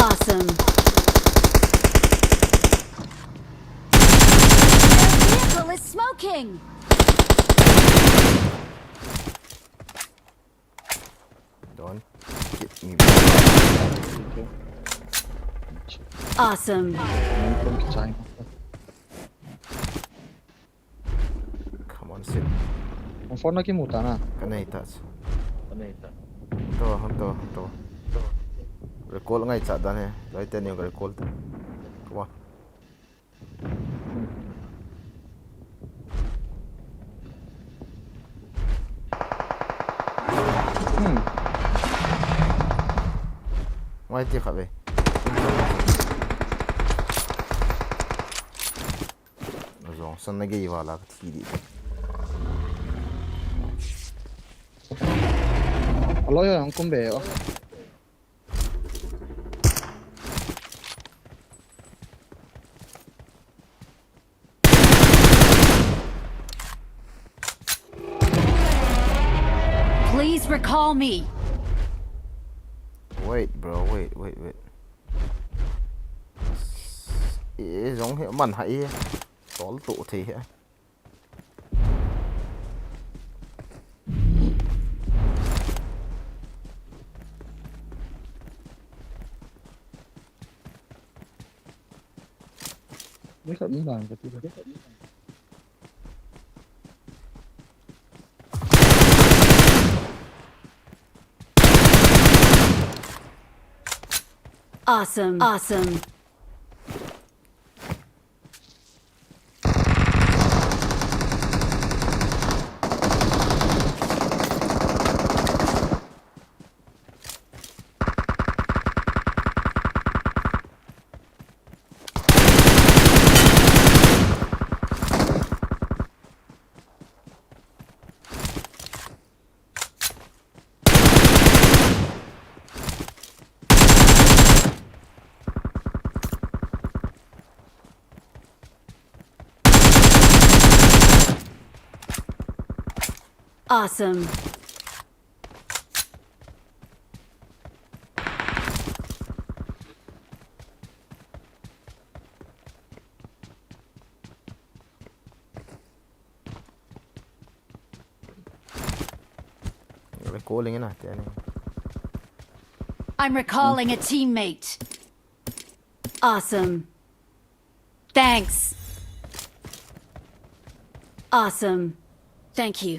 Awesome. Their vehicle is smoking. Don't get me. Awesome. Come on, sit. Ang phone na kimuta na. Kanai ta. Kanai ta. To, to, to. Recall ngai cha dan he. Lai te ni recall ta. Come on. Hmm. Ngai ti kha ve. Zong san na gei vala ka thi di. Aloi ang kumbe o. Please recall me. Wait, bro, wait, wait, wait. E, zong he man ha e. Tol to thei he. Ni khat ni dan ka ti. Awesome. Awesome. Awesome. Recalling na, tiyan eh. I'm recalling a teammate. Awesome. Thanks. Awesome. Thank you.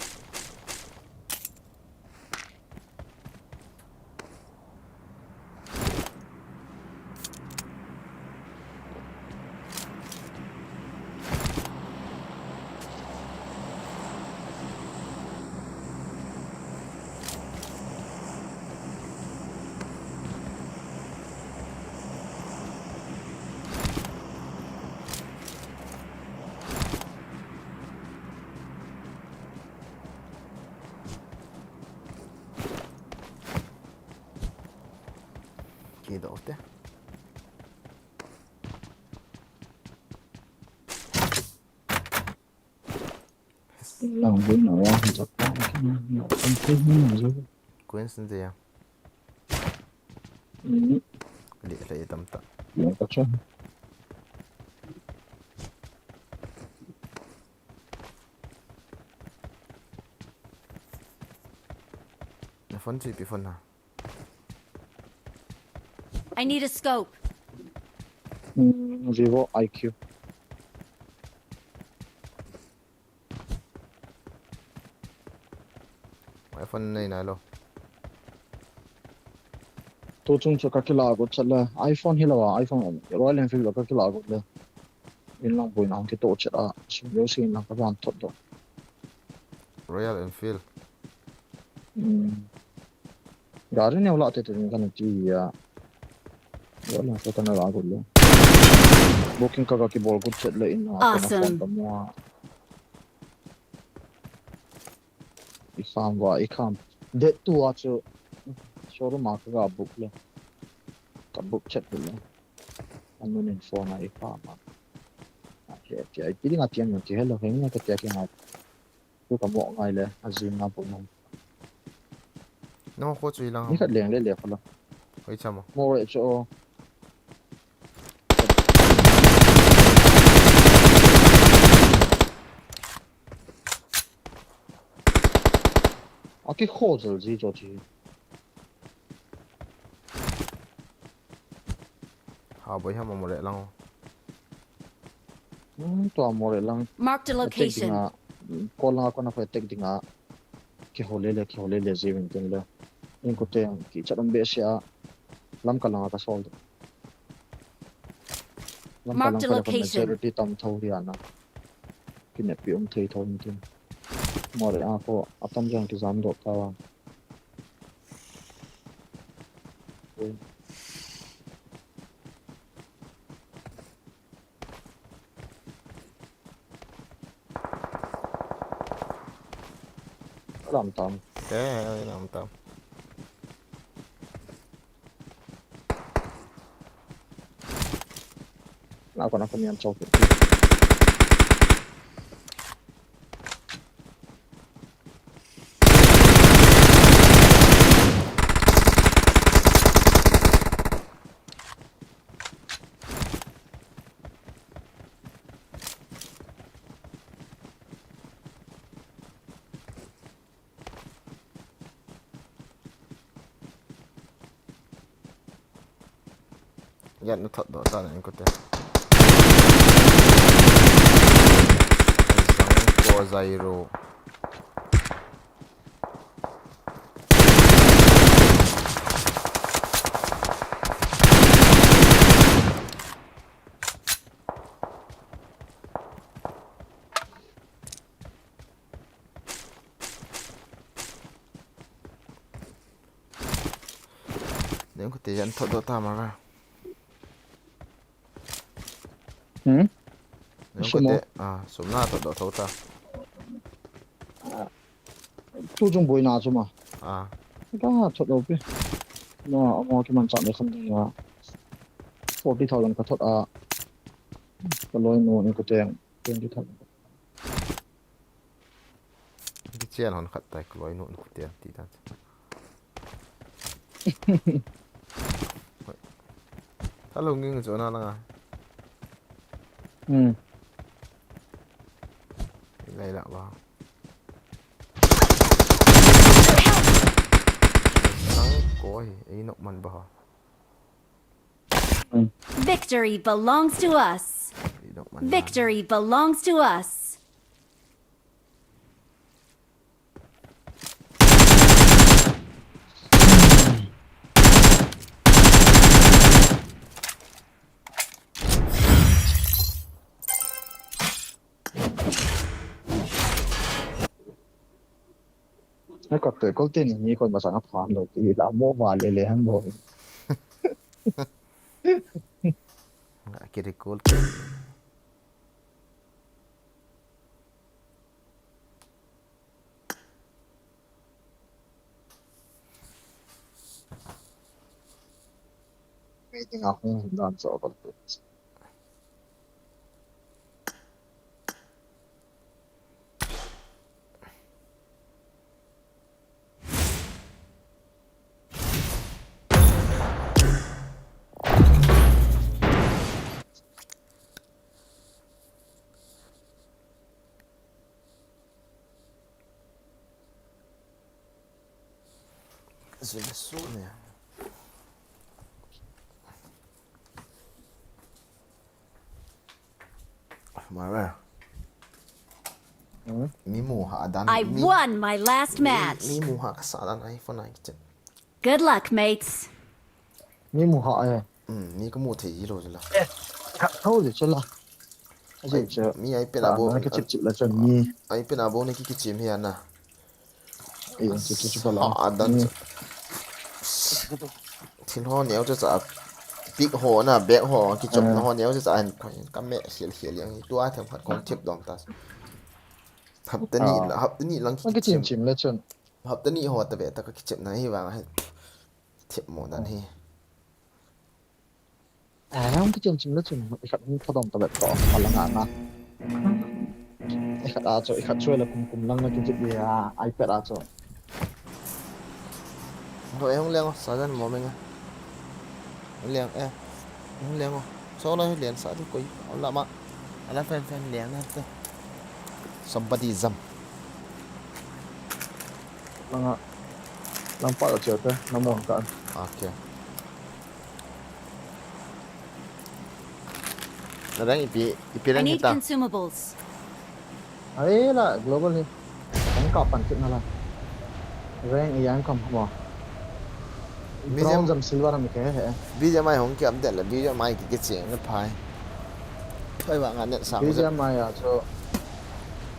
Ido te. Lang bu na wa ha jat ta ki na na kan te ni na jo. Queens ni ya. Ni Li le tam ta. ya ka cha. Na phone si pi phone na. I need a scope. Mm, Vivo I Q. Mai phone nei na lo. Tu chung chu ka kila got chat le. iPhone hi lo a, iPhone Royal Enfield lo ka kila got le. In lang boina hung kito chat a. Sum yo sin lang ka van thot do. Royal Enfield. Mm. Gari neo la te te kan ti ya. Royal Enfield kan la got le. Booking ka ka ki bol got chat le in a. Awesome. Ka mo. I farm va, i farm. Det tu a chu showroom a ka ga book le. Ka book chat le. Anu nin phone a i farm a. A ti ti ai ti ding a tiang ti hello heng na ka ti ki ngai. Tu ka mo ngai le a jing na bu na. No ko chu ilang. Ni ka leng le le ko la. Hoi chamo. Mo re chu. A ki kho jal ji cho chi. Ha boi ha mo mo le lang. Hmm, tua mo re lang. Marked a Attack location. Dinga, mm, ko langa kona ko attack dinga. Ki hole le, ki hole le ji vin tin le. In ko te ki chat um be sia. Lam ka langa ka sol. Lam ka Marked lang a ko le ko location. Majority tam tho hi ana. Ki ne pi um thei tho in tin. Mo re a ko atam jang ki jam do ta wa. Ui. Lam tam. Te, lam tam. Na ko na ko niam chau. Yan na thot do ta na in ko te. Zang ko zai ro. Neng ko te yan thot do ta ma ra. Hmm? Neng ko Sumo. Te, ah, sum na thot do tho ta. Tu jong boina chu ma. Ah, Ka thot lo pe. No, amo ki man cha me kham ding a. Forty thousand ka thot a. Ka loi nu ni ko te twenty thousand. ki chian hon khat tai ko loi nu ko te ti ta. Hello, nging chu na langa. Hmm. Lai la ba. Sang ko hi, ei nok man ba. Victory belongs to us. Ei nok man. Victory belongs to us. Na ka te kol te ni ni kon ba sa na phan lo ti la mo ba le le han bo. Ki recall. Kei dinga hung dan chu a bol. Zin su ne. Mara. Hmm? Mi mu ha dan. I mi, won my last mi, match. Mi mu ha ka sa dan iPhone ai kichep. Good luck, mates. Mi mu ha eh. Hmm, mi ka mu thei ji lo ji la. Eh, ka thau ji chu la. Aji chu. Mi iPad a bo. Ka chip chip la chu mi. iPad a bo ne ki kichim hi ana. Eh, chu, chu, chu, pala. Ha, a dan chu. Thil ho neo chu cha. Pick ho na, bag ho, kichopna ho neo chu cha, an ka me hial hial yang. Tua them khat kong thip dom ta. Hapta ni, hapta ni lang ki chim chim le chun. Hapta ni ho ta be ta ka kichepna hi vang hi. Thip mo dan hi. A, hung kichen chim le chun, i khat hung thadom ta vet to, a la nga nga. I khat a chu, i khat chu la kum kum lang na kichep dia, iPad a chu. Ho, eh, hung leng o, sa jan mo meng a. Hung leng, eh. Hung leng o. So na hung leng sa di koi, a la ma. A la fan fan leng na to. Somebody jam. Lang a, lang pa la chu te, na mo ka. Okay. Na rank ipi, ipi I rank need hita? Consumables. Ai la, global hi. Ang kapan kit na la. Rank i yang kam mo. Medium. Bronze am silver am ke he. B G M I hong kiam den la, B G M I ki kicheng na phai. Phai wa nga net sang. B G M I a chu.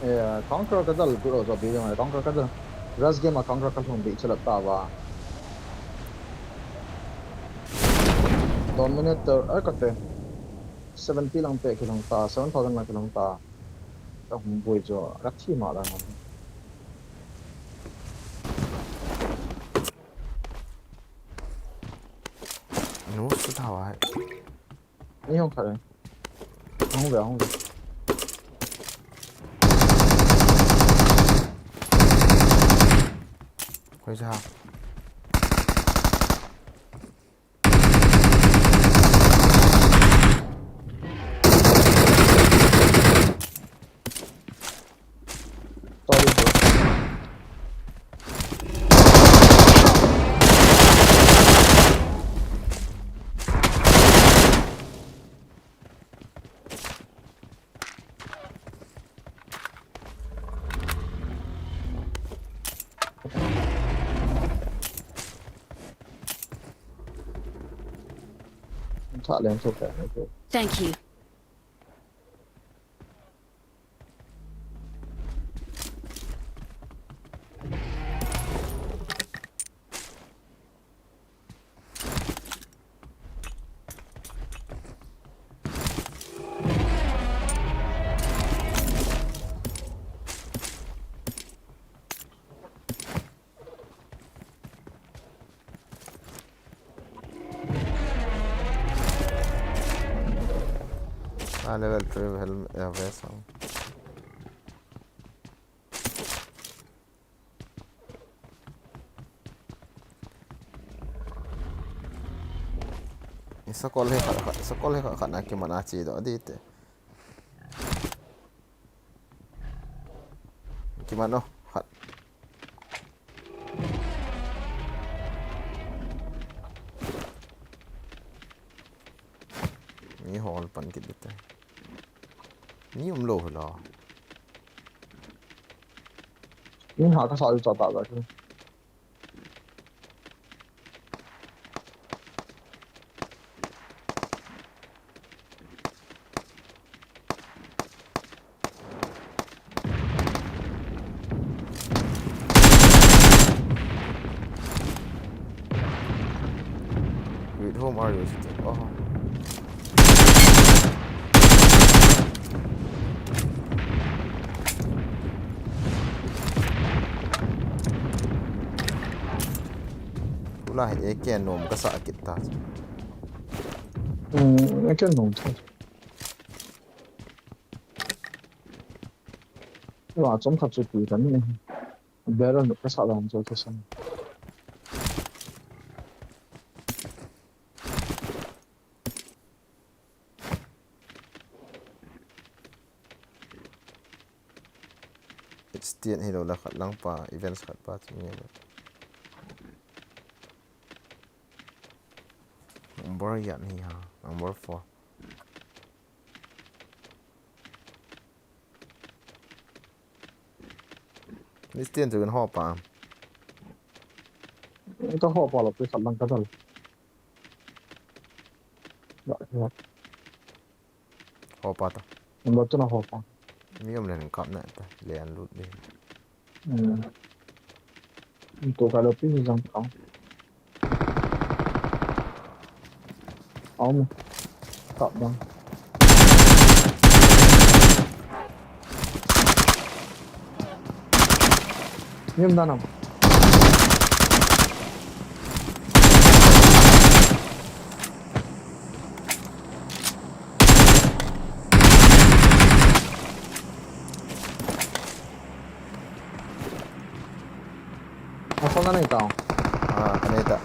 Eh, Conqueror ka dal guro chu B G M I Conqueror ka dal. Rush game a Conqueror ka lhung bi chu la ta wa. Dominator, ai ka te. Seventy lang pe kilhung ta, seven thousand lang kilhung ta. Ka hung boi jo, ka thi ma da. Nu su tha wa. Ni hung kha. Hung ve, hung ve. Koi sa. Sorry, bro. Thank you. Ah, level three helmet, eh, vest ang. Sakol hi khat, khat, sakol hi khat, khat na kiman a chi do di te. Kiman o, khat. Mi hol pan kit dite. Mi um lou hula. Mi ha ka sa u cha ta ba. With whom are you shooting? Oh. Tulai A K nom ka sa kit ta. Hmm, I can move. Wa, chom khat chu ti kan ni. Barrel nu ka sa lam chu ka san. It's ten hi lo la khat lang pa, events khat pa chu ni. Number yan hi ha, number four. Ni ten chu kan ho pa. Ka ho pa lo pe khat lang ka dal. Ya, ya. Ho pa ta. Number two na ho pa. Mi um len kap na ta. Le an lut di. Hmm. Tu ka lo pi jang ka. Aum. Kap dang. Yum danam. Ako na lang ito. Ah, ano ito?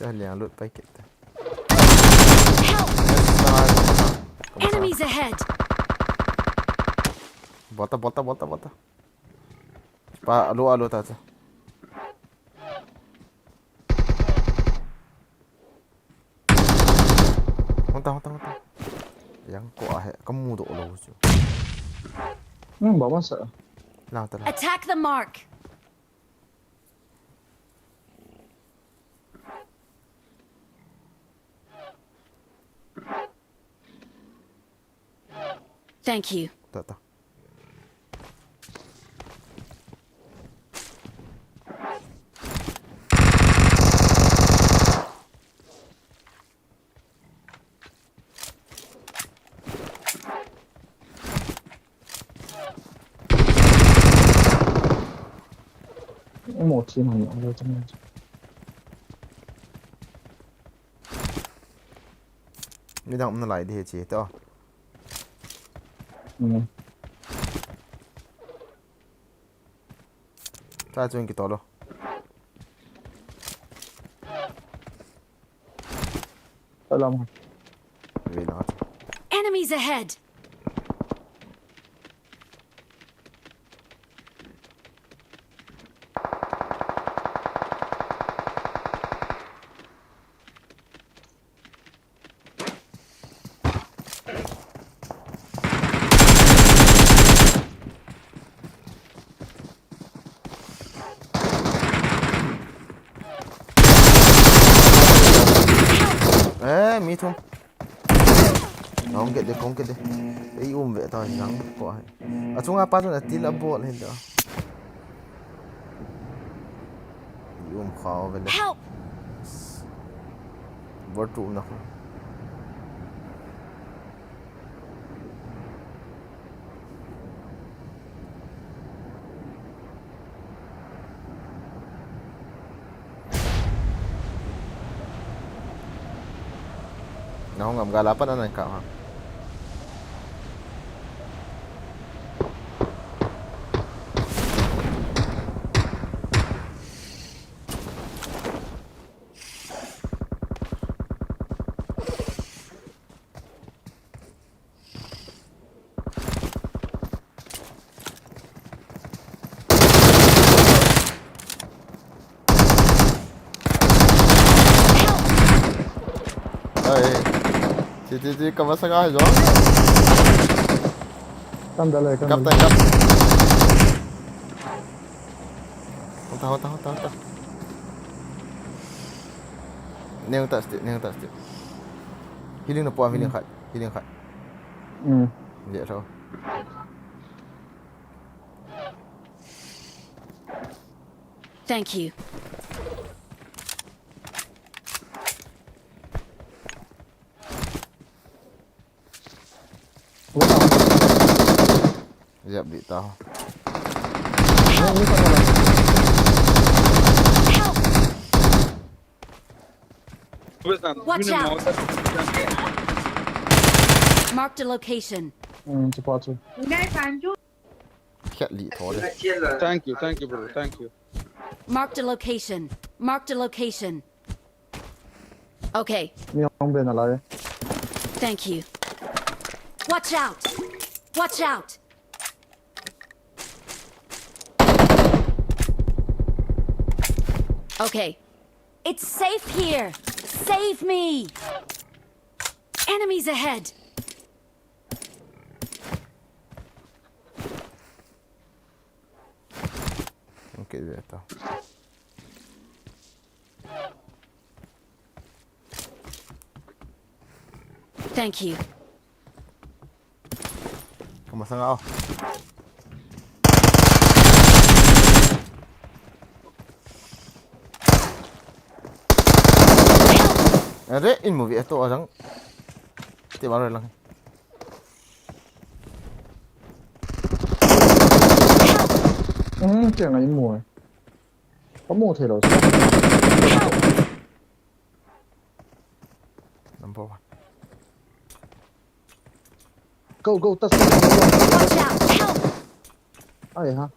Cha liang lut pai kit ta. Help! Enemies ahead! Bota, bota, bota, bota. Pa, alo, alo, ta, ta. Hong ta, hong ta, hong ta. Yang ko a he, ka mu do lo chu. Hmm, ba masa. Lang ta la. Attack the mark. Thank you. Ta, ta. Mo thi na ni, alo chang. Midang um nalai di he chi to. Hmm. Ta chung kito lo. Salam. Ve na. Enemies ahead! Eh, mi thum. Hong kit de, hong kit de. Ei um ve ta nang ko hai. Achunga pa chun atil abol hin da. Ei um khao ve le. Help! Bor tu um na ko. Nahung am gala pa na nang ka ha. Ai. Ti, ti, ti, ka masanga jo. Kan dale, kan dale. Kap, kap. Hota, hota, hota, hota. Neng ta sti, neng ta sti. Healing na po, healing khat, healing khat. Hmm. Dia tau. Thank you. Jap di tao. Watch out! Marked a location. Hmm, cepat tu. Khat li tho le. Thank you, thank you, bro. Thank you. Marked a location. Marked a location. Okay. Mi hong ben alai. Thank you. Watch out! Watch out! Okay. It's safe here. Save me! Enemies ahead! Okay, better. Thank you. Kamasang ako. Are, in movie ito orang. Ti baru lang. Hmm, kaya nga in mo eh. Kamu thei lo. Number one. Go, go, tas. Watch out! Help! Ai ha.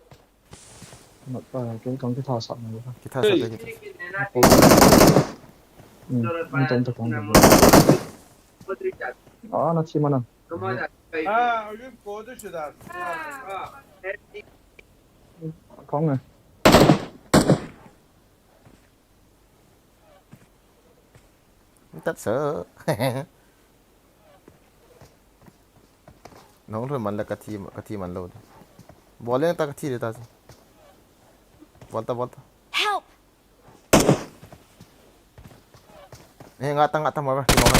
Mat pa, keng kang kita sa na ha. Kita sa kita. Hmm, ang tong ta kong. Ah, na chi mana. Ah, oyun kodu şu da. Kong eh. Tat sa. Nong lu man la kati kati man lo. Bole ta kati de ta. Volta volta. Help! Eh, ngata ngata mara. Ki mara.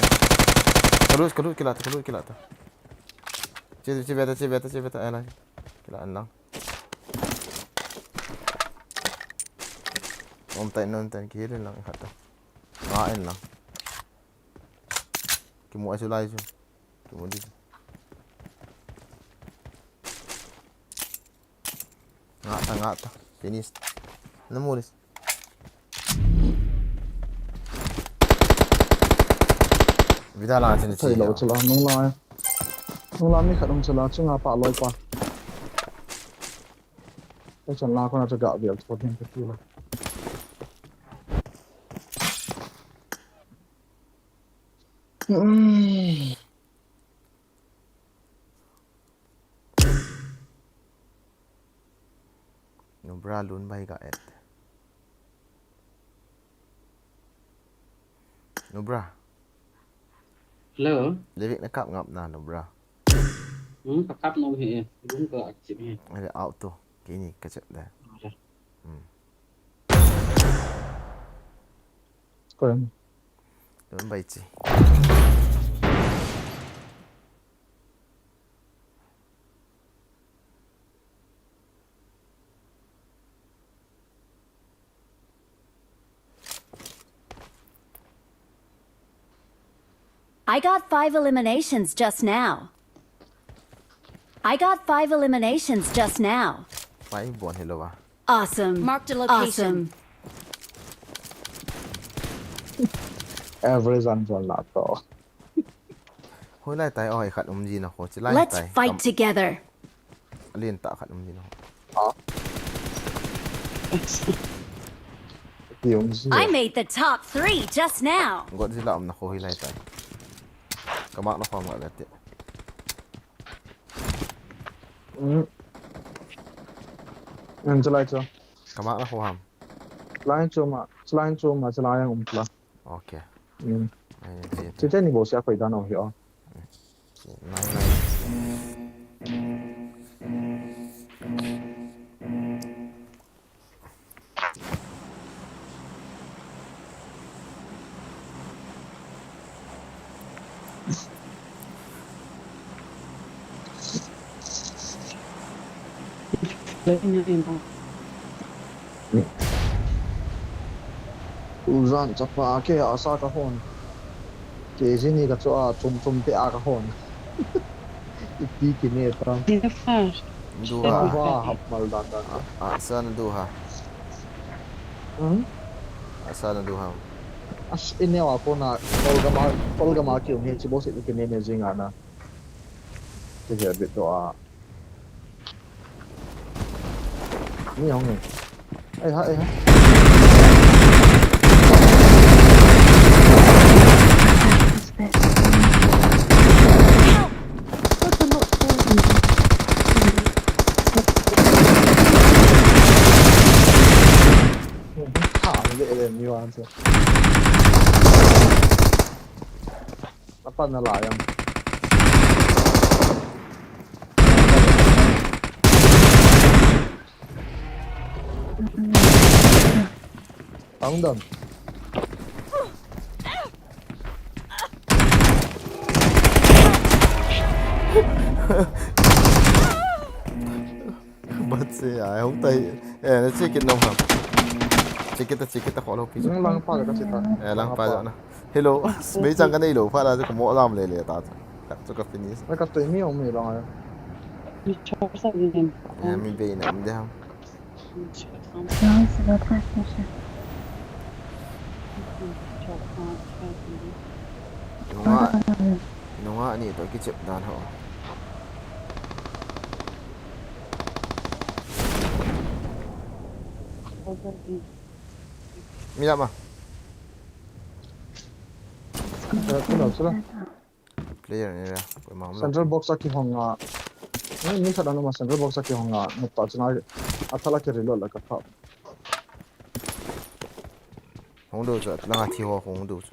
Kalu kalu kila ta kalu kila ta. Che che beta che beta che beta ala. Kila an lang. Om tai non tai ki hil lang khat ta. Nga en lang. Ki mu ai su lai su. Ki mu di. Ngata ngata. Finish. Na mu di. Vida la chin Thei lo chula nung la. Nung la mi khat nung chula chunga pa loi pa. Ka chan la ko na cha ga vial ko hin ka ti la. Nubra lun bai ga et. Nubra. Hello. Levik na kap ngap na Nubra. Hmm, ka kap no he. Lun ka active he. Ale auto. Kini ka chat da. Ale. Hmm. Ko yan. Lun bai chi. I got five eliminations just now. I got five eliminations just now. Pai bon hello ba. Awesome. Marked a location. Average an bon la to. Hoi lai tai oi khat um ji na ho chi lai Let's tai. Fight together. Alien ta khat um ji na ho. Ti um ji. I made the top three just now. Godzilla um na ho hi lai tai. Ka mak na ho ma la ti. Hmm. Ang chalai cho. Ka mak na ho ham. Chalai cho ma, chalai cho ma, chalai ang um pla. Okay. Hmm. Ai, ai, ai. Chete ni bo sia koi da no hi o. Nine, nine. Uzan chapa ke asa ka hon. Ke jini ka cho a chum chum te a ka hon. Ipi ki ne ta. Flash. Duha. Ava hap mal dan dan. Asa na duha. Hmm? Asa na duha. As ineo a kona kolgama kolgama ki um he chi bo se ki ne ne jinga na. Te he bit do a. Ni hong ni. Ai ha ai ha. Apa na la yang. Ang dam. Bat se ai hong tai. Eh, na che kit nom ham. Che kit ta, che kit ta kholo pi. Lang pa ka che ta. Eh, lang pa na. Hello. Mei chang ka nei lo pha la chu ko mo lam le le ta. Ka chu ka finish. Ka tu mi ong mi long ai. Mi chok sa ni. Eh, mi be na mi de ham. Nunga, nunga ni to kichep dan ho. Mi lama. Player ni ra, koima um lo. Central box a kihong a. Ni, ni khat a numa central box a kihong a, nupta chunga, a thala ki reload la ka pha. Hong do chu, langa thi ho hong do chu.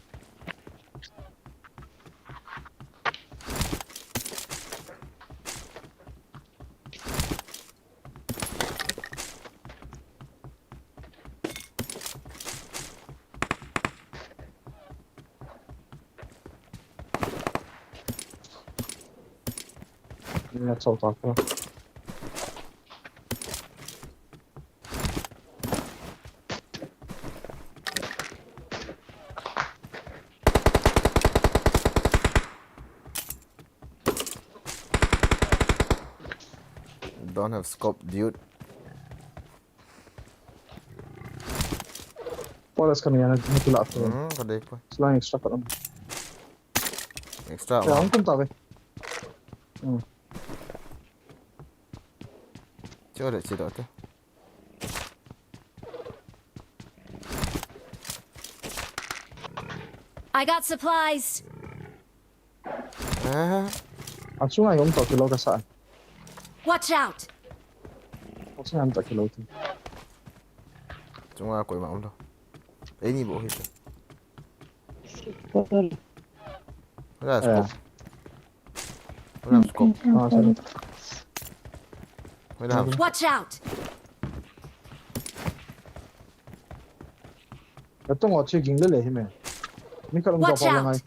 Na chau ta ko. Don't have scope, dude. Pole scan ya na kila ko. Hmm, ka dei ko. Slang extra pa. Extra. Ya, ang kunta be. Hmm. Chore, chore te. I got supplies. Eh. A chunga yom to kilo ka sa. Watch out. A chunga yom to kilo tu. Chunga koima um lo. Ei ni bo hi. Wala scope. Wala scope. Ah, sorry. Wala. Watch out. Ka tong o che ging le le hi me. Mi ka lung ka pa lang ai.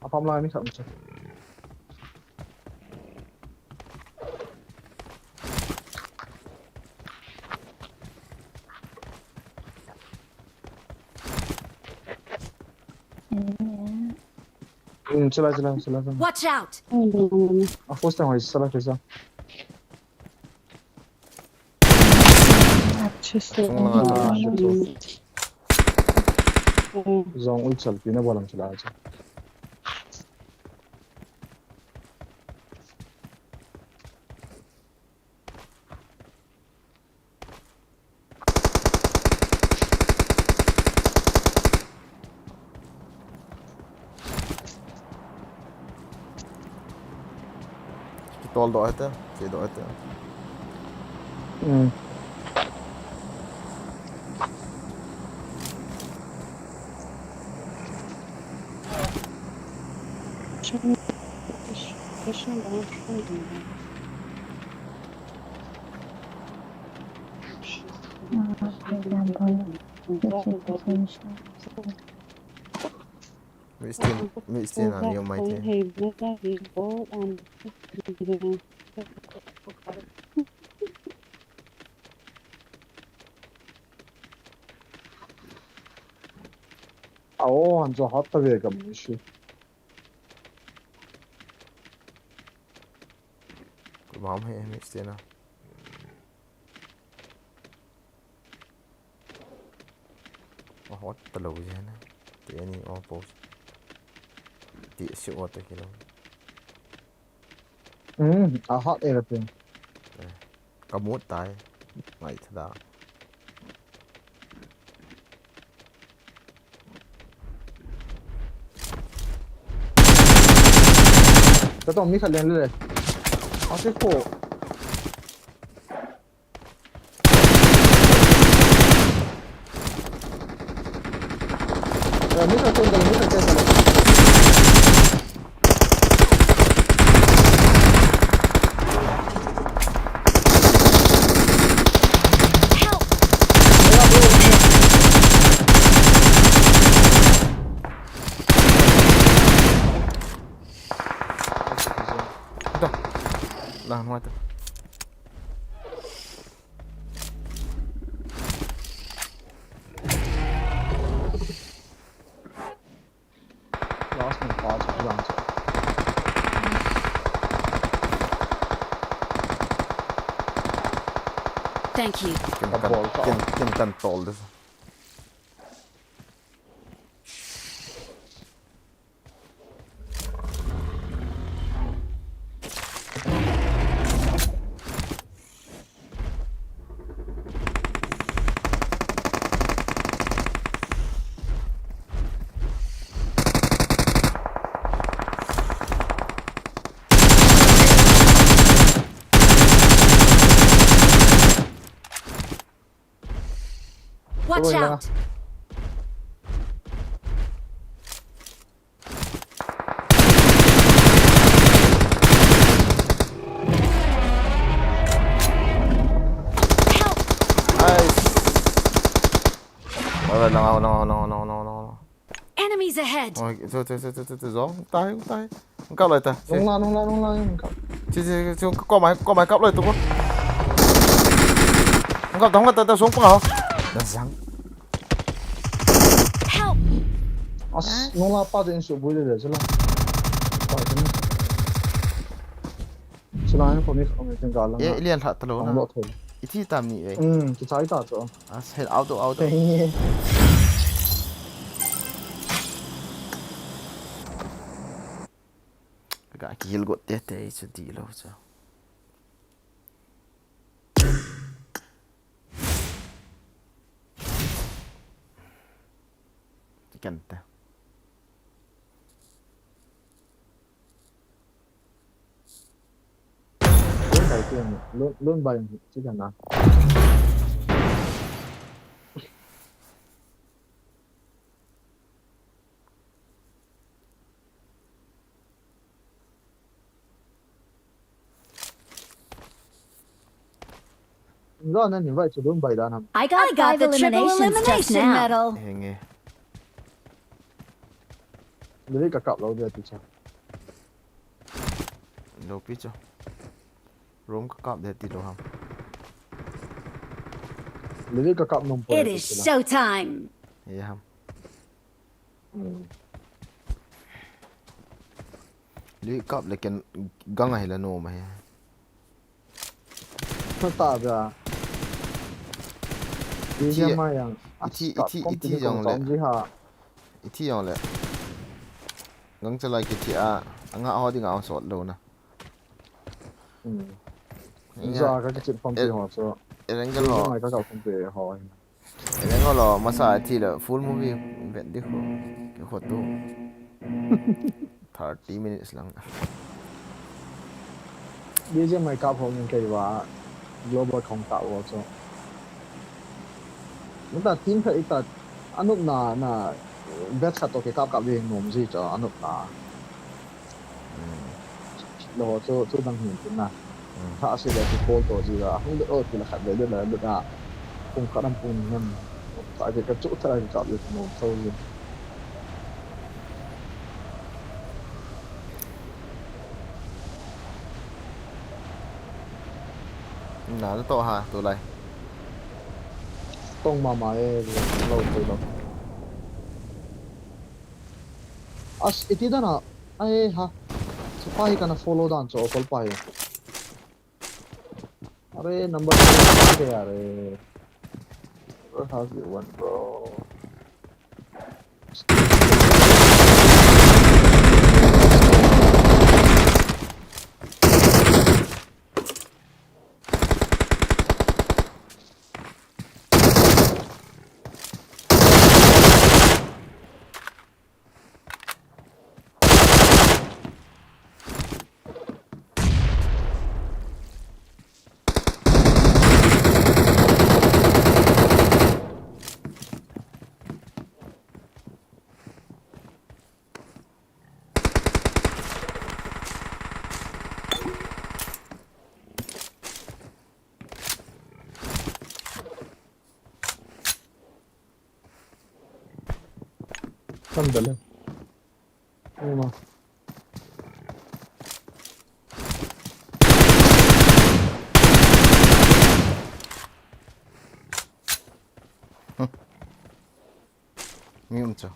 A pam lai ni khat mu che. Hmm, chala, chala, chala, chala. Watch out! A force ta hoi, chala, chala. Achhe se. Chung langa to. Jong ui chalpi na bolam chala cha. Kitol doh hite, che doh hite. Hmm. Mi stin, mi stin a mi um mai te. Ao, han jo hat ta ve ka mi shi. Ko Mom he, he stay na. Oh, what the low jana. Te ani oh post. Te si oh te kilo. Hmm, a hot air pin. Ka mut tai. Ngai thada. Ka tong mi khat len le. A se ko. Eh, mi khat len le, mi khat len le. Help! Ito. Lang mo ito. Last man pa chu lang chu. Thank you. Kin kan, kin, kin kan tol de. Watch out! Help! Nice. Wala lang ako, lang ako, lang ako, lang ako, lang ako, lang ako. Enemies ahead! Oh, ito, ito, ito, ito, ito, zong. Tayo, tayo. Ang kalay ta. Nung la, nung la, nung la, yung ka. Si, si, si, si, ko mai, ko mai kap lay to ko. Ang kap, ang kap, ta, ta, song pa, oh. Nasang. Help! As, nung la pa din su bu de de, sila. Pa din. Sila yung kami, kami tinggal lang. Eh, ilian lha talo na. Ang lot hole. Iti tam ni, eh. Hmm, kita ita to. As, head out, out. Ka kihil got te te chu ti lo chu. Ti kan te. Lun bai ti, lun, lun bai ti kan na. Lo na ni vai chu lun bai dan ham. I got, I got five the triple eliminations just elimination now. Medal. Henge. Lili ka kap lo dia ti cha. Lo pi chu. Room ka kap dia ti lo ham. Lili ka kap nom po. It is showtime. Ye ham. Hmm. Lili kap le ken gang ahi la nom ahi. Thata bia. Iti, iti, iti, iti jong le. Iti jong le. Gang chalai kithi a, anga ho dinga sot lo na. Hmm. Ja ka kichit pam pi ho so. Ereng ka lo. Mai ka ka pam pi ho. Ene ngolo masa thi le full movie vet di khu. Ke khu tu. Thirty minutes lang. Di je mai kap ho min kei va global khong ta wo chu. Mata team khat ita anop na na bet khat to ke kap kap ve nom ji chu anop na. Hmm. Lo chu, chu dang hin tin na. Hmm. Tha si le chu call to ji la. Hung de o ti la khat de de la de da. Kung khat am pung nam. Tha ke ka chu tha ke kap le no so ji. Na to ha tu lai. Tong mama e lo thei lo. As, iti dan a, ai ha. Sipai kana follow dan chu, okol pai. अरे नंबर दे यार। Bro, how's your one, bro? Sandal hai. Uma. Hmm. Mi um chu.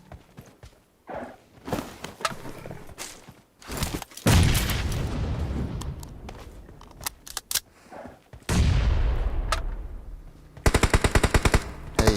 Hey.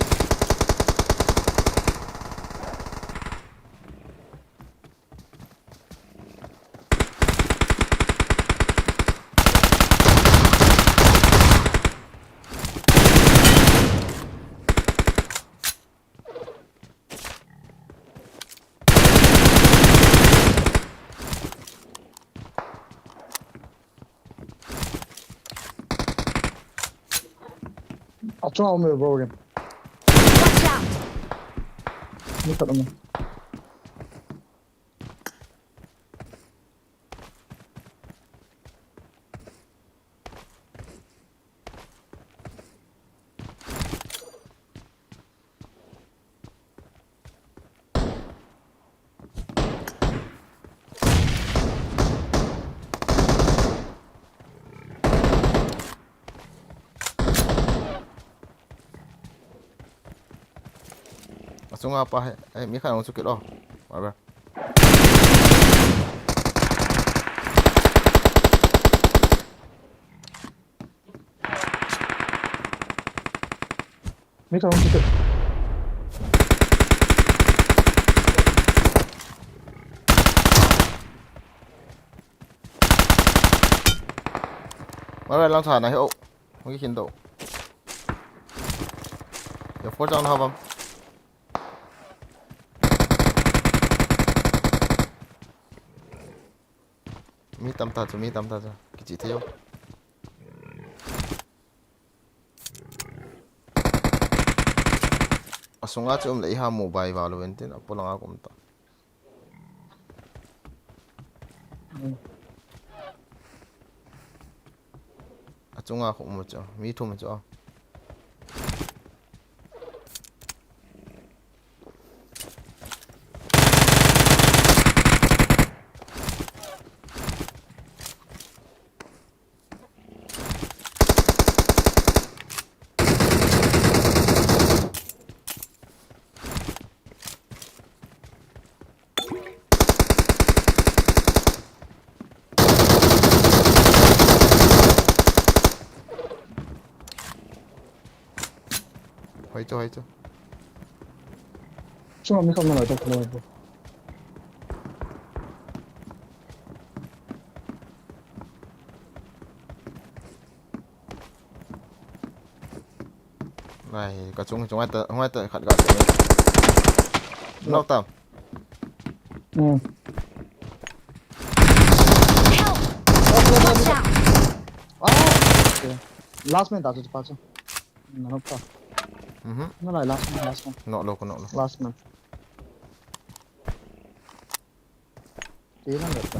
Achunga um e bro again. Watch out! Mi khat um e. Achunga pa he, eh, mi khat hung chu kit o. Bye bye. Mi khat hung chu kit. Bye bye, lang tha na he o. Hung kikhin do. Ya four chang na ha bam. Mi tam ta chu, mi tam ta chu. Kichih thei o. Asunga chu um le i ha mobile va lo en tin, apolanga kum ta. Achunga khu um chu, mi thum chu. Hoi chu, hoi chu. Chunga mi khat na lai ta kho. Nai, ka chung, chung ai ta, hung ai ta khat ka. Nok tam. Hmm. Help! Watch out! Ah, okay. Last man ta chu pa chu. Na nok ta. Mhm. Na lai last man, last man. Nok lo, nok lo. Last man. Tira na ta.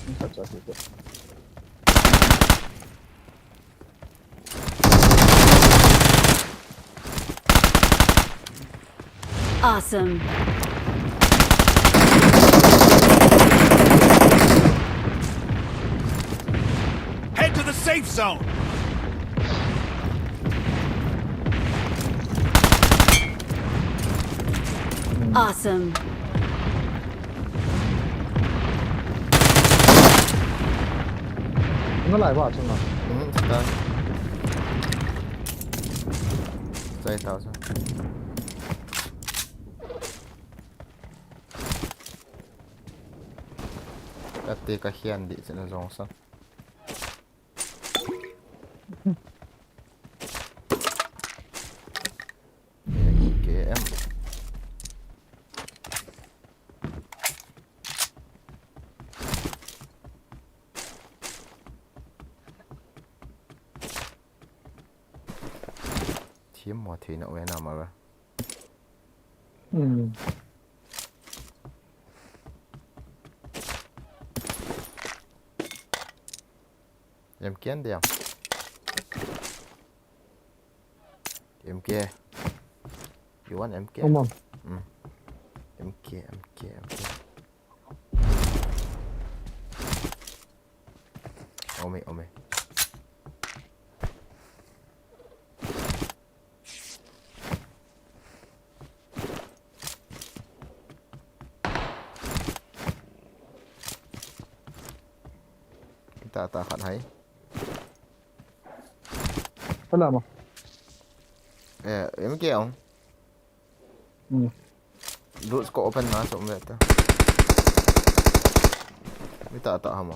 Ni sa cha ti ko. Awesome. Head to the safe zone. Awesome. Nalai ba chunga. Hmm, star. Sai tao sa. Kate ka hian di chena jong sa. K M. Thiam mo thei na wen ama ba. Hmm. M K an dia. M K. You want M K? Come on. Mm. M K, M K, M K. Ome, ome. Ta ta khat hai. Hala ma. Eh, M K ang. Hmm. Loot ko open na so me ta. Mi ta ta hamo.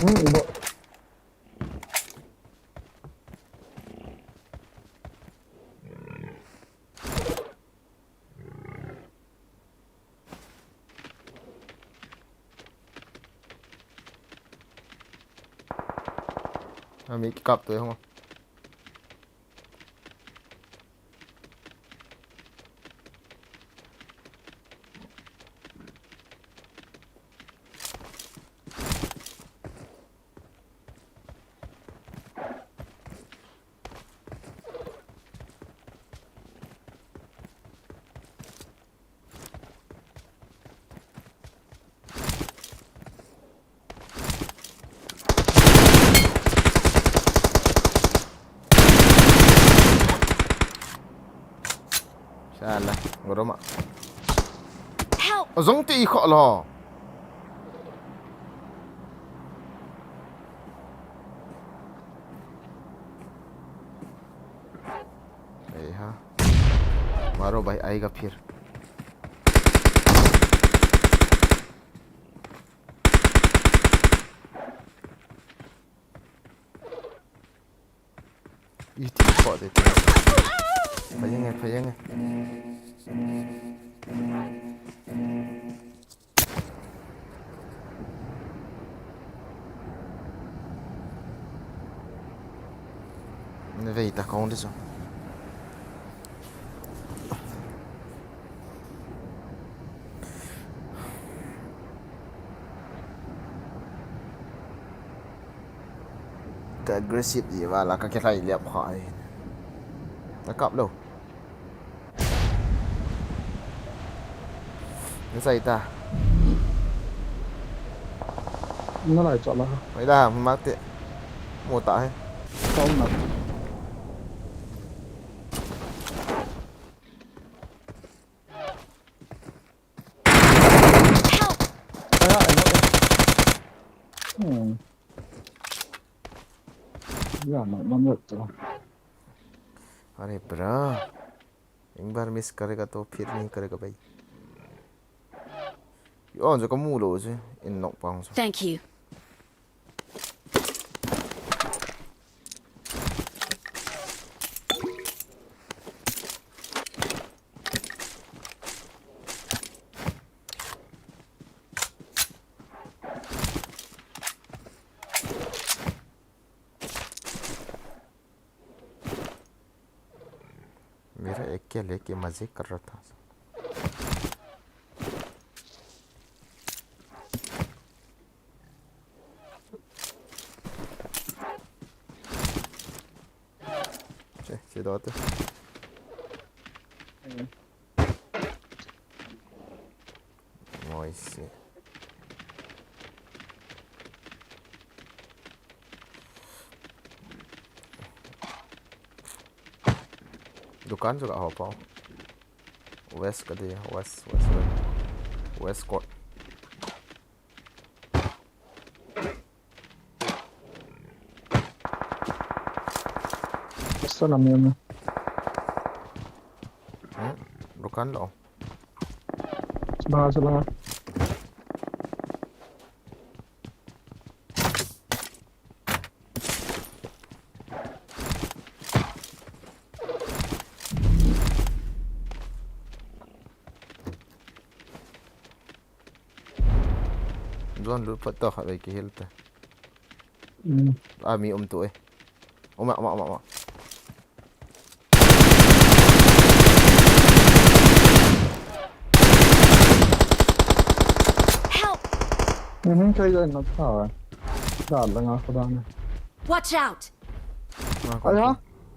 Hmm, bo. Ami kikap tu hamo. Sala, ngoroma. Help! Zong ti kho lo. Ei ha. Maro bai ai ga phir. Iti ko de. Payenge, payenge. Navei ta kong de so. Ka aggressive ji vala ka kilai liap kha ai. Ta kap lo. Ni sai ta. Na lai cha la. Mai da, mak te. Mo ta hai. Kau na. Help! Aya, aya. Hmm. Ya, na, na, na, na. अरे ब्रा, एक बार मिस करेगा तो फिर नहीं करेगा भाई। यो जो कमु लो जे इन नॉक पाऊं। Thank you. मेरा एक क्या लेके मजे कर रहा था। Che, che dote. Ngoi si. Dukan juga ho pau. West ka dia, West, West, West. West Court. Sana memo. Hmm? Bukan lo. Sebelah, sebelah. Zone lut phot to khat vei kihil ta. Hmm. A mi um tu e. Uma, uma, uma, uma. Help! Ui, min kai dai na ta. Da la nga ko da na. Watch out! Nga ko. Ai ha?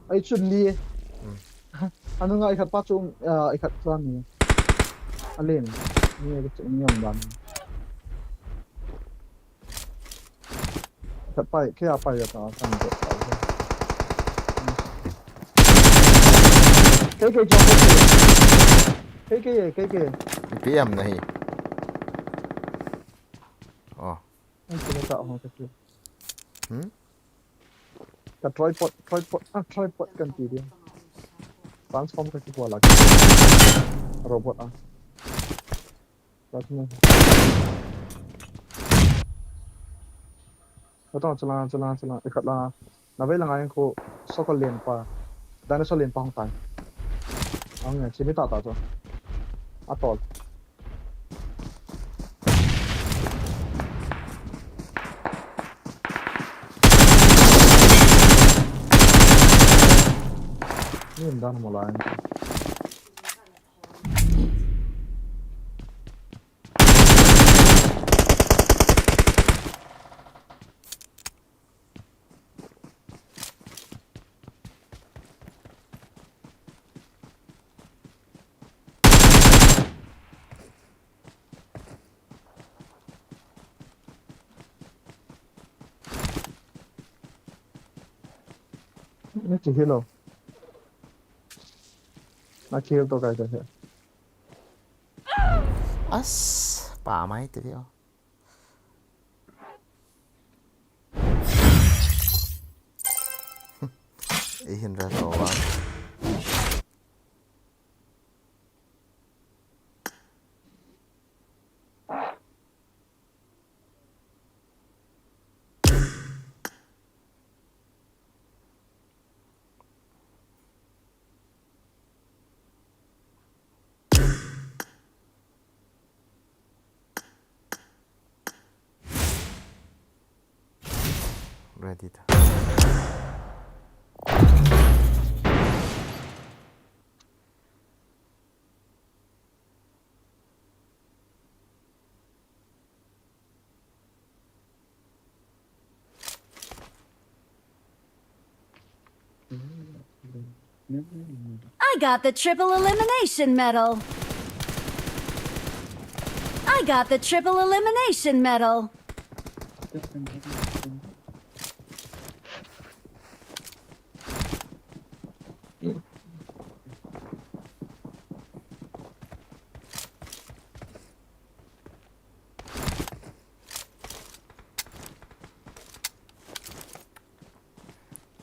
Ai chun li. Hmm. Anu nga i khat pa chu, ah, i khat pa ni. Alen. Ni ka chu ni om dan. Khat pai, kei a pai ya ta, kan de ta. Kei, kei, jong kei. Kei, kei, kei, kei. Ipi am nahi. Oh. Ai, kei ta ho ka kei. Hmm? Ka tripod, tripod, ah, tripod kan ti dia. Transform ka kei ko la. Robot ah. Last move. Ito, chala, chala, chala. Ikat la. Navei lang ayon ko soko len pa. Dinosaur len pa hong tai. Ang yan, sini tata to. Atol. Ni dano mo lang. Na kihil o. Na kihil to kai ta he. As, pa mai te veo. Ei hin ra to wa. Ready ta. I got the triple elimination medal. I got the triple elimination medal.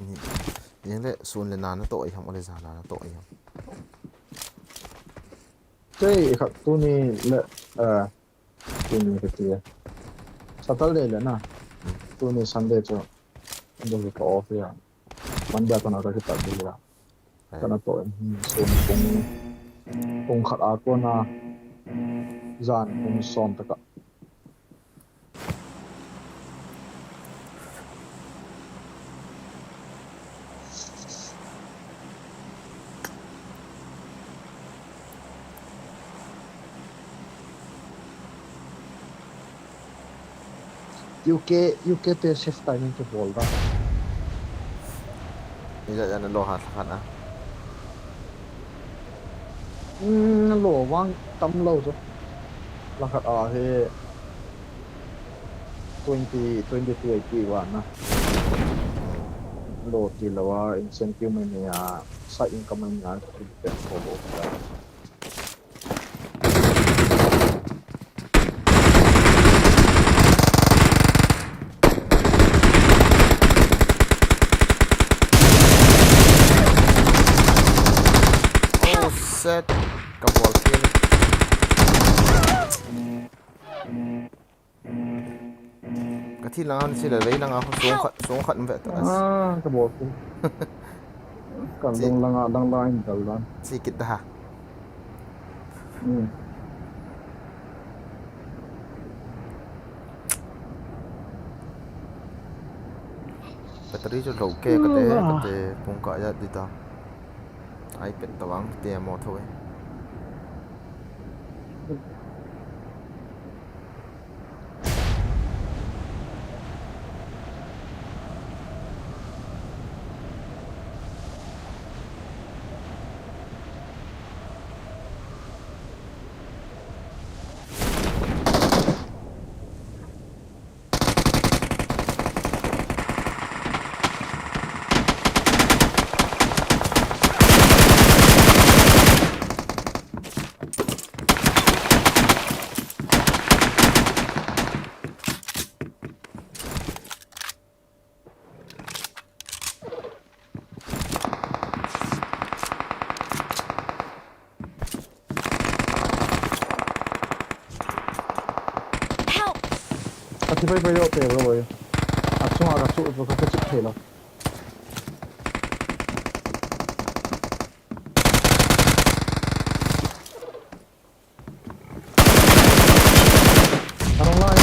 Ni, ni le sun le na na to i ham, le za na na to i ham. Sei khat tuni le, eh, tuni kati. Saturday le na. Tuni Sunday chu. Sunday ka off ya. Monday ko na ka kita dia. Kana to, sun pung, pung khat a kona, jan pung som taka. U K, U K te shift timing kibol da. Ija jana lo ha lhakhat a. Hmm, lo vang tam lo chu. Lhakhat a hi twenty, twenty-two eighty vang na. Lo ti lo a, incentive mai ni a, side income mai ni a, depend ko lo ta. Set. Ka bol kei. Ka thi langa ni sile, vei langa ho song khat, song khat ve ta. Ah, ka bol kei. Ka lung langa, lang lang in kal dan. Si kit da ha. Hmm. Battery chu lo ke ka te, ka te pung ka ya di ta. Ai pet ta vang te mo tho e. Help! Ka thi pai pai lou te bro, bro. Achunga ka chu, ka, ka chu thei lou. Ka nung lai.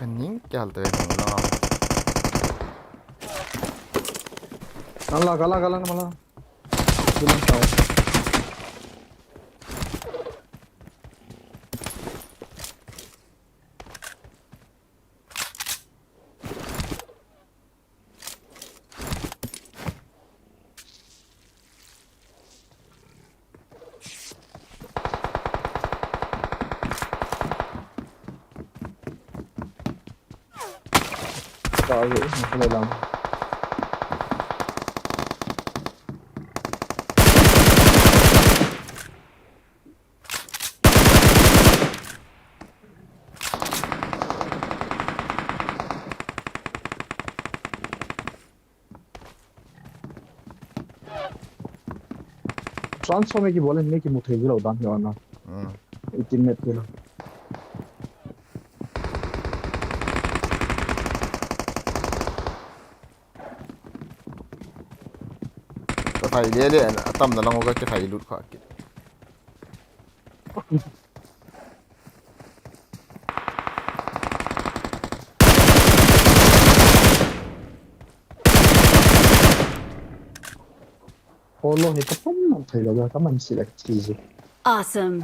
Ka ning kial te hung la. Kala, kala, kala, kala. Kala, kala. Tayo, nakalang. Transform ki bole ne ki muthei lo dan yo na. Hmm. Ultimate ke lo. Ka khai le le, atam na lang ka khai lut kha ki. Polo hi ka pom man thei lo, ka man si la ka thi ji. Awesome.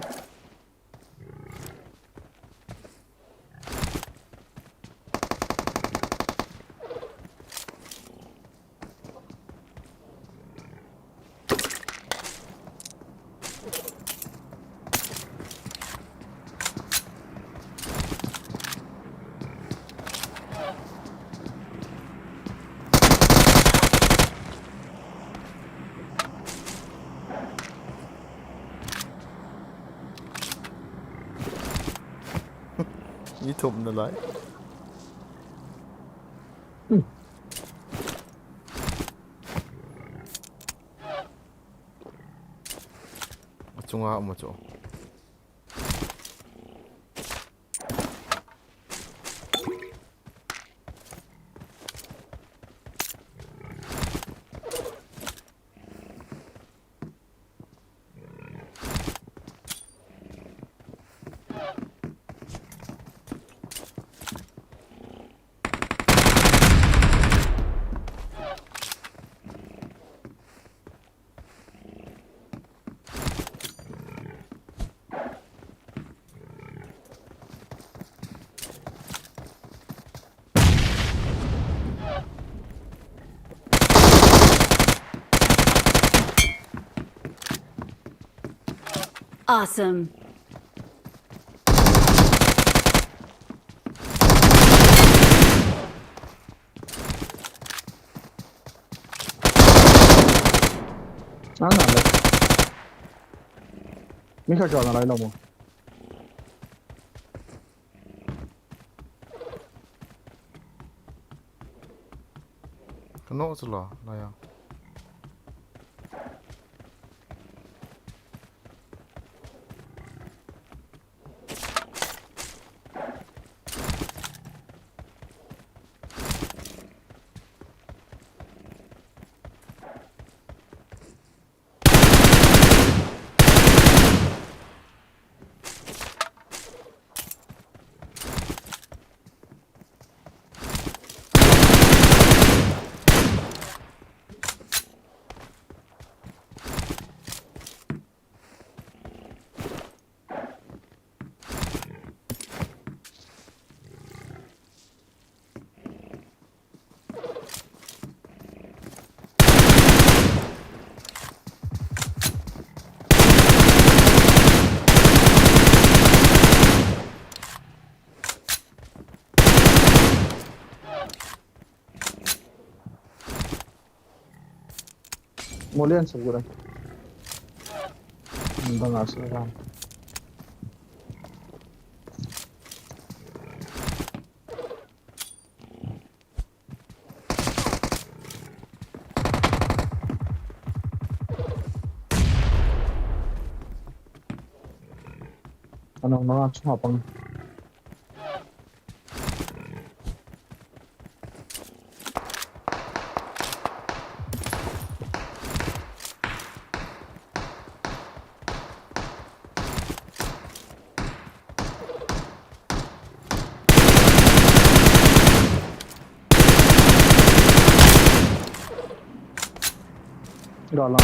Mi thum na lai. Achunga um a chu. Awesome. Ana le. Mi kha kya na lai lo mo. Kano sala laya. Molian segura. Banga segura. Ano, mga sumapang. Gala.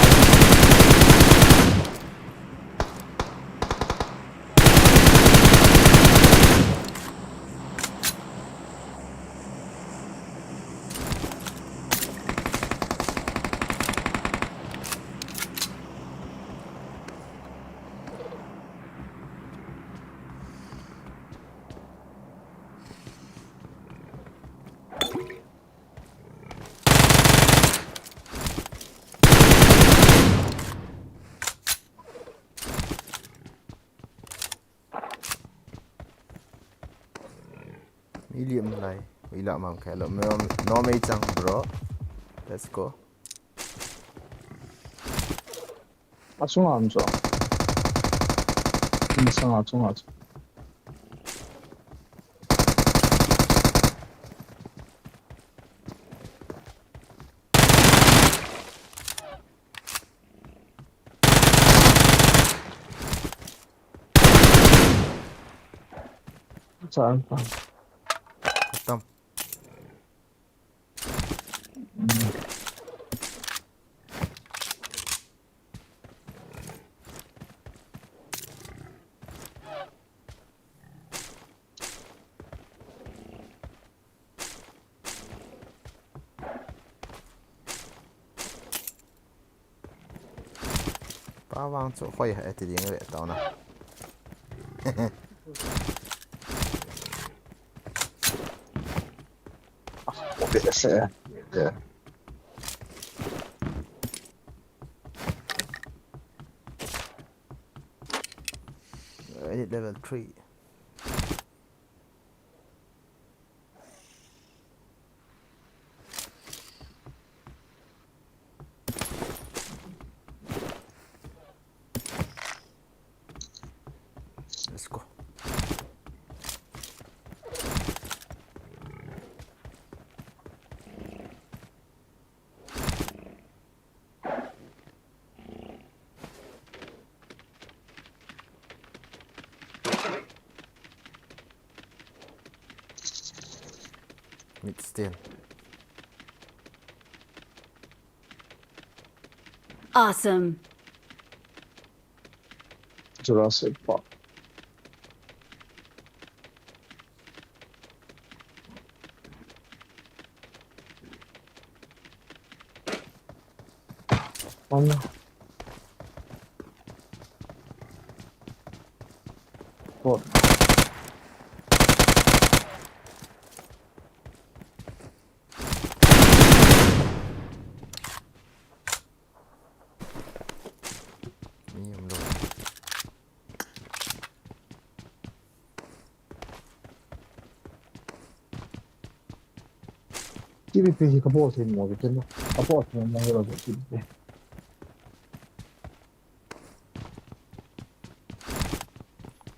Million lai. Ila mam khailo. No, no mei chang, bro. Let's go. Asunga am chu. Masanga chunga chu. Saan pa? Tam. Pa vang chu hoi hai ti ding ve tao na. Okay, se. Yeah. I need level three. Let's go. Mid still. Awesome. Jurassic Park. One. T V P hi ka bol thei mo ke ken. Ka bol thei mo lo T V P.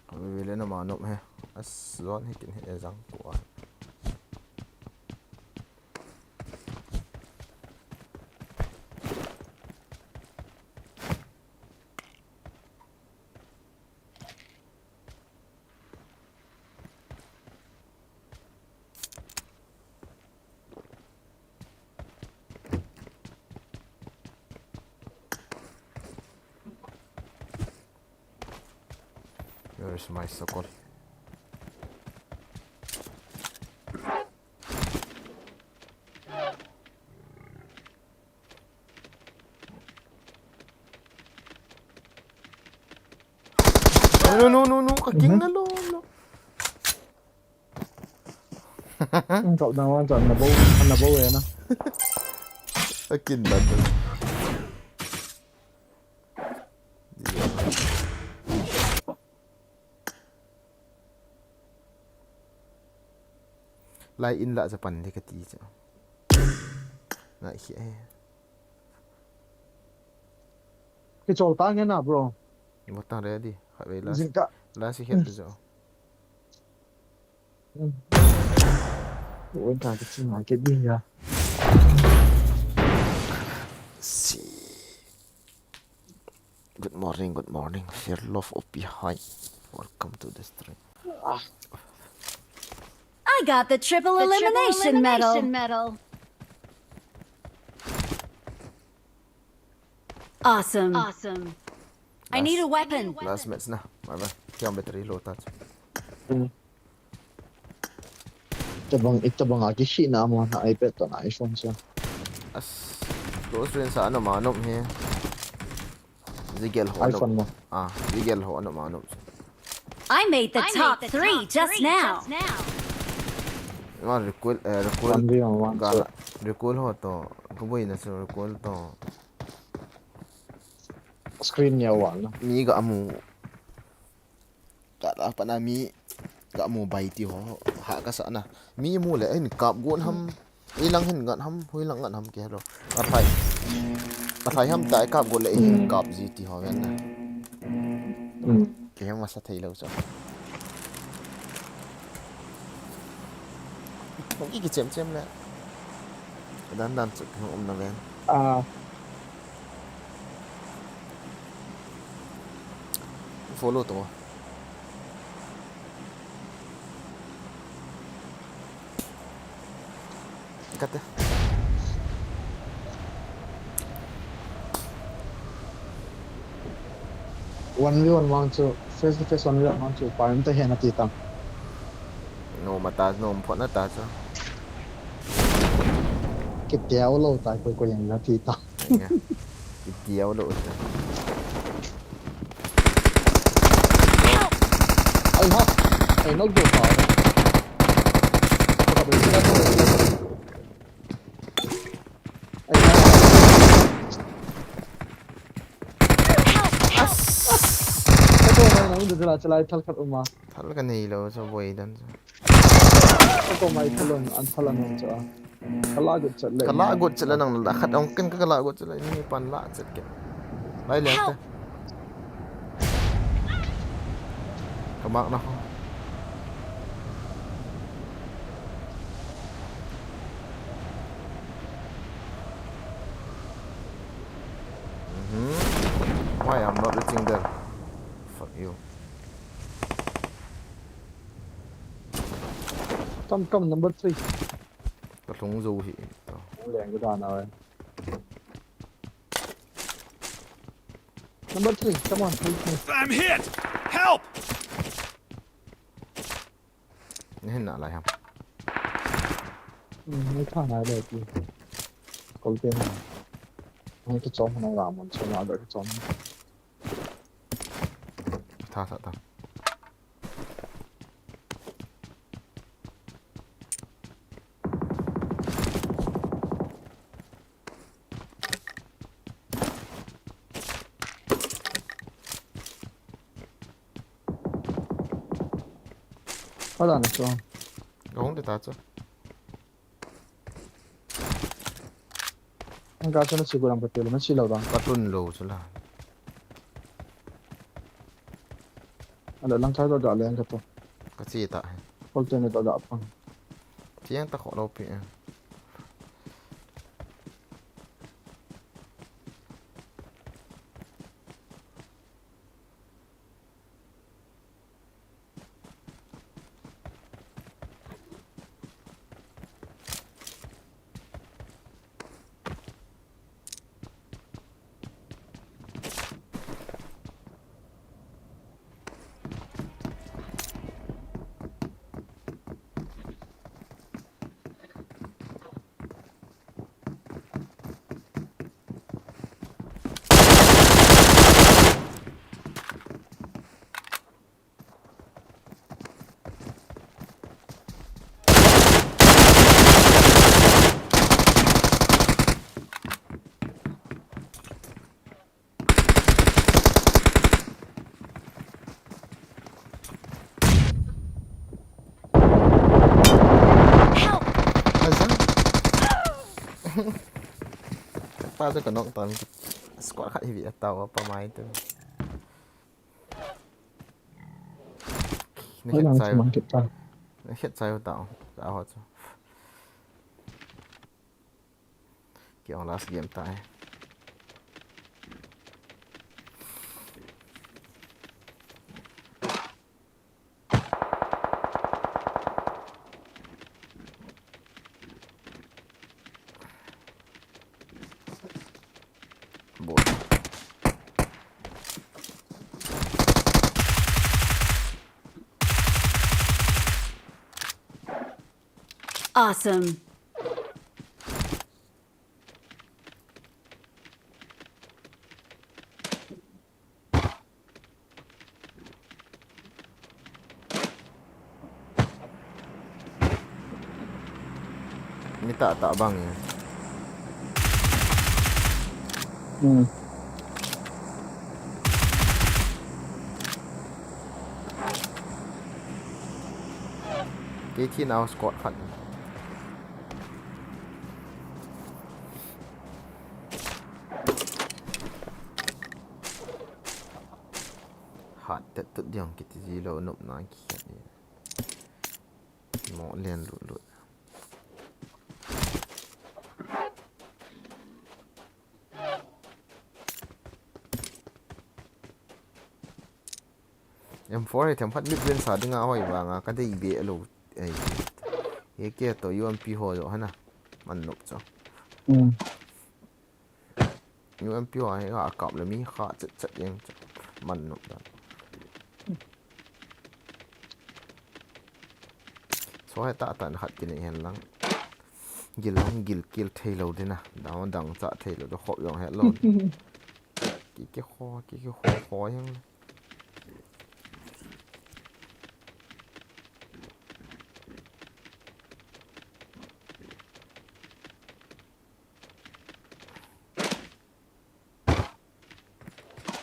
Ka ve ve le na ma nop he. As zon he kin he jang ko a. Where is my circle? No, no, no, no, no, ka king na lo, lo. Ang kau na wan sa, na bo, na bo eh na. Akin na to. Lai in la sa pan de ka ti cha. Na hi eh. Kichol ta nge na, bro. Botang ready. Khatvei last. Jingkah. Last hit jo. Oi, ta kiching ma ke din ya. Si. Good morning, good morning. Fear love O P hi. Welcome to the stream. I got the triple elimination medal. Awesome. Awesome. I need a weapon. Last match na. Bye bye. Kya battery low ta. Tabang, itabang aki shi na mo na iPad to na iPhone so. As close range sa ano ma ano he. Zigel ho ano. iPhone mo. Ah, zigel ho ano ma ano. I made the top three just now. Ma recoil, eh, recoil. One v one, one ga, so. Recoil ho to. Kuboi na so recoil to. Screen niya wala. Mi ga amu. Ka la pa na mi ga mu bai ti ho. Ha ka sa na. Mi mu le hin kap gon ham. Ilang hin ngat ham, huilang ngat ham ke lo. Athai. Athai ham tai kap gon le hin kap ji ti ho yan na. Ke ham masa thei lo so. Kong iki chem chem le. Dan dan chu kong um na ven. Ah. Follow to. Kate. One v one mang chu, face to face one v one mang chu, pa em ta hena ti tang. No mata, no phot na ta chu. Kitiao lo ta, koi koi yang na ti ta. Anga. Kitiao lo ta. Ai ha. Ai, knock down ta. Ai ha. As. Ka to mai na un de la chalai thal khat uma. Thal ka nei lo sa boi dan sa. Ka to mai thalon, an thalan hon cha. Ka la got chat le. Ka la got chat le nang la khat ong ken ka la got chat le ni pan la chat ke. Lai le te. Ka mak na ho. Mhm. Why I'm not reaching there? Fuck you. Come, come, number three. Ka lhung zo hi. Leng ka dan a. Number three, come on, please. I'm hit! Help! Ni hin na lai ham. Hmm, ni tha na le ti. Ko te na. Ni ki chom na la mon chom na le ki chom. Tha sa ta. Hold on, so. Go home, Tacho. Ka chana si ko lang ka telo, na si lo dang. Ka tun lo chu la. Ala lang ka ga ga leng ka to. Ka chi ta. Kol te ne ga ga pang. Chiang ta kho lo pi. Help! Azan. Pa tu ka nok tan. Squad khat hi vi a tao pa mai tu. Ni Oi, het lang sai. Chuman kit ta. Ni het sai ta. Ta ho chu. Ki ong last game ta. Bot. Awesome. Mi tah tah bang e. Hmm. Kei thi nau squad khat. Hat tet tut diang kiti ji lo nop na ki khat ni. Mo len lut lut. M four hi themkhat mid range sa dinga hoi vanga ka dei be lo. Ei. He ke to U M P ho jo hana. Man nop cho. Hmm. U M P ho hi a kap le mi kha chet chet jeng cho. Man nop dan. So he ta tan khat kinei hen lang. Gil lang gil kil thei lo dina. Dang dang cha thei lo do khop jong he lo. Ki ki kho, ki ki kho kho jeng.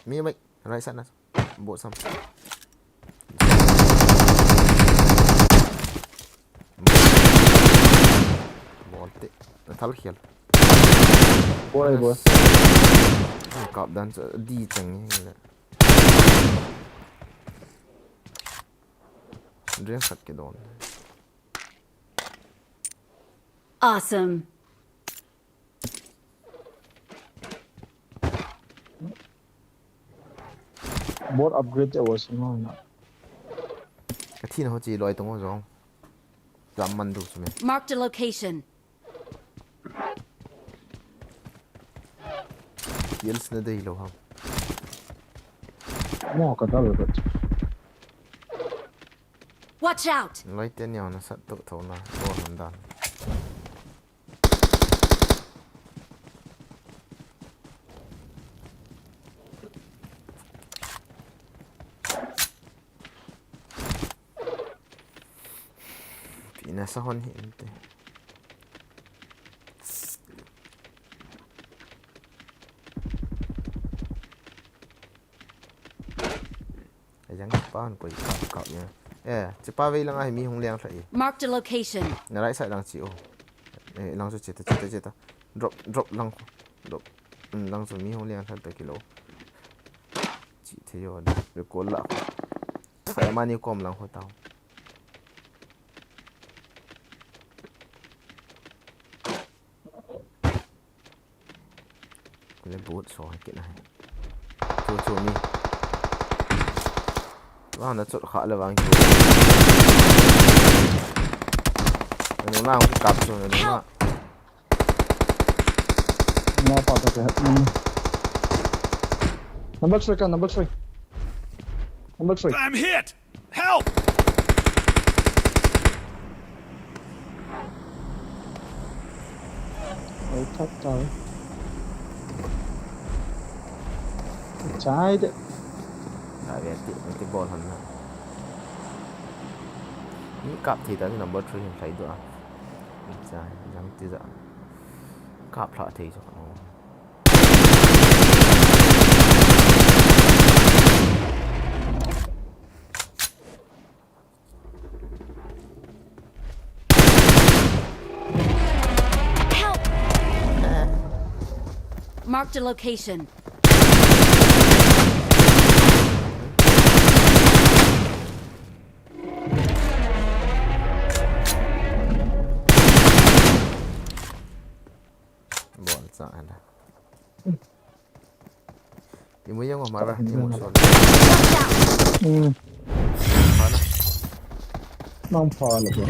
Mi mai, right side na. Bot sam. Bot te. Na thal khel. Bot ai bot. Kap dan cha di chang ni le. Drink khat ke don. Awesome. Bot upgrade te was no na. Ka thi na ho chi loi tong ho jong. Jam man du chu me. Marked a location. Kills na dei lo ham. Mo ka dal bet. Watch out! Loi te niau na sat tu tho na. Bot man dan. Pi na sa hon hi inte. Ajang pa an koi kap kap ya. Eh, chepa vei lang a hi mi hung leng lha e. Marked a location. Na right side lang chi o. Eh, lang chu cheta, cheta, cheta. Drop, drop lang. Dop. Hmm, lang chu mi hung leng thal ta kilo. Chi thei yo da. Recall la. Sa mani kom lang ho tao. Le boot so hai kit na hai. Chu chu ni. Wa na chot kha le wang chu. Nanu na hung kap chu nanu na. Na pa ta ke. Hmm. Number three ka, number three. Number three. I'm hit. Help! Oi, thak ta. Chai de. Ai ve ti, ti bol han na. Ni kap thei ta ni number three hin thlai do a. Chai, jang ti ja. Kap thla thei jo. Oh. Help! Marked a location. Bol cha ana. Ti mu yang ma ba, ti mu so. Watch out! Hmm. Pha na. Nang pha le ba.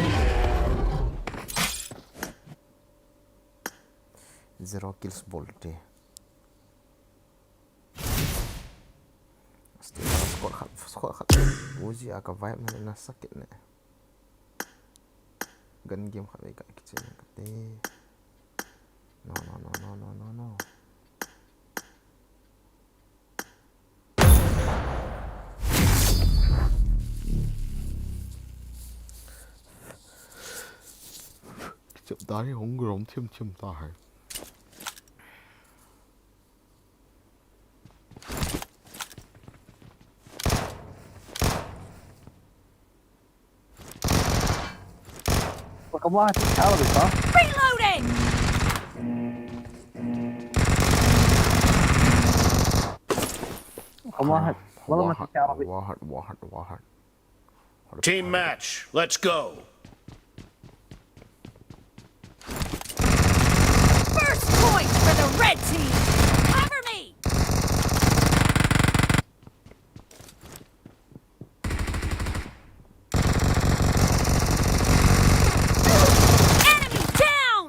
Zero kills bol te. Still squad khat, squad khat. Uzi a ka vibe na, na sakit ne. Gun game khat ka kichen ka te. No, no, no, no, no, no, no. Kichep ta hi hung rom thim thim ta hai. Kamu ha ti chala beka. Reloading! Kamu ha, wala ma ti chala beka. Wahat, wahat, wahat. Team match, let's go. First point for the red team. Cover me. Enemy down!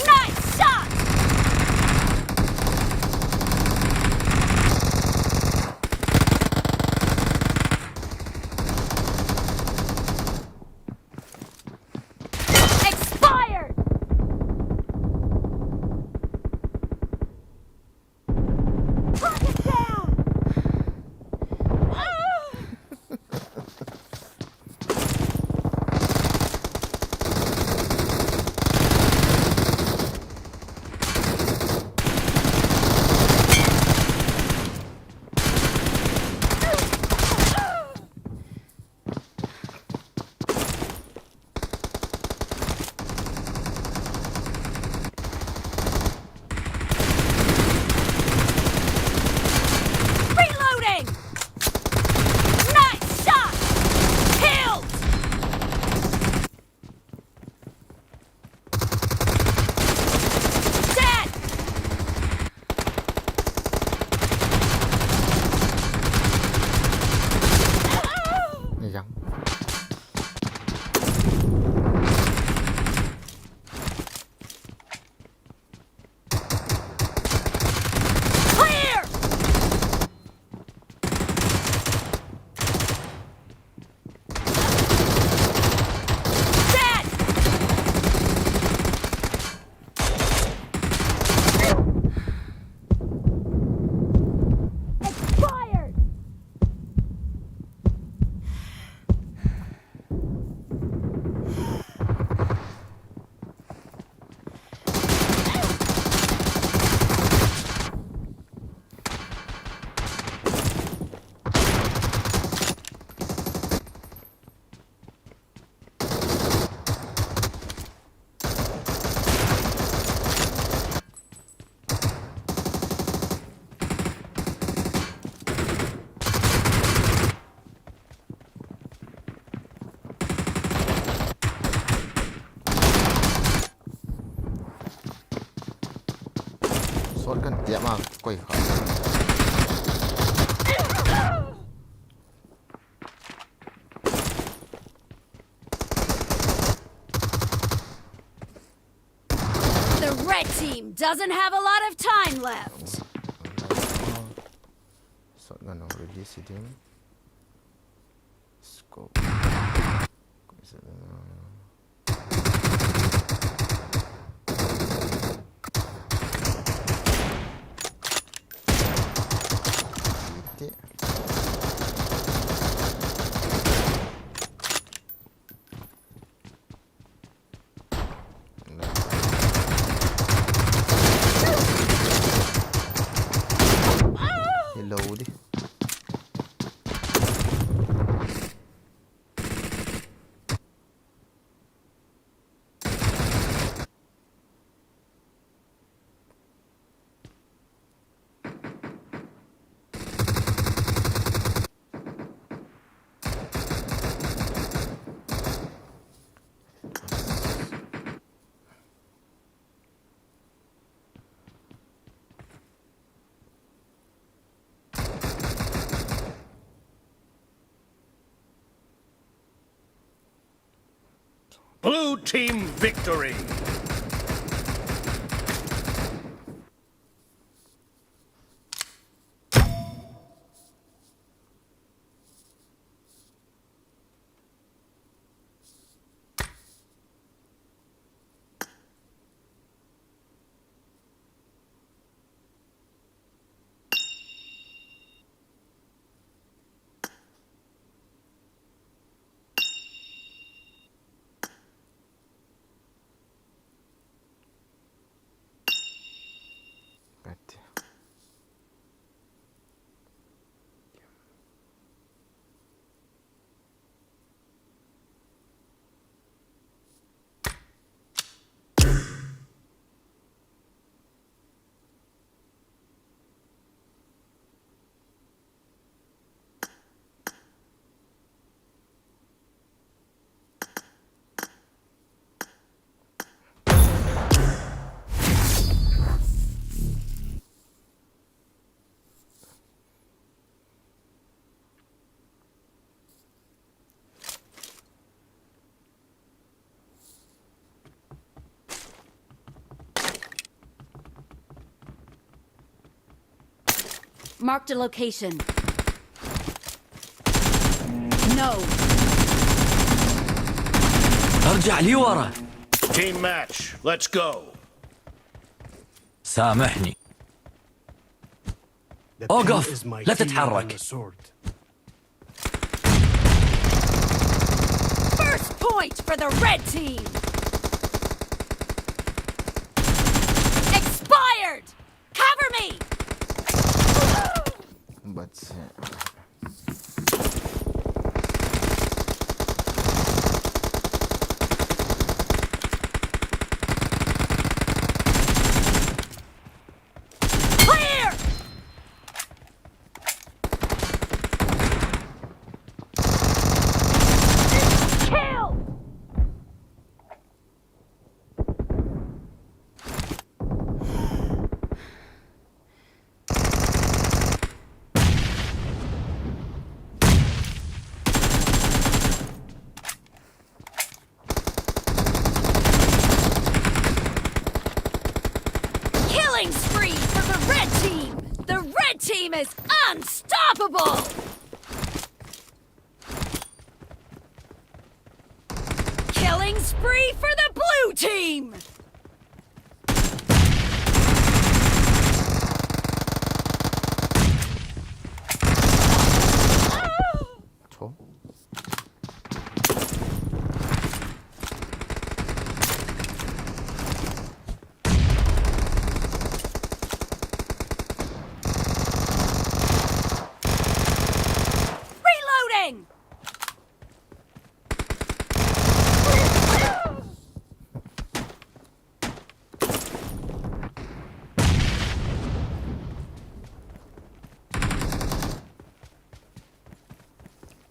Nice shot! Bot kan tiam a koi kha. The red team doesn't have a lot of time left. Shotgun already sitting. Scope. Hello di. Blue team victory. Marked a location. No. ارجع لي ورا. Team match. Let's go. سامحني. اوقف. لا تتحرك. First point for the red team. Expired. Cover me. But, uh, Clear! Kill! Killing spree for the red team! The red team is unstoppable! Killing spree for the blue team! Reloading!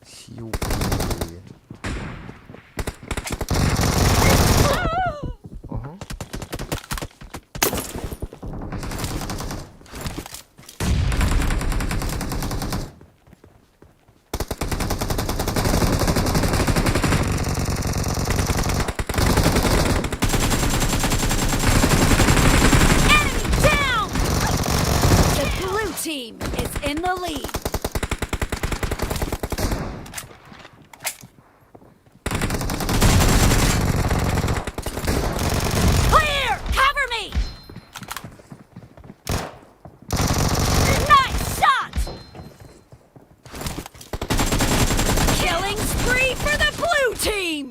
Siu. Aha. Is in the lead. Clear! Cover me! Nice shot! Killing spree for the blue team!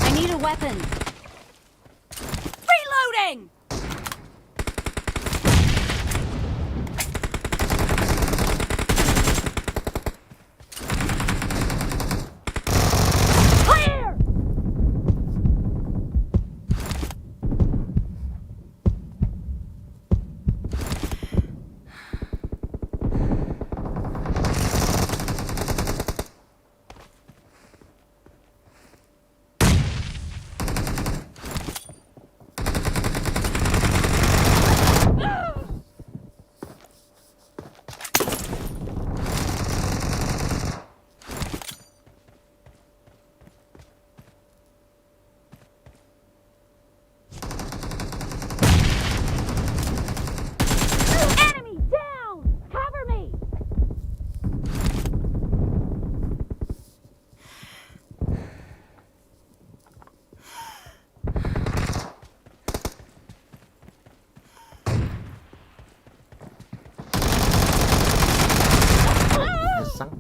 I need a weapon. Reloading! Clear! Enemy down! Cover me! Sang.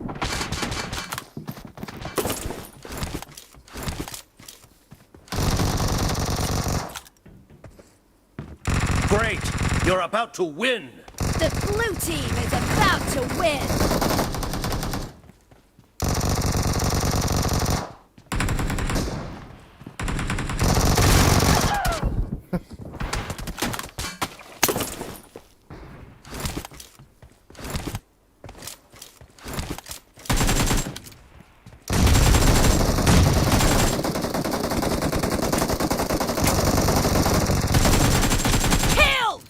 Great! You're about to win! The blue team is about to win! Killed!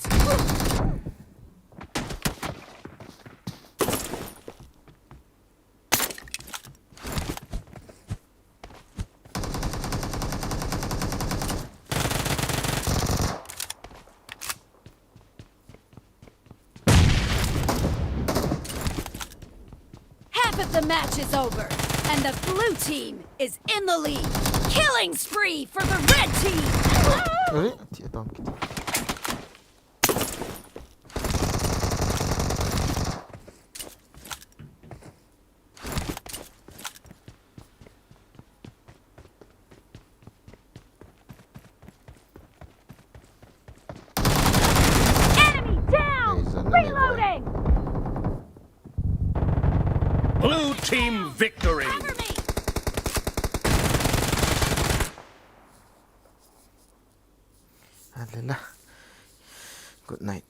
Half of the match is over, and the blue team is in the lead. Killing spree for the red team! Ui, ati atong kiti. Enemy down! Reloading! Blue team victory! Cover me! Alala. Good night.